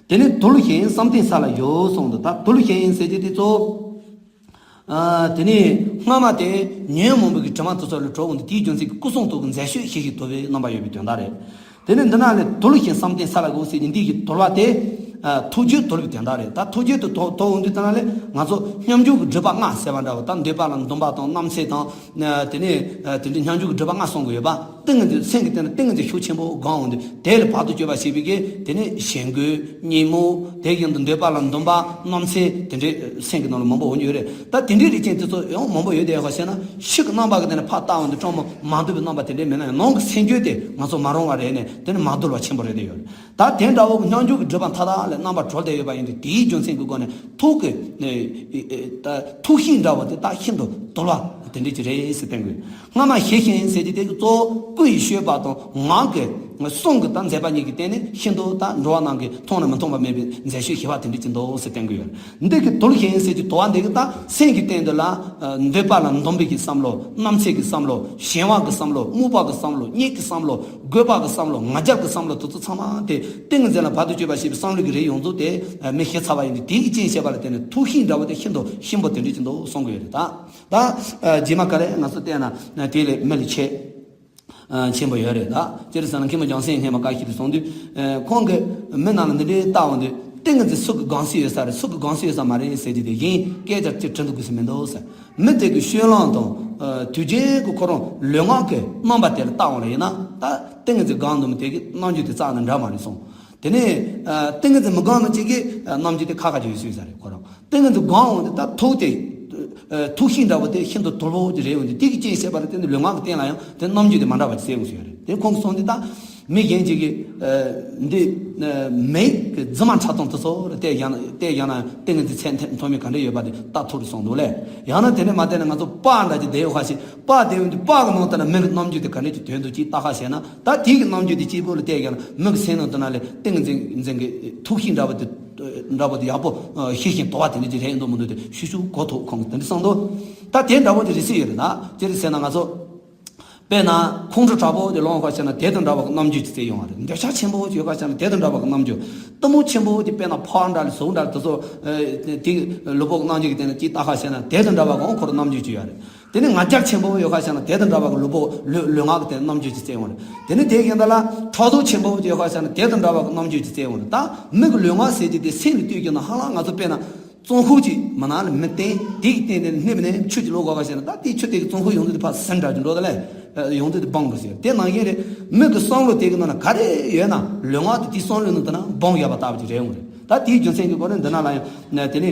དེ་ནི་དུལ་ཞིང་བསམ་གཏན་ས་ལ་བཞུགས་གསུངས་འདུག་ད་དུལ་ཞིང་ཟེར་གྱི་དེ་ཚོ། ཨ། དེ་ནས་སྔ་མ་དེ་ཉོན་མོངས་པའི་གི་དྲི་མ་དེ་ཚོ་ལས་གྲོལ་འོང་དུས། དེའི་རྒྱུ་མཚན་གྱིས་སྐུ་གསུང་ཐུགས་ཀྱི་མཛད་སྤྱོད་ཞི་ཞིང་དུལ་བའི་རྣམ་པ་ཡོད་པའི་དོན་དག་རེད། དེ་ནས་འདི་ན་ལས་དུལ་ཞིང་བསམ་གཏན་ས་ལ་བཞུགས་ཟེར་གྱི་འདི་གི་དུལ་བ་དེ། ཨ། ཐུགས་རྒྱུད་དུལ་བའི་དོན་དག་རེད། ད་ཐུགས་རྒྱུད་དུ་དུལ་དུལ་འོང་དུས་དེ་ན་ལས་ང་ཚོ་སྙོམས་འཇུག་གི་སྒྲིབ་པ་ལྔ་ཟེར་བ་འདྲ་བོ། ད་འདོད་པ་ལ་འདུན་པ་དང་། རྣམ་སེམས་དང་། དེ་ནས་དེ་འདྲའི་སྙོམས་འཇུག་གི་སྒྲིབ་པ་ལྔ་གསུང་གི་ཡོད་པ། ཏིང་ངེ་འཛིན། སེམས་ཀྱི་སྟེང་ན་ཏིང་ངེ་འཛིན་ཤུགས་ཆེན་པོ་སྒོམ་འོང་དུས། དེ་ལས་བར་དུ་གཅོད་པ་བྱེད་པའི་གི་དེ་ནི་ཞེན་དགོས། གཉིད་མོ། དེ་བཞིན་དུ་འདོད་པ་ལ་འདུན་པ། རྣམ་སེམས། དེ་འདྲའི་སེམས་ཀྱི་ནང་ལ་མང་པོ་འོང་གི་ཡོད་རེད། ད་དེ་འདྲའི་རིགས་ཅན་དེ་ཚོ་ཡང་མང་པོ་ཡོད་དེ། ཡག་པ་བྱས་ན་ཕྱི་གི་རྣམ་པ་གི་སྟེང་ནས་ཕར་བལྟ་འོང་དུས་སྤྲང་མོ་མ་འདུལ་བའི་རྣམ་པ་དེ་འདྲའི་མེད་ན་ཡང་། ནང་གི་སེམས་རྒྱུད་དེ་ང་ཚོ་མ་རུངས་པ་རེད་ནས། དེ་ནི་མ་དུལ་བ་ཆེན་པོ་རེད་དེ་ཡོད་རེད། ད་དེ་འདྲ་བོ་སྙོམས་འཇུག་གི་སྒྲིབ་པ་མཐའ་དག་ལས་རྣམ་པར་གྲོལ་བསྡད་ཡོད་པ་ཡིན་དུས། དེའི་རྒྱུ་མཚན་གྱི་སྒོ་ནས་ཐུགས་ཀྱི་ད་ཐུགས་གཤིས་འདྲ་བོ་དེ་ད་ཤིན་ཏུ་དུལ་བ་དེ་འདྲ་ཅིག་རེད་ཟེར་བསྟན་དགོས། སྔ་མ་ཞི་ཞིང་ཟེར་གྱི་དེ་གཙོ་བོ་སྐུ་ཡི་སྤྱོད་པ་དང་ངག་གི་གསུང་གི་ད་མཛད་པ་གཉིས་ཀྱི་སྟེང་ནས་ཤིན་ཏུ་ད་འགྲོ་བ་རྣམས་ཀྱིས་མཐོང་ན་མི་མཐོང་པ་མེད་པའི་མཛད་སྤྱོད་ཞི་བ་དེ་འདྲ་ཅིག་འདུག་ཟེར་བསྟན་གྱི་ཡོད། འདི་གི་དུལ་ཞིང་ཟེར་གྱི་དུལ་བ་འདི་གི་ད་སེམས་ཀྱི་སྟེང་དུ་ལ་འདོད་པ་ལ་འདུན་པའི་གི་བསམ་བློ། རྣམ་སེམས་ཀྱི་བསམ་བློ། གཞན་དབང་གི་བསམ་བློ། རྨུགས་པ་གི་བསམ་བློ། གཉིད་ཀྱི་བསམ་བློ། རྒོད་པ་གི་བསམ་བློ། ང་རྒྱལ་གྱི་བསམ་བློ་དེ་ཚོ་ཚང་མ་དེ་ཏིང་ངེ་འཛིན་ལ་བར་དུ་གཅོད་པ་བྱེད་པའི་བསམ་བློ་གི་རིགས་ཡོངས་རྫོགས་དེ་མི་ཞི་ཚར་བ་ཡིན་དུས། དེ་གི་རྐྱེན་བྱས་པ་ལ་བརྟེན་ནས་ཐུགས་གཤིས་འདྲ་བོ་དེ་ཤིན་ཏུ་གཤིན་པོ་དེ་འདྲ་ཅིག་འདུག་གསུང་གི་ཡོད་རེད་ད། ད་རྗེས་མ་ག་རེ་ང་ཚོ་བལྟས་ན་དེ་ལས་མི་ལ་ཆེ། ཆེན་པོ་ཡོད་རེད། ད་ཅི་རེད་ཟེར་ན་མཁན་པོ་ལྗང་སེང་ངས་མ་བཀའ་ཤིས་དེ་གསུངས་དུས། ཁོང་གིས་མི་རྣམས་ལ་འདི་འདྲའི་བལྟ་འོང་དུས་ཏིང་ངེ་འཛིན་སུ་གི་དགོངས་སུ་ཡོད་ས་རེད། སུ་གི་དགོངས་སུ་ཡོད་ས་མ་རེད་ཟེར་གྱི་དེ་གཞན་སྐད་ཆ་ཅིག་དྲི་འདུག་དགོས་སུ་མི་འདུག་ཟེར། མི་དེ་གི་སྤྱོད་ལམ་དང་། དུས་རྒྱུན་གྱི་ཁོ་རང་ལུས་ངག་གི་རྣམ་པ་དེ་ལ་བལྟ་འོང་ལ་ཡིན་ན། ད་ཏིང་ངེ་འཛིན་གང་འདུག་མི་དེ་གི་རྣམ་འགྱུར་དེ་རྩ་ནས་འདྲ་མ་རེད་གསུངས། དེ་ནས་ཏིང་ངེ་འཛིན་མི་གང་མི་གཅིག་གི་རྣམ་འགྱུར་དེ་ཁ་ཁ་ཅིག་ཡོད་སྲིད་ས་རེད་ཁོ་རང་། ཏིང་ངེ་འཛིན་གང་འོང་དེ་ད་ཐུགས་དེ། ཐུགས་གཤིས་འདྲ་བོ་དེ་ཤིན་ཏུ་དུལ་བོ་ཅིག་རེད་འོང་དེ་དེ་གི་རྐྱེན་བྱས་པ་རེད། དེ་ནི་ལུས་ངག་གི་སྟེང་ལ་ཡང་དེ་རྣམ་འགྱུར་དེ་མ་འདྲ་བ་ཅིག་གསལ་འོང་ཟེར་ཡོད་རེད། དེ་ཁོང་གིས་གསུངས་དེ་ད། མི་གཞན་ཅིག་གིས། འདི། མེད་ཀྱི་རྫི་མ་ཁྲག་འཐུང་དེ་ཚོ་ལ་བལྟས་ཀྱང་ན་བལྟས་ཀྱང་ན་ཏིང་ངེ་འཛིན་ཚད་མཐོ་དམན་ག་འདྲ་ཡོད་པ་དེ་ལྟ་ཐུབ་རེད་གསུངས་འདུག་ལས། ཡང་ན་དེ་འདྲ་མ་བལྟས་ན་ང་ཚོ་པགས་འདྲ་ཅིག་བསྡད་ཡོད་ཁ་ཞིག་པགས་བསྡད་ཡོད་དུས་པགས་ཀྱི་ནང་དུ་ན་མི་གི་རྣམ་འགྱུར་དེ་ག་འདྲ་ཅིག་དོན་དུ་ཅིག་ལྟ་ཁ་བྱས་ན། ད་དེ་གི་རྣམ་འགྱུར་དེ་གཅིག་པུ་ལ་བལྟས་ཀྱང་ན་མི་གི་སེམས་ནང་དུ་ན་ལས་ཏིང་ངེ་འཛིན་གྱི་ཐུགས་གཤིས་འདྲ་བ་དེ། འདྲ་བོ་དེ་ཡག་པོ། ཤེས་བཞིན་དུལ་བ་དེ་འདྲ་ཅིག་རེད་འདུག་མི་འདུག་དེ་ཤུགས་ཤུགས་གོ་ཐུབ་ཁོང་གིས་དེ་འདྲ་གསུངས་འདུག་ད་དེ་འདྲ་བོ་དེ་རེད་སྲིད་ཡོད་རེད། ད་ཅི་རེད་ཟེར་ན་ང་ཚོ། དཔེར་ན་ཁོང་ཁྲོ་དྲག་པོ་དེ་ལངས་ཁ་བྱས་ན་དེ་དང་འདྲ་བ་གི་རྣམ་འགྱུར་ཅིག་སླེབས་ཡོང་བ་རེད། འདོད་ཆགས་ཆེན་པོ་ཅིག་ཡོད་ཁ་བྱས་ན་དེ་དང་འདྲ་བ་གི་རྣམ་འགྱུར། གཏི་མུག་ཆེན་པོ་ཅིག་དཔེར་ན་ཕག་འདྲ་ལ་ཟོག་འདྲ་ལ་དེ་ཚོ། དེ་ལུས་པོ་གི་རྣམ་འགྱུར་གྱི་སྟེང་ན་ཅིག་ལྟ་ཁ་བྱས་ན་དེ་དང་འདྲ་བ་གི་འོང་ཁོ་རང་རྣམ་འགྱུར་ཅིག་ཡོད་རེད། དེ་ནི་ང་རྒྱལ་ཆེན་པོ་ཡོད་ཁ་བྱས་ན་དེ་དང་འདྲ་བ་གི་ལུས་པོ་ལུས་ལུས་ངག་གི་སྟེང་རྣམ་འགྱུར་ཅིག་སླེབས་ཡོང་རེད། དེ་ནི་དེ་ཡིན་ད་ལ་ཕྲག་དོག་ཆེན་པོ་ཡོད་ཁ་བྱས་ན་དེ་དང་འདྲ་བ་གི་རྣམ་འགྱུར་ཅིག་སླེབས་ཡོང་རེད། ད་མི་གི་ལུས་ངག་ཟེར་གྱི་དེ་སེམས་ལ་ལྟོས་ཀྱི་ན་ཧ་ལམ་ང་ཚོ་དཔེར་ན། བཙོན་ཁོག་ཅིག་མ་ནང་ལ་མི་བསྟན་དེ་གི་སྟེང་ནས་སྣེབས་ནས་ཆུ་ཅིག་བླུགས་དགོས་པ་བྱས་ན་ད་དེའི་ཆུ་དེ་གི་བཙོན་ཁོག་ཡོང་དུས་དེ་ཕར་ཟིན་འདྲ་ཅིག་འགྲོ་ད་ལས། ཡོང་དུས་དེ་སྦངས་འགྲོ་ཟེར། དེ་ནང་བཞིན་རེད། མི་གི་བསམ་བློ་དེ་གི་ནང་ན་ག་རེ་ཡོད་ན་ལུས་ངག་དེ་དེའི་བསམ་བློའི་ནང་དུ་ན་སྦངས་ཡོད་པ་ལྟ་བུ་ཅིག་རེད་འོང་རེད། ད་དེའི་རྒྱུ་མཚན་གྱི་སྒོ་ནས་འདི་ན་ལ་ཡང་དེ་ནི་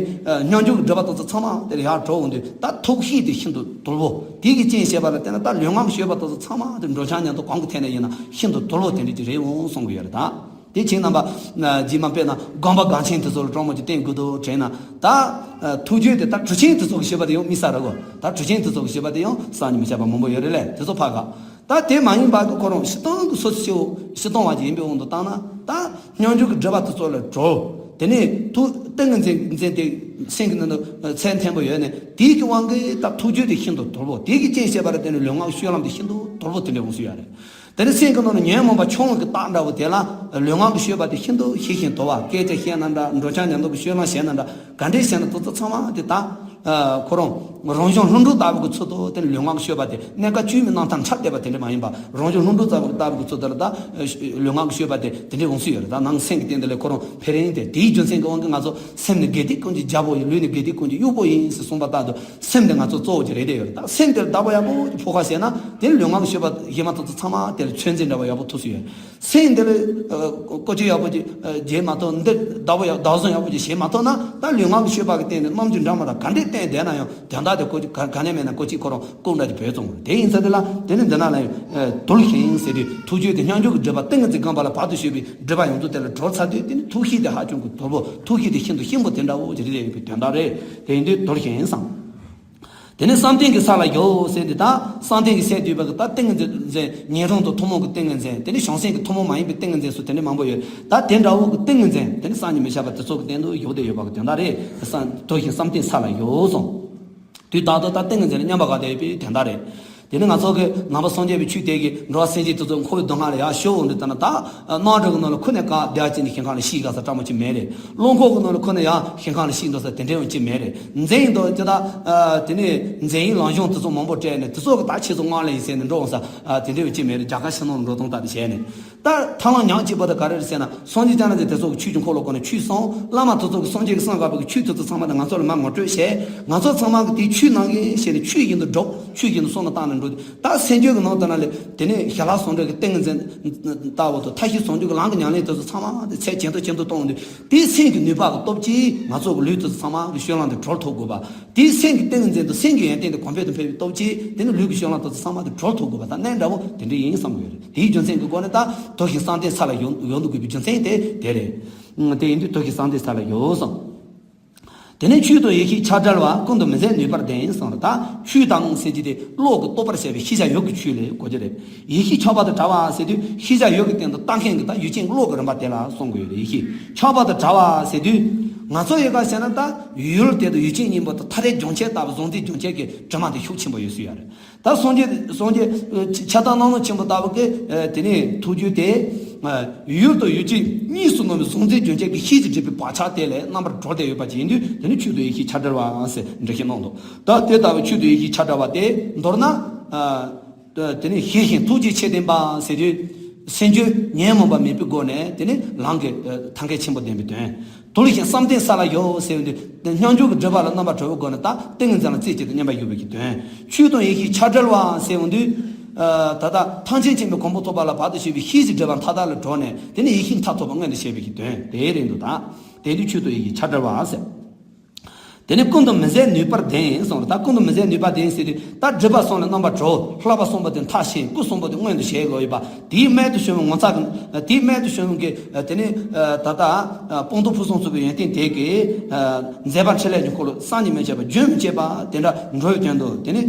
སྙོམས་འཇུག་གི་སྒྲིབ་པ་དེ་ཚོ་ཚང་མ་དེ་ལ་ཡར་གྲོལ་འོང་དུས་ད་ཐུགས་གཤིས་དེ་ཤིན་ཏུ་དུལ་བོ། དེ་གི་རྐྱེན་བྱས་པ་ལ་བརྟེན་ན་ད་ལུས་ངག་གི་སྤྱོད་པ་དེ་ཚོ་ཚང་མ་དེ་འགྲོ་འཆག་ཉལ་འདུག་གང་གི་ཐད་ནས་ཡིན་ན་ཤིན་ཏུ་དུལ་བོ་དེ་འདྲ་ཅིག་རེད་འོང་གསུང་གི་ཡོད་རེད་ད། དེ་ཁྱེད་རྣམ་པ། རྗེས་མ་དཔེར་ན་དགོན་པ་འགངས་ཆེན་དེ་ཚོ་ལ་སྤྲང་མོ་ཅིག་བསྟེན་དགོས་འདུག་དྲན་ན། ད། ཐུགས་རྒྱུད་དེ་ད་གྲུབ་ཆེན་དེ་ཚོ་གི་བྱེད་པ་དེ་ཡང་དམིགས་བསལ་རེད་གོ། ད་གྲུབ་ཆེན་དེ་ཚོ་གི་བྱེད་པ་དེ་ཡང་བསམ་གྱིས་མི་ཁྱབ་པ་མང་པོ་ཡོད་རེད་ལས་དེ་ཚོ་ཕར་ག་ད་དེ་མ་ཡིན་པ་གི་ཁོ་རང་སྤྱིར་བཏང་གི་སོ་སོ་སྐྱེ་བོ་སྤྱིར་བཏང་བ་ཅིག་ཡིན་པའི་དབང་དུ་བཏང་ན་ད། སྙོམས་འཇུག་གི་སྒྲིབ་པ་དེ་ཚོ་ལས་གྲོལ། དེ་ནས་ཐུགས་ཏིང་ངེ་འཛིན་འཛིན་དེ་སེམས་ཀྱི་ནང་དུ་ཚད་མཐོན་པོ་ཡོད་ནས་དེའི་གི་དབང་གིས་ད་ཐུགས་རྒྱུད་དེ་ཤིན་ཏུ་དུལ་བོ། དེའི་གི་རྐྱེན་བྱས་པ་ལ་བརྟེན་ནས་ལུས་ངག་གི་སྤྱོད་ལམ་དེ་ཤིན་ཏུ་དུལ་བོ་དེ་འདྲ་འོང་སྲིད་ཡོད་རེད། དེ་ནི་སེམས་ཀྱི་ནང་ནས་ཉོན་མོངས་པ་ཆུང་བ་གི་རྟགས་འདྲ་བོ་དེ་ལ་ལུས་ངག་གི་སྤྱོད་པ་དེ་ཤིན་ཏུ་ཤེས་བཞིན་དུལ་བ། སྐད་ཆ་བཤད་ན་འདྲ་འགྲོ་འཆག་ཉལ་འདུག་གི་སྤྱོད་ལམ་བྱས་ན་འདྲ་ག་འདྲས་བྱས་ན་དེ་ཚོ་ཚང་མ་དེ་དག་ཁོ་རང་རང་བྱུང་ལྷུན་གྲུབ་ལྟ་བུ་གི་ཚུལ་དུ་དེ་ནི་ལུས་ངག་གི་སྤྱོད་པ་དེ་གནས་སྐབས་བཅུ་མའི་རྣམ་ཐར་འཁྲབ་བསྡད་པ་དེ་འདྲ་མ་ཡིན་པ་རང་བྱུང་ལྷུན་གྲུབ་ལྟ་བུ་ལྟ་བུ་གི་ཚུལ་དུ་ལ་ད་ལུས་ངག་གི་སྤྱོད་པ་དེ་དེ་འདྲས་འོང་སྲིད་ཡོད་རེད། ད་ནང་སེམས་ཀྱི་སྟེང་དེ་ལས་ཁོ་རང་འཕེལ་རིམ་དེ་དེའི་རྒྱུ་མཚན་གྱི་དབང་གིས་ང་ཚོ་སེམས་ནི་དགེ་སྡིག་ཀུན་གྱི་རྒྱལ་པོ་ཡིན། ལུས་ནི་དགེ་སྡིག་ཀུན་གྱི་དབྱུག་པོ་ཡིན་ཟེར་གསུངས་པ་ལྟར་དུ། སེམས་དེ་ང་ཚོ་གཙོ་བོ་ཅིག་རེད་བསྡད་ཡོད་རེད། ད་སེམས་དེར་བདག་པོ་ཡག་པོ་ཅིག་ཕོག་ཁ་བྱས་ན་དེ་ནི་ལུས་ངག་གི་སྤྱོད་པ་གཞན་མ་དེ་ཚོ་ཚང་མ་དེ་ལ་ཚོད་འཛིན་འདྲ་བ་ཡག་པོ་ཐུབ་སྲིད་ཡོད། སེམས་དེ་ལ་བཀོལ་སྤྱོད་ཡག་པོ་ཅིག་བྱེད་མ་ཐུབ། འདི་བདག་པོ་ཡག་བདག་བཟུང་ཡག་པོ་ཅིག་བྱེད་མ་ཐུབ་ན་ད་ལུས་ངག་གི་སྤྱོད་པ་གི་སྟེང་ནས་རྣམ་འགྱུར་འདྲ་མི་འདྲ་ག་འདྲས་བསྟན་བསྡད་ན་ཡང་དོན་དག་དེ་ཀོ་ཅིག་ག་ག་ནས་མེད་ན་ཀོ་ཅིག་ཁོ་རང་ལྐུགས་འདྲ་ཅིག་བུད་སོང་རེད། དེ་ཡིན་ཚེ་དེ་ལ་དེ་ནི་འདི་ན་ལ་ཡང་དུལ་ཞིང་ཟེར་དུས་ཐུགས་རྒྱུད་དེ་སྙོམས་འཇུག་གི་སྒྲིབ་པ་ཏིང་ངེ་འཛིན་རྐང་པ་ལ་བར་དུ་གཅོད་པའི་སྒྲིབ་པ་ཡོངས་རྫོགས་དེ་ལ་གྲོལ་ཚར་དུས་དེ་ནི་ཐུགས་གཤིས་དེ་ཧ་ཅང་གི་དུལ་བོ། ཐུགས་གཤིས་དེ་ཤིན་ཏུ་གཤིན་པོ་དེ་འདྲ་བོ་ཅིག་རེད་ཡོད་པའི་དོན་དག་རེད། དེ་ཡིན་དུས་དུལ་ཞིང་བསམ། དེ་ནས་བསམ་གཏན་གྱི་ས་ལ་གཞོལ་ཟེར་ཏེ་ད་བསམ་གཏན་གྱི་སས་བསྡུས་པ་གི་ད་ཏིང་ངེ་འཛིན་ཉན་རང་དང་ཐུན་མོང་གི་ཏིང་ངེ་འཛིན། དེ་ནས་བྱང་སེམས་ཀྱི་ཐུན་མོང་མ་ཡིན་པའི་ཏིང་ངེ་འཛིན་སོགས་དེ་འདྲ་མང་པོ་ཡོད། ད་དེ་འདྲ་བོ་གི་ཏིང་ངེ་འཛིན་དེ་ནི་བསམ་གྱིས་མི་ཁྱབ་པ་དེ་ཚོ་གི་སྟེང་དུ་བཞུགས་བསྡད་ཡོད་པ་གི་དོན་དག་རེད། བསམ་དུལ་ཞིང་བསམ་གཏན་ས་ལ་གཞོལ་གསུངས། དུས་རྟག་ཏུ་ད་ཏིང་ངེ་འཛིན་ལ་མཉམ་པར་དགའ་བསྡད་ཡོད་པའི་དོན་དག་རེད། དེ་ནི་ང་ཚོ་གི་ནང་པ་སངས་རྒྱས་པའི་ཆོས་དེ་གི་འགྲོ་བ་སེམས་ཅན་དེ་ཚོ་འཁོར་བའི་སྡུག་བསྔལ་ལ་ཡར་ཤོར་འོང་དུས་ད་ན་ད། གནམ་གྲུ་གི་ནང་ལ་ཁོ་ནས་བཀག་བསྡད་ཅིག་ནི་ཞིང་ཁམས་ལ་ཤི་དགའ་ས་སྤྲང་མོ་ཅིག་མེད་རེད། རླངས་འཁོར་གི་ནང་ལ་ཁོ་ནས་ཡང་ཞིང་ཁམས་ལ་ཤི་འགྲོ་ས་དེ་འདྲ་ཡང་ཅིག་མེད་རེད། འཛིན་ཡིན་དོ་ཅི་ད། དེ་ནས་འཛིན་ཡིག་ལམ་གཞུང་དེ་ཚོ་མང་པོ་སྤྲད་ནས་དེ་ཚོ་གི་ད་ཁྱེད་ཚོ་སྔོན་ལ་ཡིན་ཟེར་ནས་འགྲོ་འོང་ས་དེ་འདྲ་ཡང་ཅིག་མེད་རེད། རྒྱ་གར་ཕྱི་ནང་ལ་འགྲོ་སྟངས་ལྟ་དེ་བྱས་ནས། ད་ཐབས་ལམ་ཉག་གཅིག་པོ་དེ་ག་རེ་རེད་ཟེར་ན་སངས་རྒྱས་བསྐྱངས་རྣམས་ཀྱིས་དེ་ཚོ་གི་ཆོས་ཀྱི་འཁོར་ལོ་སྒོ་ནས་ཆོས་གསུངས། བླ་མ་དེ་ཚོ་གི་སངས་རྒྱས་ཀྱི་གསུང་བཀའ་པོད་ཀྱི་ཆོས་དེ་ཚོ་ཚང་མ་དེ་ང་ཚོ་ལ་མར་ངོ་སྤྲོད་བྱས། ང་ཚོ་ཚང་མ་གི་དེའི་ཆོས་ནང་བཞིན་བྱས་ནས་ཆོས་བཞིན་དུ་སྒྲུབ། ཆོས་བཞིན་དུ་བསྲུང་ནས་བཏང་ནས་འགྲོ། ད་སེམས་རྒྱུད་ཀྱི་ནང་དུ་ན་ལས་དེ་ནས་ཞི་ལྷག་ཟུང་འབྲེལ་གྱི་ཏིང་འཛིན་ལྟ་བུ་དང་མཐའ་བཞི་ཟུང་འཇུག་གི་ལམ་གྱི་ཉམས་ལེན་དེ་ཚོ་ཚང་མ་དེ་ཚད་ཇེ་མཐོ་ཇེ་མཐོ་གཏོང་དུས་དེའི་སེམས་ཀྱི་ནུས་པ་གི་སྟོབས་ཀྱིས་ང་ཚོ་གི་ལུས་དེ་ཚོ་ཚང་མ་གི་སྤྱོད་ལམ་དེ་གྲོལ་ཐུབ་དགོས་པ། དེའི་སེམས་ཀྱི་ཏིང་འཛིན་དང་སེམས་ཀྱི་ཡོན་ཏན་དེ་གོང་འཕེལ་དུ་འཕེལ་བའི་སྟོབས་ཀྱིས་དེ་ནི་ལུས་ཀྱི་སྤྱོད་ལམ་དེ་ཚོ་ཚང་མ་དེ་གྲོལ་ཐུབ་དགོས་པ་དང་གནད་འདྲ་བོ་དེ་འདྲ་ཡིན་བསམ་གྱི་ཡོད་རེད། དེའི་རྒྱུ་མཚན་གྱི་སྒོ་ནས་ད་དུལ་ཞིང་བསམ་གཏན་ས་ལ་ཡོང་ཡོང་དུ་དགོས་པའི་རྒྱུ་མཚན་དེ་དེ་རེད། དེ་ཡིན་དུས་དུལ་ཞིང་བསམ་གཏན་ས་ལ་ཡོད་གསུངས། དེ་ནས་ཆོས་དང་ཡེ་ཤེས་ཆ་བྲལ་བ་ཀུན་ཏུ་མི་ཟད་ནུས་པར་ལྡན་གསུངས་རེད། ད་ཆོས་དང་ཟེར་གྱི་དེ་བློ་གི་རྟོགས་པར་བྱ་བའི་ཤེས་བྱ་ཡུལ་གྱི་ཆོས་ལ་གོ་རྒྱུ་རེད། ཡེ་ཤེས་ཆགས་པ་དང་བྲལ་བ་ཟེར་དུས་ཤེས་བྱ་ཡུལ་གྱི་སྟེང་དུ་ལྟ་མཁན་གྱི་ད་ཡུལ་ཅན་བློ་གི་རིམ་པ་དེ་ལ་གསུང་གི་ཡོད་རེད། ཡེ་ཤེས་ཆགས་པ་དང་བྲལ་བ་ཟེར་དུས་ང་ཚོ་ཡི་ག་བྱས་ན་ད་ཡུལ་དེ་དང་ཡུལ་ཅན་གཉིས་པོ་དང་ཐ་དད་སྦྱོང་བྱེད་ལྟ་བུ་གཟུང་འཛིན་སྦྱོང་བྱེད་ཀྱི་དྲི་མ་དེ་ཤུགས་ཆེན་པོ་ཡོད་སྲིད་ཡོད་རེད། ད་སངས་རྒྱས་སངས་རྒྱས་ཁྱབ་བདག་སྣང་ལུང་ཆེན་པོ་ལྟ་བུ་གིས་དེ་ནས་ཐུགས་རྒྱུད་དེ་ཡུལ་དང་ཡུལ་ཅན་གཉིས་སུ་སྣང་བའི་གཟུང་འཛིན་སྦྱོང་བྱེད་ཀྱི་ཤེས་བྱེད་སྒྲིབ་པའི་བག་ཆགས་དེ་ལས་རྣམ་པར་གྲོལ་བསྡད་ཡོད་པ་ཅིག་ཡིན་དུས་དེ་ནི་ཆོས་དང་ཡེ་ཤེས་ཆ་བྲལ་བ་ཟེར་འགྲེལ་བཤད་གནང་འདུག་ད་དེ་ལྟ་བུའི་ཆོས་དང་ཡེ་ཤེས་ཆ་བྲལ་བ་དེ་མདོར་ན། དེ་ནས་ཞི་ཞིང་ཐུགས་རྗེ་ཆེ་ལྡན་པ་ཟེར་དུས། སེམས་རྒྱུད་ཉོན་མོངས་པ་མེད་པའི་སྒོ་ནས་དེ་ནི་ལམ་གྱི་ཐབས་མཁས་ཆེན་པོ་ལྡན་པའི་དོན། དུལ་ཞིང་བསམ་གཏན་ས་ལ་བཞག་ཟེར་བའི་དུས་དེ་སྙོམས་འཇུག་གི་སྒྲིབ་པ་ལ་རྣམ་པར་གྲོལ་བའི་སྒོ་ནས་ད་ཏིང་ངེ་འཛིན་ལ་རྩེ་གཅིག་ཏུ་མཉམ་པར་གཞག་པའི་གི་དོན། ཆོས་དང་ཡེ་ཤེས་ཆགས་བྲལ་བ་ཟེར་བའི་དུས། ད་ལྟ་ཐམས་ཅད་མཁྱེན་པའི་གོ་འཕང་ཐོབ་པ་ལ་བར་དུ་གཅོད་པའི་ཤེས་བྱའི་སྒྲིབ་པ་མཐའ་དག་ལས་གྲོལ་ནས་དེ་ནི་ཡེ་ཤེས་མཐར་ཐུག་པ་མངོན་དུ་བྱེད་པའི་གི་དོན་དེ་རེད་འདུག་ད་དེ་དུས་ཆོས་དང་ཡེ་ཤེས་ཆགས་བྲལ་བ་ཟེར། དེ་ནས་ཀུན་ཏུ་མི་ཟད་ནུས་པ་ལྡན་གསུངས་རེད། ད་ཀུན་ཏུ་མི་ཟད་ནུས་པ་ལྡན་ཟེར་དུས་ད་སྒྲིབ་པ་གསུམ་ལས་རྣམ་པར་གྲོལ། བསླབ་པ་གསུམ་པོ་དེ་མཐར་ཕྱིན། སྐུ་གསུམ་པོ་དེ་མངོན་དུ་བྱེད་དགོས་ཡོད་པ། དེའི་རྨད་དུ་བྱུང་བའི་ངོ་མཚར་གྱི་དེའི་རྨད་དུ་བྱུང་བའི་དེ་ནས་ད་ལྟ་སྤངས་རྟོགས་ཕུན་སུམ་ཚོགས་པའི་ཡོན་ཏན་དེ་གིས་མཛད་པ་འཕྲིན་ལས་ཀྱི་འཁོར་ལོ་བསམ་གྱིས་མི་ཁྱབ་པ་རྒྱུན་མི་འཆད་པ་དེ་འདྲ་འགྲོ་བའི་དོན་དུ་དེ་ནས་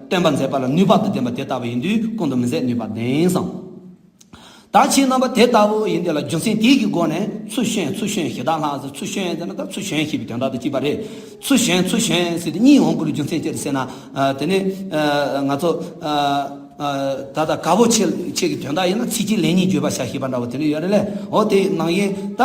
སྟོན་པ་མཛད་པ་ལ་ནུས་པ་དང་ལྡན་པ་དེ་ལྟ་བུ་ཡིན་དུས་ཀུན་ཏུ་མི་ཟད་ནུས་པ་ལྡན་གསུངས། ད་ཁྱེད་རྣམ་པ་དེ་ལྟ་བུ་ཡིན་དེ་ལ་རྒྱུ་མཚན་དེའི་གི་སྒོ་ནས་ཚུལ་བྱོན་ཚུལ་བྱོན་ཞེ་དྲག་ལྷག་ཟེར། ཚུལ་བྱོན་ཟེར་ན་ད་ཚུལ་བྱོན་ཞེས་པའི་དོན་དག་དང་གཅིག་པ་རེད། ཚུལ་བྱོན་ཚུལ་བྱོན་ཟེར་དེ་གཉིས་འོང་དགོས་རྒྱུ་མཚན་ཅི་རེད་ཟེར་ན། དེ་ནས་ང་ཚོ་ད་ལྟ་དཀར་པོ་ཆེ་ཆེ་གི་དོན་དག་ཡིན་ན་ཚིག་གཅིག་ལན་གཉིས་བརྗོད་པར་བྱ་ཞེས་པ་འདྲ་བོ་དེ་འདྲ་ཡོད་རེད་ལས། འོ་དེ་ནང་བཞིན་ད་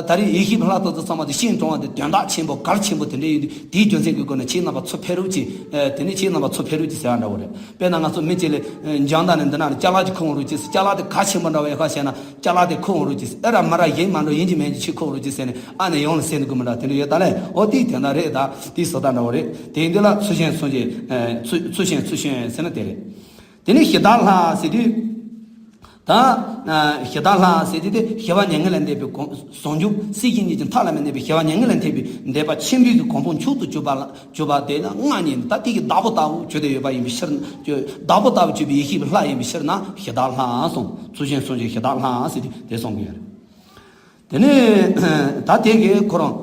ད་རེས་ཡེ་ཤེས་པའི་ལྷ་ཐོབ་ཚོ་ཚང་མ་དེ་ཤིང་གྲོང་བ་དེ་དོན་དག་ཆེན་པོ་གལ་ཆེན་པོ་དེ་འདྲ་ཡིན་དུས་དེའི་རྒྱུ་མཚན་གྱི་སྒོ་ནས་ཁྱེད་རྣམ་པ་ཚུར་ཕེབས་རོགས་གྱིས། དེ་ནས་ཁྱེད་རྣམ་པ་ཚུར་ཕེབས་རོགས་གྱིས་ཟེར་བ་འདྲ་བོ་རེད། དཔེར་ན་ང་ཚོ་མི་གཅིག་ལ་འཇང་ད་ནས་འདི་ན་ལ་ཅ་ལག་ཅིག་ཁུར་འོང་རོགས་གྱིས། ཅ་ལག་དེ་གལ་ཆེན་པོ་འདྲ་བོ་ཡོད་ཁ་བཤད་ན་ཅ་ལག་དེ་ཁུར་འོང་རོགས་གྱིས། ཨེ་ར་མ་ར་ཡིན་མ་འགྲོ་ཡིན་གྱི་མིན་གྱི་ཁྱེད་ཁུར་འོང་རོགས་གྱིས་ཟེར་ནས་ཨ་ནེ་ཡོང་ལ་ཟེར་འདུག་གི་མི་འདྲ་དེ་འདྲ་ཡོད་ད་ལས། འོ་དེའི་དོན་དག་རེད། ད་དེའི་བཟོ་ལྟ་འདྲ་བོ་རེད། དེ་འདི་ལ་ཚུལ་བཞིན་ཚུལ་བཞིན་ཚུལ་བཞིན་ཚུལ་བཞིན་ཚུལ་བཞིན་ཟེར་ན་དེ་རེད། དེ་ནས་ཞི་བདག་ལྷ་ཟེར་དུས། ད་ཞི་བདག་ལྷ་ཟེར་དུས་དེ་ཞི་བ་མྱ་ངན་ལས་འདས་པའི་གོ་ཟུང་འཇུག་སྲིད་ཞི་གཉིས་ཀྱི་མཐའ་ལ་མི་གནས་པའི་ཞི་བ་མྱ་ངན་ལས་འདས་པའི་འདས་པ་ཆེན་པོའི་གི་གོ་འཕང་མཆོག་ཏུ་གྱུར་པ་ལ། གྱུར་པ་དེ་ལ་མངའ་བརྙེས་ནས་ད་དེ་གི་བདག་པོ་ལྟ་བུ་གྱུར་ཏེ་ཡོད་པ་ཡིན་པའི་ཕྱིར། བདག་པོ་ལྟ་བུ་གྱུར་པའི་ཡེ་ཤེས་པའི་ལྷ་ཡིན་པའི་ཕྱིར་ན་ཞི་བདག་ལྷ་གསུངས། ཚུལ་བཞིན་ཚུལ་བཞིན་ཞི་བདག་ལྷ་ཟེར་དུས་དེ་གསུང་གི་ཡོད་རེད། དེ་ནས་ད་དེ་གའི་ཁོ་རང་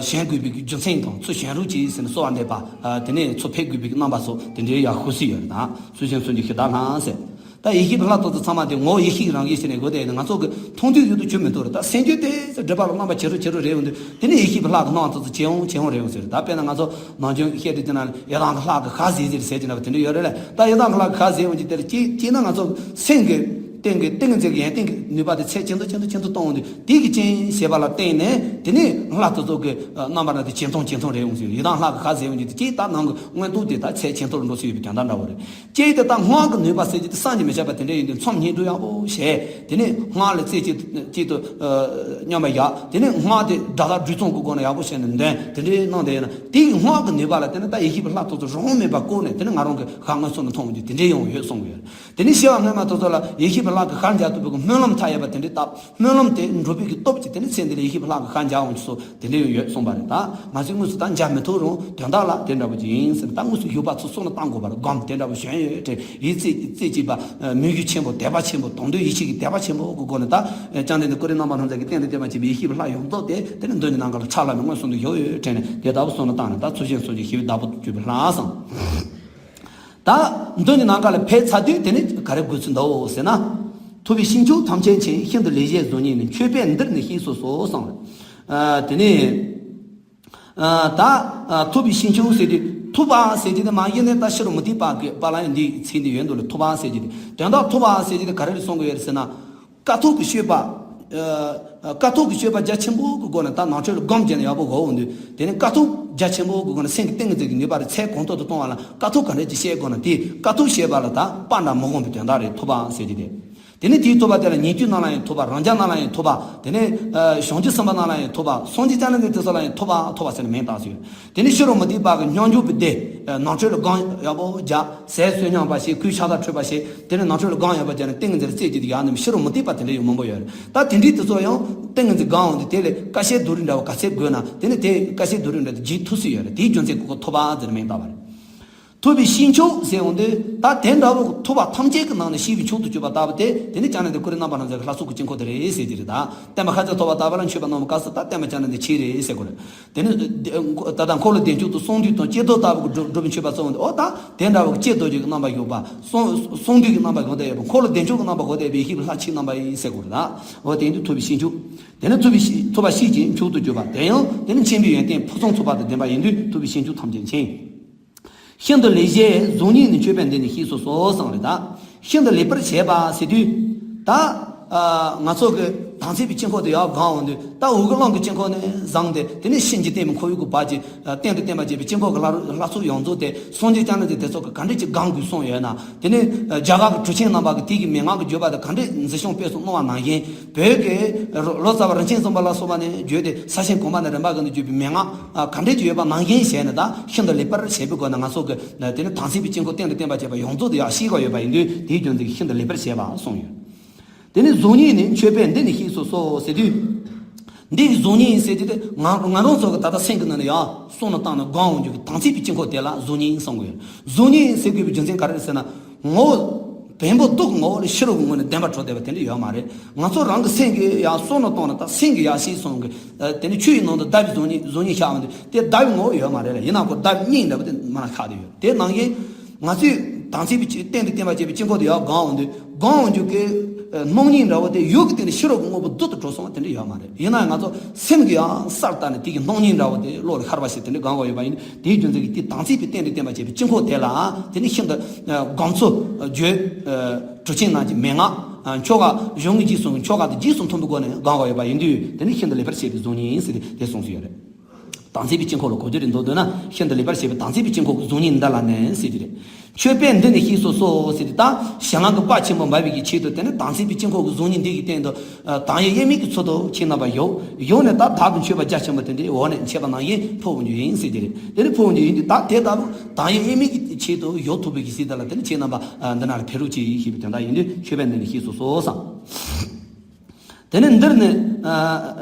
བཞེངས་དགོས་པའི་རྒྱུ་མཚན་དང་ཚུར་བཞེངས་རོགས་གྱིས་ཟེར་ནས་གསོལ་བ་འདེབས་པ། དེ་ནས་ཚུར་ཕེབས་དགོས་པའི་རྣམ་པ་སོགས་དེ་འདྲའི་ཡག་ཤོས་སུ་ཡོད་རེད། ད་ཚུལ་བཞིན་ཚུལ་བཞིན་ཞི་བདག་ལྷ་ཟེར། ད་ཡེ་ཤེས་པའི་ལྷ་ཐོབ་ཚོ་ཚང་མ་དེ་ངོ་བོ་ཡེ་ཤེས་ཀྱི་རང་བཞིན་ཞིག་ནས་དགོས་དེ་ང་ཚོ་གི་མཐོང་ཐོས་ཡོད་དུ་གྱུར་མི་ཐུབ་རེད། ད་སེམས་རྒྱུད་དེ་སྒྲིབ་པ་ལ་རྣམ་པ་ཇེ་རུ་ཇེ་རུ་རེད་འོང་དུས་དེ་ནས་ཡེ་ཤེས་པའི་ལྷ་གི་སྣང་བ་ཚོ་ཚོ་ཇེ་འོང་ཇེ་འོང་རེད་འོང་ཟེར། ད་དཔེར་ན་ང་ཚོ་ནང་ཆོས་བཤད་དུས་དེ་ན་ཡི་དམ་གྱི་ལྷ་གི་ཁ་ཟེར་ཟེར་ཟེར་གྱི་ན་དེ་འདྲ་ཡོད་རེད་ལ། ད་ཡི་དམ་གྱི་ལྷ་གི་ཁ་ཟེར་འོང་གྱི་དེ་ལ་སྐྱེ་སྐྱེ་ན་ང་ཚོ་སེམས་ཀྱི་སྟེང་གི་ཏིང་ངེ་འཛིན་གྱི་ཡོན་ཏན་གྱི་ནུས་པ་དེ་ཚད་ཇེ་མཐོ་ཇེ་མཐོ་ཇེ་མཐོ་གཏོང་འོང་དུས་དེ་གི་རྐྱེན་བྱས་པ་ལ་བརྟེན་ནས་དེ་ནས་ལྷ་དེ་ཚོ་གི་རྣམ་པ་ན་དེ་ཇེ་མཐོང་ཇེ་མཐོང་རེད་འོང་ཟེར། ཡི་དམ་ལྷ་གི་ཁ་ཟེར་འོང་གྱི་དེ་སྐྱེ་ད་ནང་གི་མངོན་རྟོགས་དེ་ད་ཚད་ཇེ་མཐོ་རུ་འགྲོ་སྲིད་ཡོད་པའི་དོན་དག་འདྲ་བོ་རེད། ཅེས་དེ་ལྟར་སྔགས་ཀྱི་ནུས་པ་ཟེར་གྱི་དེ་བསམ་གྱིས་མི་ཁྱབ་པ་དེ་འདྲ་ཡིན་དུས་མཚམས་སྙིང་བསྡུས་ཡག་པོ་བྱས། དེ་ནས་སྔགས་ལ་རྩེ་གཅིག་གཅིག་ཏུ་མཉམ་པར་བཞག་དེ་ནས་སྔགས་དེ་སྒྲ་དག་སྒྲུབ་རྩོམ་གྱི་སྒོ་ནས་ཡག་པོ་བྱས་ནས་འདོན་དེ་འདྲའི་གནང་བསྡད་ཡོད་ན་དེ་ཡི་སྔགས་ཀྱི་ནུས་པ་ལ་བརྟེན་ནས་ད་ཡེ་ཤེས་པའི་ལྷ་ཐོབ་ཚོ་རང་དབང་མེད་པར་བཀུག་ནས་དེ་ནས་ང་རང་གི་ཧ་མངོན་སུམ་དུ་མཐོང་འོང་རྒྱུ་དེ་འདྲའི་ཡོང་ཡོད་གསུང་གི་ཡོད། དེ་ནས་ཤེས་པ་སྔོན་མ་ཐོབ་ཚོ་ལ་ཡེ་ཤེས་པའི་ལྷ་གི་ཤར་འཇགས་ཐུབ་པའི་སྨོན་ལམ་མཐའ་ཡས་པ་དེ་འདྲའི་བཏབ། སྨོན་ལམ་དེ་འགྲུབ་པའི་གི་སྟོབས་ཀྱིས་དེ་ནས་ཚེ་འདི་ལ་ཡེ་ཤེས་པའི་ལྷ་གི་ཤར་འཇགས་འོང་རྒྱུ་སོགས། དེ་འདྲ་ཡང་ཡོད་གསུངས་པ་རེད། ད་ང་ཚོས་དངོས་སུ་ད་མཇལ་མི་ཐུབ་རུང་དོན་དག་ལ་དེ་འདྲ་བོ་ཅིག་ཡིན་ཟེར། ད་དངོས་སུ་བཞུགས་པ་ཚོ་བསམ་བློ་བཏང་དགོས་པ་རེད། སྒོམ་དེ་འདྲ་བོ་བྱོན་ཡོད་དྲན། ཡིད་རྩེ་རྩེ་གཅིག་པ་མོས་གུས་ཆེན་པོ་དད་པ་ཆེན་པོ་དང་དོན་ཡིད་ཆེས་ཀྱི་དད་པ་ཆེན་པོ་གི་སྒོ་ནས་ད་བཅོམ་ལྡན་འདས་ཀུན་ལས་རྣམ་པར་སྣང་མཛད་ཀྱི་རྟེན་དང་བརྟེན་པར་བཅས་པའི་ཡེ་ཤེས་པའི་ལྷ་ཡོངས་རྫོགས་དེ་དེ་ནི་མདུན་གྱི་ནམ་མཁའ་ལ་ཁྲ་ལམ་མེ་མངོན་སུམ་དུ་བཞུགས་ཡོད་དྲན་ནས་དེ་ལྟ་བུ་བསམ་བློ་བཏང་ནས་ད་ཚུལ་བཞིན་ཚུལ་བཞིན་ཞི་བའི་བདག་པོ་གྱུར་པའི་ལྷ་གསུངས། ད་མདུན་གྱི་ནམ་མཁའ་ལ་ཕེབས་ཚར་དུས་དེ་ནི་ག་རེ་དགོས་ཚུལ་འདུག་ཟེར་ན། ཐུབ་པའི་ཤིང་མཆོག་ཐམས་ཅད་མཁྱེན། ཤིན་ཏུ་ལེགས་བཞད་གཟུགས་བརྙན་ནི། མཆོད་པས་འདིར་ནི་གཤེགས་སུ་གསོལ་གསུངས། ཨ་དེ་ནས་ཨ་ད་ཨ་ཐུབ་པའི་ཤིང་མཆོག་ཟེར་དུས་ཐུབ་པ་ཟེར་དུས་ནི་མ་གཞི་ནས་ད་ཕྱི་རོལ་མུ་སྟེགས་པ་གི་པ་ལ་ཡང་འདིའི་ཚིག་འདི་ཡོད་འདུག་ལ། ཐུབ་པ་ཟེར་དུས་དོན་དག་ཐུབ་པ་ཟེར་དུས་ནི་ག་རེ་ལ་གསུང་གི་ཡོད་རེད་ཟེར་ན། དཀའ་ཐུབ་ཀྱི་སྤྱོད་པ། ཨ་དཀའ་ཐུབ་ཀྱི་སྤྱོད་པ་རྒྱ་ཆེན་པོ་གི་སྒོ་ནས་ད་ནང་ཆོས་ལ་སྒོམ་བརྒྱབ་ནས་ཡག་པོ་གོ་འོང་དུས་དེ་ནི་དཀའ་ཐུབ་རྒྱ་ཆེན་པོ་གི་སྒོ་ནས་སེམས་ཀྱི་ཏིང་ངེ་འཛིན་གྱི་ནུས་པ་རེ་ཚད་གོང་ཐོག་ཏུ་གཏོང་བ་ལ་དཀའ་ཐུབ་ག་འདྲ་ཅིག་བཤད་དགོས་ན་དེ་དཀའ་ཐུབ་བཤད་པ་ལ་ད་དཔའ་འདྲ་མི་སྒོམ་པའི་དོན་དག་རེད། ཐུབ་པ་ཟེར་གྱི་དེ། དེ་ནི་དེའི་ཐུབ་པ་དེ་ལ་ཉན་ཐོས་རྣམས་ལ་ཡང་ཐུབ་པ། རང་རྒྱལ་རྣམས་ལ་ཡང་ཐུབ་པ། དེ་ནི་ཨ་བྱང་ཆུབ་སེམས་དཔའ་རྣམས་ལ་ཡང་ཐུབ་པ། སངས་རྒྱས་བཅོམ་ལྡན་འདས་དེ་ཚོ་ལ་ཡང་ཐུབ་པ་ཐུབ་པ་ཟེར་ནས་མིང་བཏགས་སོ། དེ་ནི་ཕྱི་རོལ་མུ་སྟེགས་པ་གི་སྙོམས་འཇུག་པའི་སྡེ། ནང་ཆོས་ལ་སྒོམ་ཡག་པོ་རྒྱག་ཟས་བསོད་སྙོམས་པ་བྱེད། གོས་ཕྱག་དར་འཁྲུད་པ་བྱེད། དེ་ནི་ནང་ཆོས་ལ་སྒོམ་ཡག་པོ་རྒྱག་ནས་ཏིང་ངེ་འཛིན་རྩེ་གཅིག་ཏུ་ཡར་ནས་ཕྱི་རོལ་མུ་སྟེགས་པ་དེ་འདྲ་ཡང་མང་པོ་ཡོད་རེད། ད་དེ་འདྲའི་དེ་ཚོ་ཡང་ཏིང་ངེ་འཛིན་སྒོམ་འོང་དུས་དེ་ལས་དཀའ་སྤྱད་རྡོ་རིང་འདྲ་བ་ག་ཚད་དགོས་ན་དེ་ནི་དེ་དཀའ་སྤྱད་རྡོ་རིང་འདྲ་དེ་བརྗེད་ཐུབ་སྲིད་ཡོད་རེད། དེའི་རྒྱུ་མཚན་གྱིས་ཁོ་ཐུབ་པ་ཟེར་ནས་མིང་བཏགས་པ་རེད། ཐུབ་པའི་ཤིང་མཆོག་ཟེར་འོང་དུས་ད་དེ་འདྲ་བོ་ཐུབ་པ་ཐམས་ཅད་ཀྱི་ནང་ནས་ཤེས་པའི་མཆོག་ཏུ་གྱུར་པ་ལྟ་བུ་དེ་དེ་ནི་བཅོམ་ལྡན་འདས་ཀུན་ལས་རྣམ་པར་སྣང་མཛད་ཀྱི་ལྷ་ཚོགས་ཀྱི་དཀྱིལ་འཁོར་དེ་རེད་ཟེར་གྱི་རེད། ད་བསྟན་པ་ཤཱཀྱ་ཐུབ་པ་ལྟ་བུ་ལ་མཆོད་པ་གནང་བའི་སྐབས་སུ་ད་བསྟན་པ་བཅོམ་ལྡན་འདས་ཁྱེད་རེད་ཟེར་དགོས་རེད། དེ་ནི་ད་ལྟ་འཁོར་ལོ་བདེ་མཆོག་ཏུ་གསུང་འདུས་དང་ཀྱེ་རྡོར་ལྟ་བུ་གི་སྒྲུབ་སྒྲུབ་པའི་མཆོད་པ་གསུངས་འོང་དུས་ཨོ་ད་དེ་འདྲ་བོ་ཀྱེ་རྡོར་གྱི་རྣམ་པར་བཞུགས་པ་གསུང་གསུང་འདུས་ཀྱི་རྣམ་པར་བཞུགས་བསྡད་ཡོད་པ། འཁོར་ལོ་བདེ་མཆོག་གི་རྣམ་པར་བཞུགས་བསྡད་པའི་ཡེ་ཤེས་པའི་ལྷ་ཁྱེད་རྣམ་པ་ཡིན་ཟེར་དགོས་རེད། ད་འོ་དེ་ཡིན་དུས་ཐུབ་པའི་ཤིང་མཆོག་དེ་ནི་ཐུབ་པའི་ཤིང་ཐུབ་པ་ཤེས་ཀྱི་མཆོག་ཏུ་གྱུར་པ། དེ་ཡང་དེ་ནི་མཁྱེན་པའི་ཡོན་ཏན་ཕུན་སུམ་ཚོགས་པ་དང་ལྡན་པ་ཡིན་དུས་ཐུབ་པའི་ཤིང་མཆོག་ཐམས་ཅད་མཁྱེན། ཤིན་ཏུ་ལེགས་བཞད་གཟུགས་བརྙན་ནི། མཆོད་པས་འདིར་ནི་གཤེགས་སུ་གསོལ་གསུངས་རེད། ད་ཤིན་ཏུ་ལེགས་པར་བཞད་པ་ཟེར་དུས་ད་ ཨ། ང་ཚོ་གི་དམ་ཚིག་པའི་དཀྱིལ་འཁོར་དེ་ཡར་སྒང་འོང་དུས། ད་འོག་གི་རླུང་གི་དཀྱིལ་འཁོར་ནས་བཟུང་སྟེ། དེ་ནས་ཤིན་རྗེ་བརྟན་མའི་འཁོར་ཡུག་གི་བར་གྱི། ཨ། གཏན་དུ་བརྟན་པར་བྱེད་པའི་དཀྱིལ་འཁོར་གྱི་ལྷ་ལྷ་ཚོགས་ཡོངས་རྫོགས་དེ། སངས་རྒྱས་བསྐྱངས་རྣམས་ཀྱིས་དེ་ཚོ་གི་ག་འདྲས་ཀྱི་སྒང་དགོས་གསུངས་ཡོད་ན། དེ་ནས་རྒྱ་གར་གྱི་གྲུབ་ཆེན་རྣམ་པ་གིས་དེ་གི་མན་ངག་གི་བརྗོད་པ་དེ་ག་འདྲས་འཛིན་སྐྱོང་སྤེལ་གསུམ་གནང་བ་ནང་བཞིན། བོད་ཀྱི་ལོ་ཙཱ་བ་རིན་ཆེན་བཙུན་པ་ལ་སོགས་པ་ནས་བརྗོད་དེ། ས་ཆེན་གོང་མ་ནས་རིམ་པ་བཞིན་དུ་བརྗོད་པའི་མན་ངག་ག་འདྲས་ཀྱི་ཡོད་པ་ནང་བཞིན་བྱས་ནས། ད་ཤིན་ཏུ་ལེགས་པར་བྱས་པའི་སྒོ་ནས་ང་ཚོ་གི་དེ་ནི་དམ་ཚིག་པའི་དཀྱིལ་འཁོར་གཏན་དུ་བརྟན་པར་བྱེད་པ་ཡོངས་རྫོགས་དེ་ཡར་ཤེས་དགོས་ཡོད་པ་ཡིན་དུས། དེའི་རྒྱུ་མཚན་གྱིས་ཤིན་ཏུ་ལེགས་པར་བྱས་པ་གསུངས་ཡོད། དེ་ནས་གཟུགས་བརྙན་ནི་མཆོད་པས་འདི་ནི་གཤེགས་སུ་གསོལ་ཟེར་དུས། འདི་གི་གཟུགས་བརྙན་ཟེར་དུས་དེ། ང་ང་རང་ཚོ་གི་ད་ལྟ་སེམས་ཀྱི་ནང་ནས་ཡར་བསམ་བློ་བཏང་ནས་སྒང་འོང་རྒྱུ་གི་དམ་ཚིག་པའི་དཀྱིལ་འཁོར་དེ་ལ་གཟུགས་བརྙན་གསུང་གི་ཡོད། གཟུགས་བརྙན་ཟེར་དགོས་པའི་རྒྱུ་མཚན་ག་རེ་རེད་ཟེར་ན། ངོ་བོ་བེམ་པོ་རྡོ་གི་ངོ་བོ་ལས་ཕྱི་རོལ་གྱི་ངོས་ནས་བདེན་པར་གྲུབ་བསྡད་པ་དེ་འདྲ་ཡོད་མ་རེད། ང་ཚོ་རང་གི་སེམས་ཀྱིས་ཡར་བསམ་བློ་བཏང་ནས། ད་སེམས་ཀྱིས་ཡར་ཤེས་སོང་གི། ཨ། དེ་ནི་ཆུ་ཡི་ནང་དུ་ཟླ་བའི་གཟུགས་བརྙན་གཟུགས་བརྙན་ཤར་འོང་དུས། དེ་ཟླ་བའི་ངོ་བོ་ཡོད་མ་རེད་ལ། ཡིན་ན་ཁོ་ཟླ་བའི་བརྙན་འདྲ་པོ་དེ་མར་ཤར་བསྡད་ཡོད། དེ་ནང་བཞིན་ང་ཚོས་དམ་ཚིག་པའི་གཏན་དུ་བརྟན་པར་བྱེད་པའི་དཀྱིལ་འཁོར་དེ་ཡར་སྒང་འོང་དུས། སྒང་འོང་རྒྱུ་གི་སྣང་བརྙན་འདྲ་བོ་དེ་ཡུལ་གྱི་སྟེང་ནས་ཕྱི་རོལ་གྱི་དངོས་པོ་རྡོ་ལྟར་གྲུབ་སོང་བ་དེ་འདྲ་ཡོད་མ་རེད། ཡིན་ན་ཡང་ང་ཚོ་སེམས་ཀྱིས་ཡང་གསལ་བཏབ་ནས་དེ་གི་སྣང་བརྙན་འདྲ་བོ་དེ་བློ་ལ་ཤར་བ་ཞིག་དེ་འདྲ་སྒང་ག་ཡོད་པ་ཡིན་དུས། དེའི་རྒྱུ་མཚན་གྱིས་དེ་དམ་ཚིག་པའི་གཏན་དུ་བརྟན་པར་བྱེད་པའི་དཀྱིལ་འཁོར་དེ་ལའང་དེ་ནི་ཤིན་ཏུ་སྒང་ཚུལ་བརྗོད། གྲུབ་ཆེན་རྣམས་ཀྱི་མན་ངག་ཆོ་ག་གཞུང་གི་རྗེས་སུ་ཆོ་ག་དང་རྗེས་སུ་མཐུན་པའི་སྒོ་ནས་སྒང་ག་ཡོད་པ་ཡིན་དུས། དེ་ནི་ཤིན་ཏུ་ལེགས་པར་བྱས་པའི་གཟུགས་བརྙན་ཟེར་ཏེ་དེ་གསུངས་སུ་ཡོད་རེད། དམ་ཚིག་པའི་དཀྱིལ་འཁོར་ལ་གོ་རྒྱུ་རེད་འདུག་འདོད་ན། ཤིན་ཏུ་ལེགས་པར་བྱས་པའི་དམ་ཚིག་པའི་དཀྱིལ་འཁོར་གྱི་གཟུགས་བརྙན་འདི་ལ་ནི་ཟེར་གྱི་རེད། མཆོད་པས་འདི་ནི་གཤེགས་སུ་གསོལ་ཟེར་ཏེ། ད་གཞན་ལམ་གྱི་དཔལ་ཆེན་པོ་འབབ་པའི་གི་ཆེད་དུ། དེ་ནི་དམ་ཚིག་པའི་དཀྱིལ་འཁོར་གྱི་གཟུགས་བརྙན་འདི་གི་སྟེང་དུ། ཨ། དང་ཡི་དབྱེར་མེད་ཀྱི་ཚུལ་དུ་ཁྱེད་རྣམ་པ་བཞུགས། བཞུགས་ནས་ད་བདག་གི་མཆོད་པ་རྒྱ་ཆེན་པོ་དེ་འདྲའི་འོག་ནས་འཆད་པ་ནང་བཞིན་ཕུལ་བར་འགྱུར་ཡིན་ཟེར་གྱི་རེད། དེ་ནི་ཕུལ་བར་འགྱུར་ཡིན་དུས། ད་དེ་ལྟ་བུ་དང་ཡི་དབྱེར་མེད་ཀྱི་ཆེད་དུ་བཞུགས་ཐུབ་པའི་གི་ཟེར་དེ་ལ། དེ་ནི་ཁྱེད་རྣམ་པ། ཨ། འདི་ན་ལ་ཕེབས་རོགས་གྱིས་ཞེས་པའི་དོན་དག་ཡིན་དུས། མཆོད་པས་འདི་ནི་གཤེགས་སུ་གསོལ་ཟེར། དེ་ནས་འདིར་ནི། ཨ།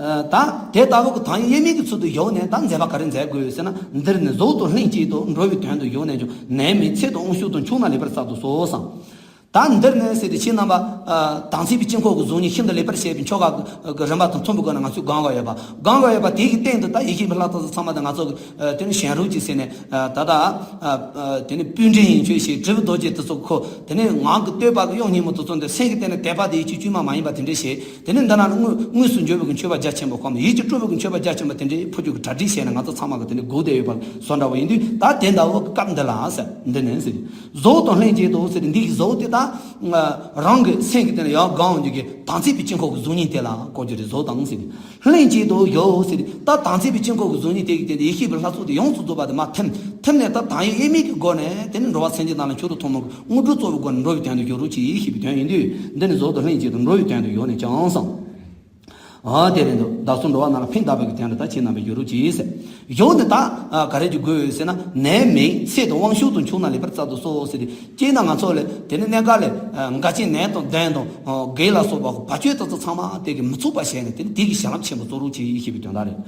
ཨ། ད་དེ་ལྟ་བུ་གི་དང་ཡི་དབྱེར་མེད་ཀྱི་ཚུལ་དུ་བཞུགས་ནས་ད་མཛད་པ་ག་རེ་མཛད་དགོས་ཟེར་ན། འདིར་ནི་གཟུགས་དང་ལྷན་ཅིག་ཏུ་འགྲོ་བའི་དོན་དུ་བཞུགས་ནས་ཀྱང་། ནད་མེད་ཚེ་དང་དབང་ཕྱུག་དང་། མཆོག་རྣམས་ལེགས་པར་བསྩལ་དུ་གསོལ་ཟེར། ད་འདིར་ནི་ཟེར་ཏེ་ཁྱེད་རྣམ་པ། ཨ། དམ་ཚིག་པའི་དཀྱིལ་འཁོར་གྱི་གཟུགས་བརྙན་ཤིན་ཏུ་ལེགས་པར་བྱས་པའི་ཆོ་ག་གི་རིམ་པ་དང་མཐུན་པའི་སྒོ་ནས་ང་ཚོས་སྒང་ག་ཡོད་པ། སྒང་ག་ཡོད་པ་དེ་གི་སྟེང་དུ་ད་ཡེ་ཤེས་པའི་ལྷ་དེ་ཚོ་ཚང་མ་དེ་ང་ཚོ་གི། ཨ། དེ་ནི་བཞེངས་རོགས་གྱིས་ཟེར་ནས། ཨ། ད་ལྟ། ཨ། ཨ། དེ་ནི་སྤུས་འདྲེན་ཡོན་མཆོད་བྱས། དྲིལ་བུ་རྡོ་རྗེ་དེ་ཚོ་ཁོ། དེ་ནི་ངག་གི་བསྟོད་པ་གི་དབྱངས་སྙན་མོ་དེ་ཚོ་འདི། སེམས་ཀྱི་སྟེང་ནས་དད་པ་དེ་ཡིད་ཀྱི་བཅོས་མ་མ་ཡིན་པ་དེ་འདྲས་བྱས། དེ་ནི་འདི་ན་ལ་དངོས་དངོས་སུ་འབྱོར་བའི་གི་མཆོད་པ་རྒྱ་ཆེན་པོ་ཁོ་མོ། ཡིད་ཀྱིས་སྤྲུལ་བའི་གི་མཆོད་པ་རྒྱ་ཆེན་པོ་དེ་འདྲས་ཕུལ་རྒྱུ་གི་གྲ་སྒྲིག་བྱས་ནས་ང་ཚོ་ཚང་མ་གི་དེ་ནི་སྒུག་བསྡད་ཡོད་པ་བཟོ་འདྲ་བོ་ཡིན་དུས། ད་དེ་འདྲ་བོ་གི་སྐབས་འདི་ལ་ཟེར། འདི་ནི་ཟེར། གཟུགས་དང་ལྷན་ཅིག་ཏུ་ཟེར་ཏེ། འདི་གི་གཟུགས་དེ་ད་རང་གི་སེམས་ཀྱི་སྟེང་ལ་ཡར་སྒང་འོང་རྒྱུ་གི་དམ་ཚིག་པའི་དཀྱིལ་འཁོར་གྱི་གཟུགས་བརྙན་དེ་ལ་གོ་རྒྱུ་རེད། གཟུགས་དང་ཟེར་ཏེ། ལྷན་ཅིག་ཏུ་བཞུགས་ཟེར་ཏེ། ད་དམ་ཚིག་པའི་དཀྱིལ་འཁོར་གྱི་གཟུགས་བརྙན་དེ་གི་སྟེང་དུ་ཡེ་ཤེས་པའི་ལྷ་ཚོགས་དེ་ཡོངས་སུ་རྫོགས་པ་དེ་མར་ཐིམ། ཐིམ་ནས་ད་དང་ཡི་དབྱེར་མེད་ཀྱི་སྒོ་ནས་དེ་ནི་འགྲོ་བ་སེམས་ཅན་རྣམས་ལ་མཆོག་ཏུ་ཐུན་མོང་གི་དངོས་གྲུབ་སྩོལ་བའི་སྒོ་ནས་འགྲོ་བའི་དོན་དུ་བཞུགས་རོགས་གྱིས་ཞེས་པའི་དོན་ཡིན་དུས། འདི་ནི་གཟུགས་དང་ལྷན་ཅིག་ཏུ་འགྲོ་བའི་དོན་དུ་བཞུགས་ནས་ཀྱང་གསུངས། ཨ། དེ་རེད་འདུག་བདག་སོགས་འགྲོ་བ་རྣམས་ལ་ཕན་གདགས་པའི་གི་དོན་དུ་ད་ཁྱེད་རྣམ་པས་བཞུགས་རོགས་གྱིས་ཟེར། བཞུགས་ནས་ད། ཨ། ག་རེ་ཅིག་དགོས་ཟེར་ན། ནད་མེད་ཚེ་དང་དབང་ཕྱུག་དང་། མཆོག་རྣམས་ལེགས་པར་བསྩལ་དུ་གསོལ་ཟེར་ཏེ། སྤྱིར་ན་ང་ཚོ་ལ་དེ་ནི་གནས་སྐབས་ལ། ཨ། འགལ་རྐྱེན་ནད་དང་གདོན་དང་། ཨ། བགེགས་ལ་སོགས་པ་བར་ཆད་དེ་ཚོ་ཚང་མ་དེ་གིས་མི་ཚུགས་པ་བྱས་ནས། དེ་ནི་དེ་གི་བྱིན་རླབས་ཆེན་པོ་སྩོལ་རོགས་གྱིས་ཞེས་པའི་དོན་དག་རེད།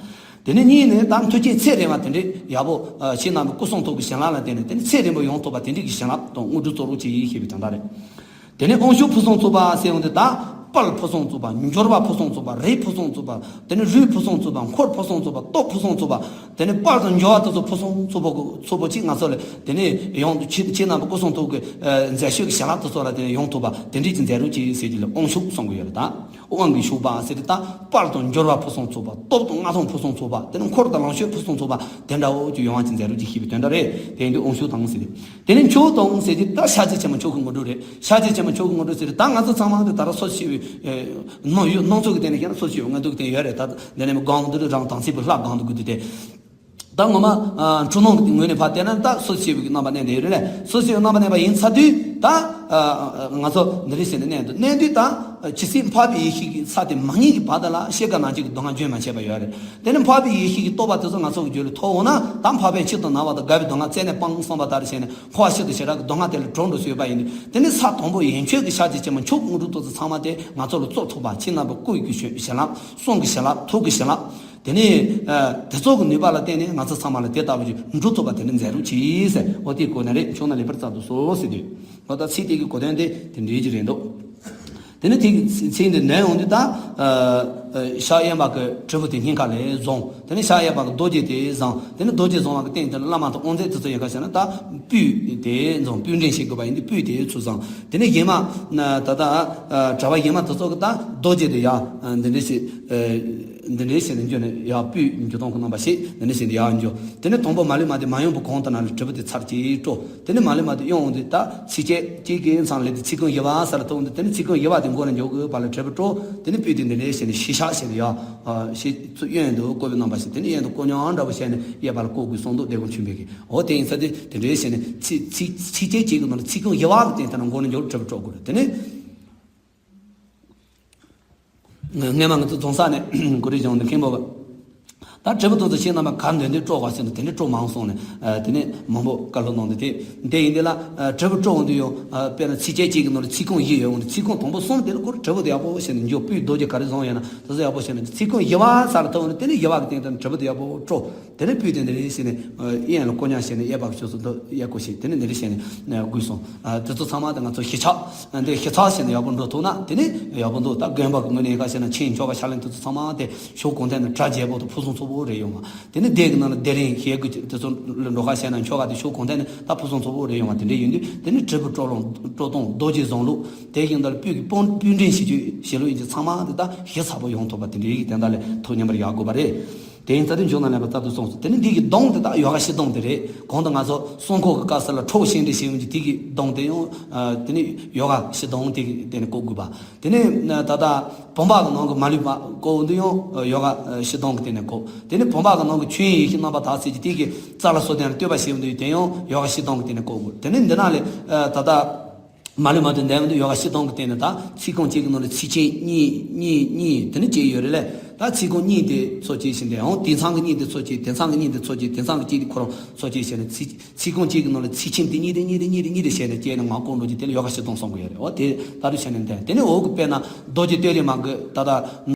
དེ་ནས་གཉིས་ནི་ད་མཐུ་རྐྱེན་ཚེ་རིང་བ་དེ་འདྲའི་ཡག་པོ། ཨ། ཁྱེད་རྣམ་པའི་སྐུ་གསུང་ཐུགས་ཀྱི་བྱིན་རླབས་ལ་བརྟེན་ནས་དེ་ནི་ཚེ་རིང་པོ་ཡོང་ཐུབ་པ་དེ་འདྲའི་གི་བྱིན་རླབས་དང་དངོས་གྲུབ་སྩོལ་རོགས་གྱིས་ཞེས་པའི་དོན་དག་རེད། དེ་ནས་དབང་ཕྱུག་ཕུན་སུམ་ཚོགས་པ་ཟེར་ཡོང་དུས། ད་དཔལ་ཕུན་སུམ་ཚོགས་པ། འབྱོར་པ་ཕུན་སུམ་ཚོགས་པ། རིགས་ཕུན་སུམ་ཚོགས་པ། དེ་ནས་རུས་ཕུན་སུམ་ཚོགས་པ། འཁོར་ཕུན་སུམ་ཚོགས་པ། སྟོབས་ཕུན་སུམ་ཚོགས་པ། དེ་ནས་དཔལ་དང་འབྱོར་བ་དེ་ཚོ་ཕུན་སུམ་ཚོགས་པ་གི་ཚོགས་པ་ཅིག་ང་ཚོ་ལ་དེ་ནས་ཡོང་དུ། ཁྱེད་ཁྱེད་རྣམ་པའི་སྐུ་གསུང་ཐུགས་ཀྱི། ཨ། མཛད་སྤྱོད་ཀྱི་བྱིན་རླབས་དེ་ཚོ་ལ་དེ་ནས་ཡོང་ཐུབ་པ་དེ་འདྲའི་ཅིག་མཛད་རོགས་གྱིས་ཟེར་གྱི་ལ་དབང་ཕྱུག་གསུང་གི་ཡོད་རེད། ད། དབང་གི་ཕྱུག་པ་ཟེར་ཏེ། ད་དཔལ་དང་འབྱོར་བ་ཕུན་སུམ་ཚོགས་པ། སྟོབས་དང་མངའ་ཐང་ཕུན་སུམ་ཚོགས་པ། དེ་ནས་འཁོར་དང་ལོངས་སྤྱོད་ཕུན་སུམ་ཚོགས་པ། དེ་འདྲ་བོ་ཅིག་ཡོང་བ་ཅིག་མཛད་རོགས་ཅིག་ཞེས་པའི་དོན་དག་རེད། དེ་ཡིན་དུས་དབང་ཕྱུག་དང་ཟེར་ཏེ། དེ་ནས་མཆོག་དང་ཟེར་ཏེ། ད་ཤཱཀྱ་ཆེན་པོ་མཆོག་གི་དངོས་གྲུབ་རེད། ཤཱཀྱ་ཆེན་པོ་མཆོག་གི་དངོས་གྲུབ་ཟེར་ཏེ། ད་ང་ཚོ་ཚང་མ་དེ་ད་ར་སོ་སོ་སྐྱེ་བོའི། ཨེ། སྣང་ཡུལ་སྣང་ཚུལ་གྱི་སྟེང་ནས་བཤད་ན་སོ་སོ་སྐྱེ་བོའི་མངོན་འདོད་ཀྱི་སྟེང་ཡོད་རེད། ད་འདི་ནས་མི་སྒང་འདི་རུ་རང་དམ་ཚིག་པའི་ལྷ་སྒང་དུ་དགོས་དུས་དེ། ད་ངོ་མ། ཨ། འཁྲུལ་སྣང་གི་ངོས་ནས་ཕར་བལྟས་ན་ད་སོ་སོ་སྐྱེ་བོའི་རྣམ་པ་གནས་བསྡད་ཡོད་རེད་ལ། སོ་སོ་སྐྱེ་བོའི་རྣམ་པ་གནས་པ་ཡིན་ཚར་དུས་ད། ཨ། ང་ཚོ་འདི་རེད་ཟེར་ནས་གནས་འདུག་གནས་དུས་ད། ཇི་སྲིད་འཕགས་པའི་ཡེ་ཤེས་ཀྱི་ས་དེ་མ་རྙེད་ཀྱི་བར་དུ་ལ་ཤེས་རྒ་ན་འཆི་གི་སྡུག་བསྔལ་རྗེས་མ་ཆད་པ་ཡོད་རེད། དེ་ནི་འཕགས་པའི་ཡེ་ཤེས་ཀྱི་རྟོགས་པ་དེ་ཚོ་ང་ཚོ་གི་རྒྱུད་ལ་ཐོབ་འོང་ན། ད་འཕགས་པའི་ཕྱིར་དུ་ན་བ་དང་། རྒ་བའི་སྡུག་བསྔལ་བཙལ་ནས་སྤང་གསུངས་པ་ལྟར་བྱས་ནས། འཁོར་བ་ཕྱིར་དུ་ཞེ་དྲག་གི་སྡུག་བསྔལ་དེ་ལས་གྲོལ་འགྲོ་སྲིད་པ་ཡིན་དུས། དེ་ནི་ས་དང་པོ་ཡན་ཆད་ཀྱི་ཤཱཀྱ་ཆེན་པོ་མཆོག་གི་དངོས་གྲུབ་ཏོག་ཙམ་ཚང་མ་དེ་ང་ཚོ་ལ་སྩོལ་ཐུབ་པ། ཁྱེད་རྣམ་པའི་སྐུ་ཡི་གི་བྱིན་རླབས། གསུང་གི་བྱིན་རླབས། ཐུགས་ཀྱི་བྱིན་རླབས། དེ་ནས། ཨ། དེ་ཚོ་གི་ནུས་པ་ལ་བརྟེན་ནས་ང་ཚོ་ཚང་མ་ལ་དེ་ལྟ་བུ་ཅིག་འགྲུབ་ཐུབ་པ་དེ་འདྲ་མཛད་རོགས་གྱིས་ཟེར། འོ་དེའི་སྒོ་ནས་རེད། མཆོག་རྣམས་ལེགས་པར་བསྩལ་དུ་གསོལ་ཟེར་དུས། འོ་ད་ཚིག་དེ་གི་གོ་དོན་དེ་དེ་འདྲའི་ཅིག་རེད་འདུག་དེ་ནས་དེ་གི་ཚིག་འདི་ནོན་ཡོང་དུས་ད། ཨ། ཕྱག་གཡས་པ་གི་དྲིལ་བུ་དེ་སྙིང་ག་ལ་བཟུང་། དེ་ནས་ཕྱག་གཡས་པ་གི་རྡོ་རྗེ་དེ་བཟུང་། དེ་ནས་རྡོ་རྗེ་བཟུང་བ་གི་སྟེང་དེ་ལ་བླ་མ་དང་དབང་རྫས་དེ་ཚོ་ཡིན་ག་ཟེར་ན། ད་སྤོས་དེ་བཟུང་། སྤོས་འདྲེན་བྱེད་དགོས་པ་ཡིན་དུས་སྤོས་དེ་ཚོ་བཟུང་། དེ་ནས་གཞན་མ་ད་ལྟ་གྲྭ་པ་གཞན་མ་དེ་ཚོ་གི་ད་རྡོ་རྗེ་དེ་ཡར་འདི་འདྲས་བྱས། འདི་འདྲས་བྱས་ནས་འཇུ་ནས་ཡར་སྤོས་འཇུ་སྟངས་གི་རྣམ་པ་ཞིག་འདི་འདྲས་བྱས་ནས་ཡར་འཇུ། དེ་ནས་དང་པོ་མ་ལུས་མ་དེ་མ་ཡོང་བའི་གོང་དུ་ན་ལ་དྲིལ་བུ་དེ་ཚར་གཅིག་དཀྲོལ། དེ་ནས་མ་ལུས་མ་དེ་ཡོང་འོང་དུས་ད་ཚིགས་བཅད་གཅིག་གི་མཚམས་ལས་དེ་ཚིག་རྐང་བཞི་པ་ས་ལ་ཐུག་འོང་དུས། དེ་ནས་ཚིག་རྐང་བཞི་པ་དེ་མགོ་ནས་མཇུག་གི་བར་ལ་དྲིལ་བུ་དཀྲོལ། དེ་ནས་སྤོས་དེ་འདི་འདྲས་བྱས་ནས་ཞིབ་ཆ་བྱས་ནས་ཡར་ཞིབ་གཡོན་དུ་བཀོད་པའི་རྣམ་པ་ཞིག་དེ་ནས་གཡོན་དུ་བཀོད་ཉམས་འདྲ་པོ་བྱས་ནས་གཡས་པ་ལ་བཀོད་དགོས་གསུངས་འདུག། སྡེ་དགོན་ཆོས་འཕེལ་གྱིས། འོ་དེ་ཡིན་ཙང་དེ་དེ་འདྲས་བྱས་ནས་ཚིག་ཚིག་ཚིགས་བཅད་གཅིག་གི་ནང་ལ་ཚིག་རྐང་བཞི་པ་གི་སྟེང་དེ་ན་མགོ་ནས་མཇུག་དྲིལ་བུ་དཀྲོལ་དགོས་རེད། དེ་ནས། སྔས་མ་ང་ཚོ་རྫོང་ས་ནས་གོ་རེ་བྱུང་འདུག། མཁན་པོ་ད་དྲིལ་བུ་དེ་ཚོ་ཤེས་རྣམ་པ་ག་འདོན་འདོན་དཀྲོལ་དགོས་ཟེར་ནས་དེ་འདྲས་དཀྲོལ་མ་འོང་གསུངས་ནས། དེ་ནས་མང་པོ་བཀའ་སློབ་གནང་འདུག། དེ་དེ་ཡིན་དེ་ལ་དྲིལ་བུ་དཀྲོལ་འོང་དུས་ཡང་དཔེར་ན་ཚིགས་བཅད་གཅིག་གི་ནང་ལ་ཚིག་རྐང་བཞི་ཡོད་འོང་དུས། ཚིག་རྐང་དང་པོ་གསུམ་དེ་ལ་ཁོ་ར་དྲིལ་བུ་དེ་ཡག་པོ་བྱས་ནས་མཇུག་སྤོས་རྡོ་རྗེ་ག་རེ་བཟུང་ཡོད་ན་དེ་ཚོ་ཡག་པོ་བྱས་ནས། ཚིག་རྐང་བཞི་པ་ས་ལ་ཐུག་འོང་དུས་དེ་ནས་བཞི་པ་གི་སྟེང་དུ་དྲིལ་བུ་དེ་ཡག་པོ་དཀྲོལ། དེ་ནས་སྤོས་དེ་འདི་འདྲས་བྱས་ནས་གཡས་ལ་བཀོད་ཉམས་བྱས་ནས་གཡས་པ་གི་ཕྱོགས་སུ་འདི་གཡས་སྐོར་ཞིག་དེ་ནས་འདི་འདྲས་བྱས་ནས་དགོས་སོང་། དེ་ཚོ་ཚང་མ་དེ་ང་ཚོ་ཞིབ་ཆ་འདི་ཞིབ་ཚགས་བྱས་ནས་ཡག་པོ་འགྲོ་ཐུབ་ན་དེ་ནས་ཡག་པོ་འདུག། ད་དགོན་པ་གི་ངོས་ནས་ག་བྱས་ན་ཆེན་ཆོ་ག་ཕྱག་ལེན་དེ་ཚོ་ཚང་མ་དེ་ཕྱོགས་གང་ཐད་ནས་གྲ་རྒྱས་པོ་དང་ཕུན་སུམ་ཚོགས་པོ་རེད་ཡོང་བ། དེ་ནས་སྡེ་གི་ནང་ལ་སྡེ་རིང་ཞེ་དགུ་དེ་ཚོ་ལ་འགྲོ་ག་བྱས་ན་ཆོ་ག་དེ་ཕྱོགས་གང་ཐད་ནས་ད་ཕུན་སུམ་ཚོགས་པོ་རེད་ཡོང་བ། དེ་འདྲས་ཡིན་དུས་དེ་ནས་དྲིལ་བུ་དཀྲོལ་ལོང་དཀྲོལ་སྟངས་རྡོ་རྗེ་བཟུང་ལུགས་དེ་བཞིན་དུ་སྤོས་ཀྱི་སྤོས་འདྲེན་བྱེད་ཚུལ་བྱེད་ལུགས་ཡིན་གྱི་ཚང་མ་དེ་ད་ཞིབ་ཚགས་པོ་ཡོང་ཐུབ་པ་དེ་འདྲའི་ཡིག་དེ་འདྲ་ལས་ཐུགས་མཉམ་པར་ཡག་དགོས་པ་རེད། དེ་ཡིན་ཙང་དེ་མཇུག་ན་ལེན་པ་ལྟར་དུ་གསུངས་སོ། དེ་ནི་འདི་གི་གདོང་དེ་དག་ཡོ་ག་ཤི་གདོང་དེ་རེད། གོང་དུ་ང་ཚོ་གསུང་འཁོར་གྱི་སྐབས་སུ་ལ་ཁྲོ་བོ་ཤིང་འབྲས་ཞེས་ཡོང་གི་དེ་གི་གདོང་དེ་ཡང་། དེ་ནི་ཡོ་ག་ཤི་གདོང་དེ་གི་སྟེང་ནས་བཀོད་དགོས་པ། དེ་ནི་ད་ལྟ་བུམ་པ་གི་ནང་གི་མ་ལུས་པ་བཀོད་འདི་ཡང་ཡོ་ག་ཤི་གདོང་གི་སྟེང་ནས་བཀོད། དེ་ནི་བུམ་པ་གི་ནང་གི་ཆོས་དབྱིངས་ཡེ་ཤེས་རྣམ་པར་དག་ཚད་ཀྱི་དེ་གི་རྩ་ལ་སོ་ལྡན་ལ་བསྟོད་པ་ཞེས་ཡོང་དུས་དེ་ཡང་ཡོ་ག་ཤི་གདོང་གི་སྟེང་ནས་བཀོད་དགོས། དེ་ནི་འདི་ན་ལས་ད་ལྟ། མ་ལུས་མ་དེ་འདས་མི་འདུག། ཡོ་ག་ཤི་གདོང་གི་སྟེང་ནས་ད་ཚིག་རྐང་གཅིག་གི་ནང་ལ་ཚིག་ཆེན་གཉིས་གཉིས་གཉིས་དེ་ནི་བཅས་ཡོད་རེད་ལས། ད་ཚིག་རྐང་གཉིས་དེ་ཚོ་བཅས་ཤིང་དེ་འོང་། དེང་སང་གི་གཉིས་དེ་ཚོ་བཅས། དེང་སང་གི་གཉིས་དེ་ཚོ་བཅས། དེང་སང་གི་གཅིག་དེ་ཁོ་རང་ཚོ་བཅས་བྱས་ནས་ཚིག་ཚིག་རྐང་གཅིག་གི་ནང་ལ་ཚིག་ཆེན་དེ་གཉིས་དེ་གཉིས་དེ་གཉིས་དེ་གཉིས་དེ་བྱས་ནས་བཅས་ནས་ངག་ཀུན་འགྲོ་གྱི་དེ་ལ་ཡོ་ག་ཤི་གདོང་གསུང་གི་ཡོད་རེད། འོ་དེ་ལྟ་བུ་བྱས་ནས་འདས། དེ་ནི་འོག་གི་དཔེར་ན་རྡོ་རྗེ་སྟོད་རི་མ་གི་ད་ལྟ།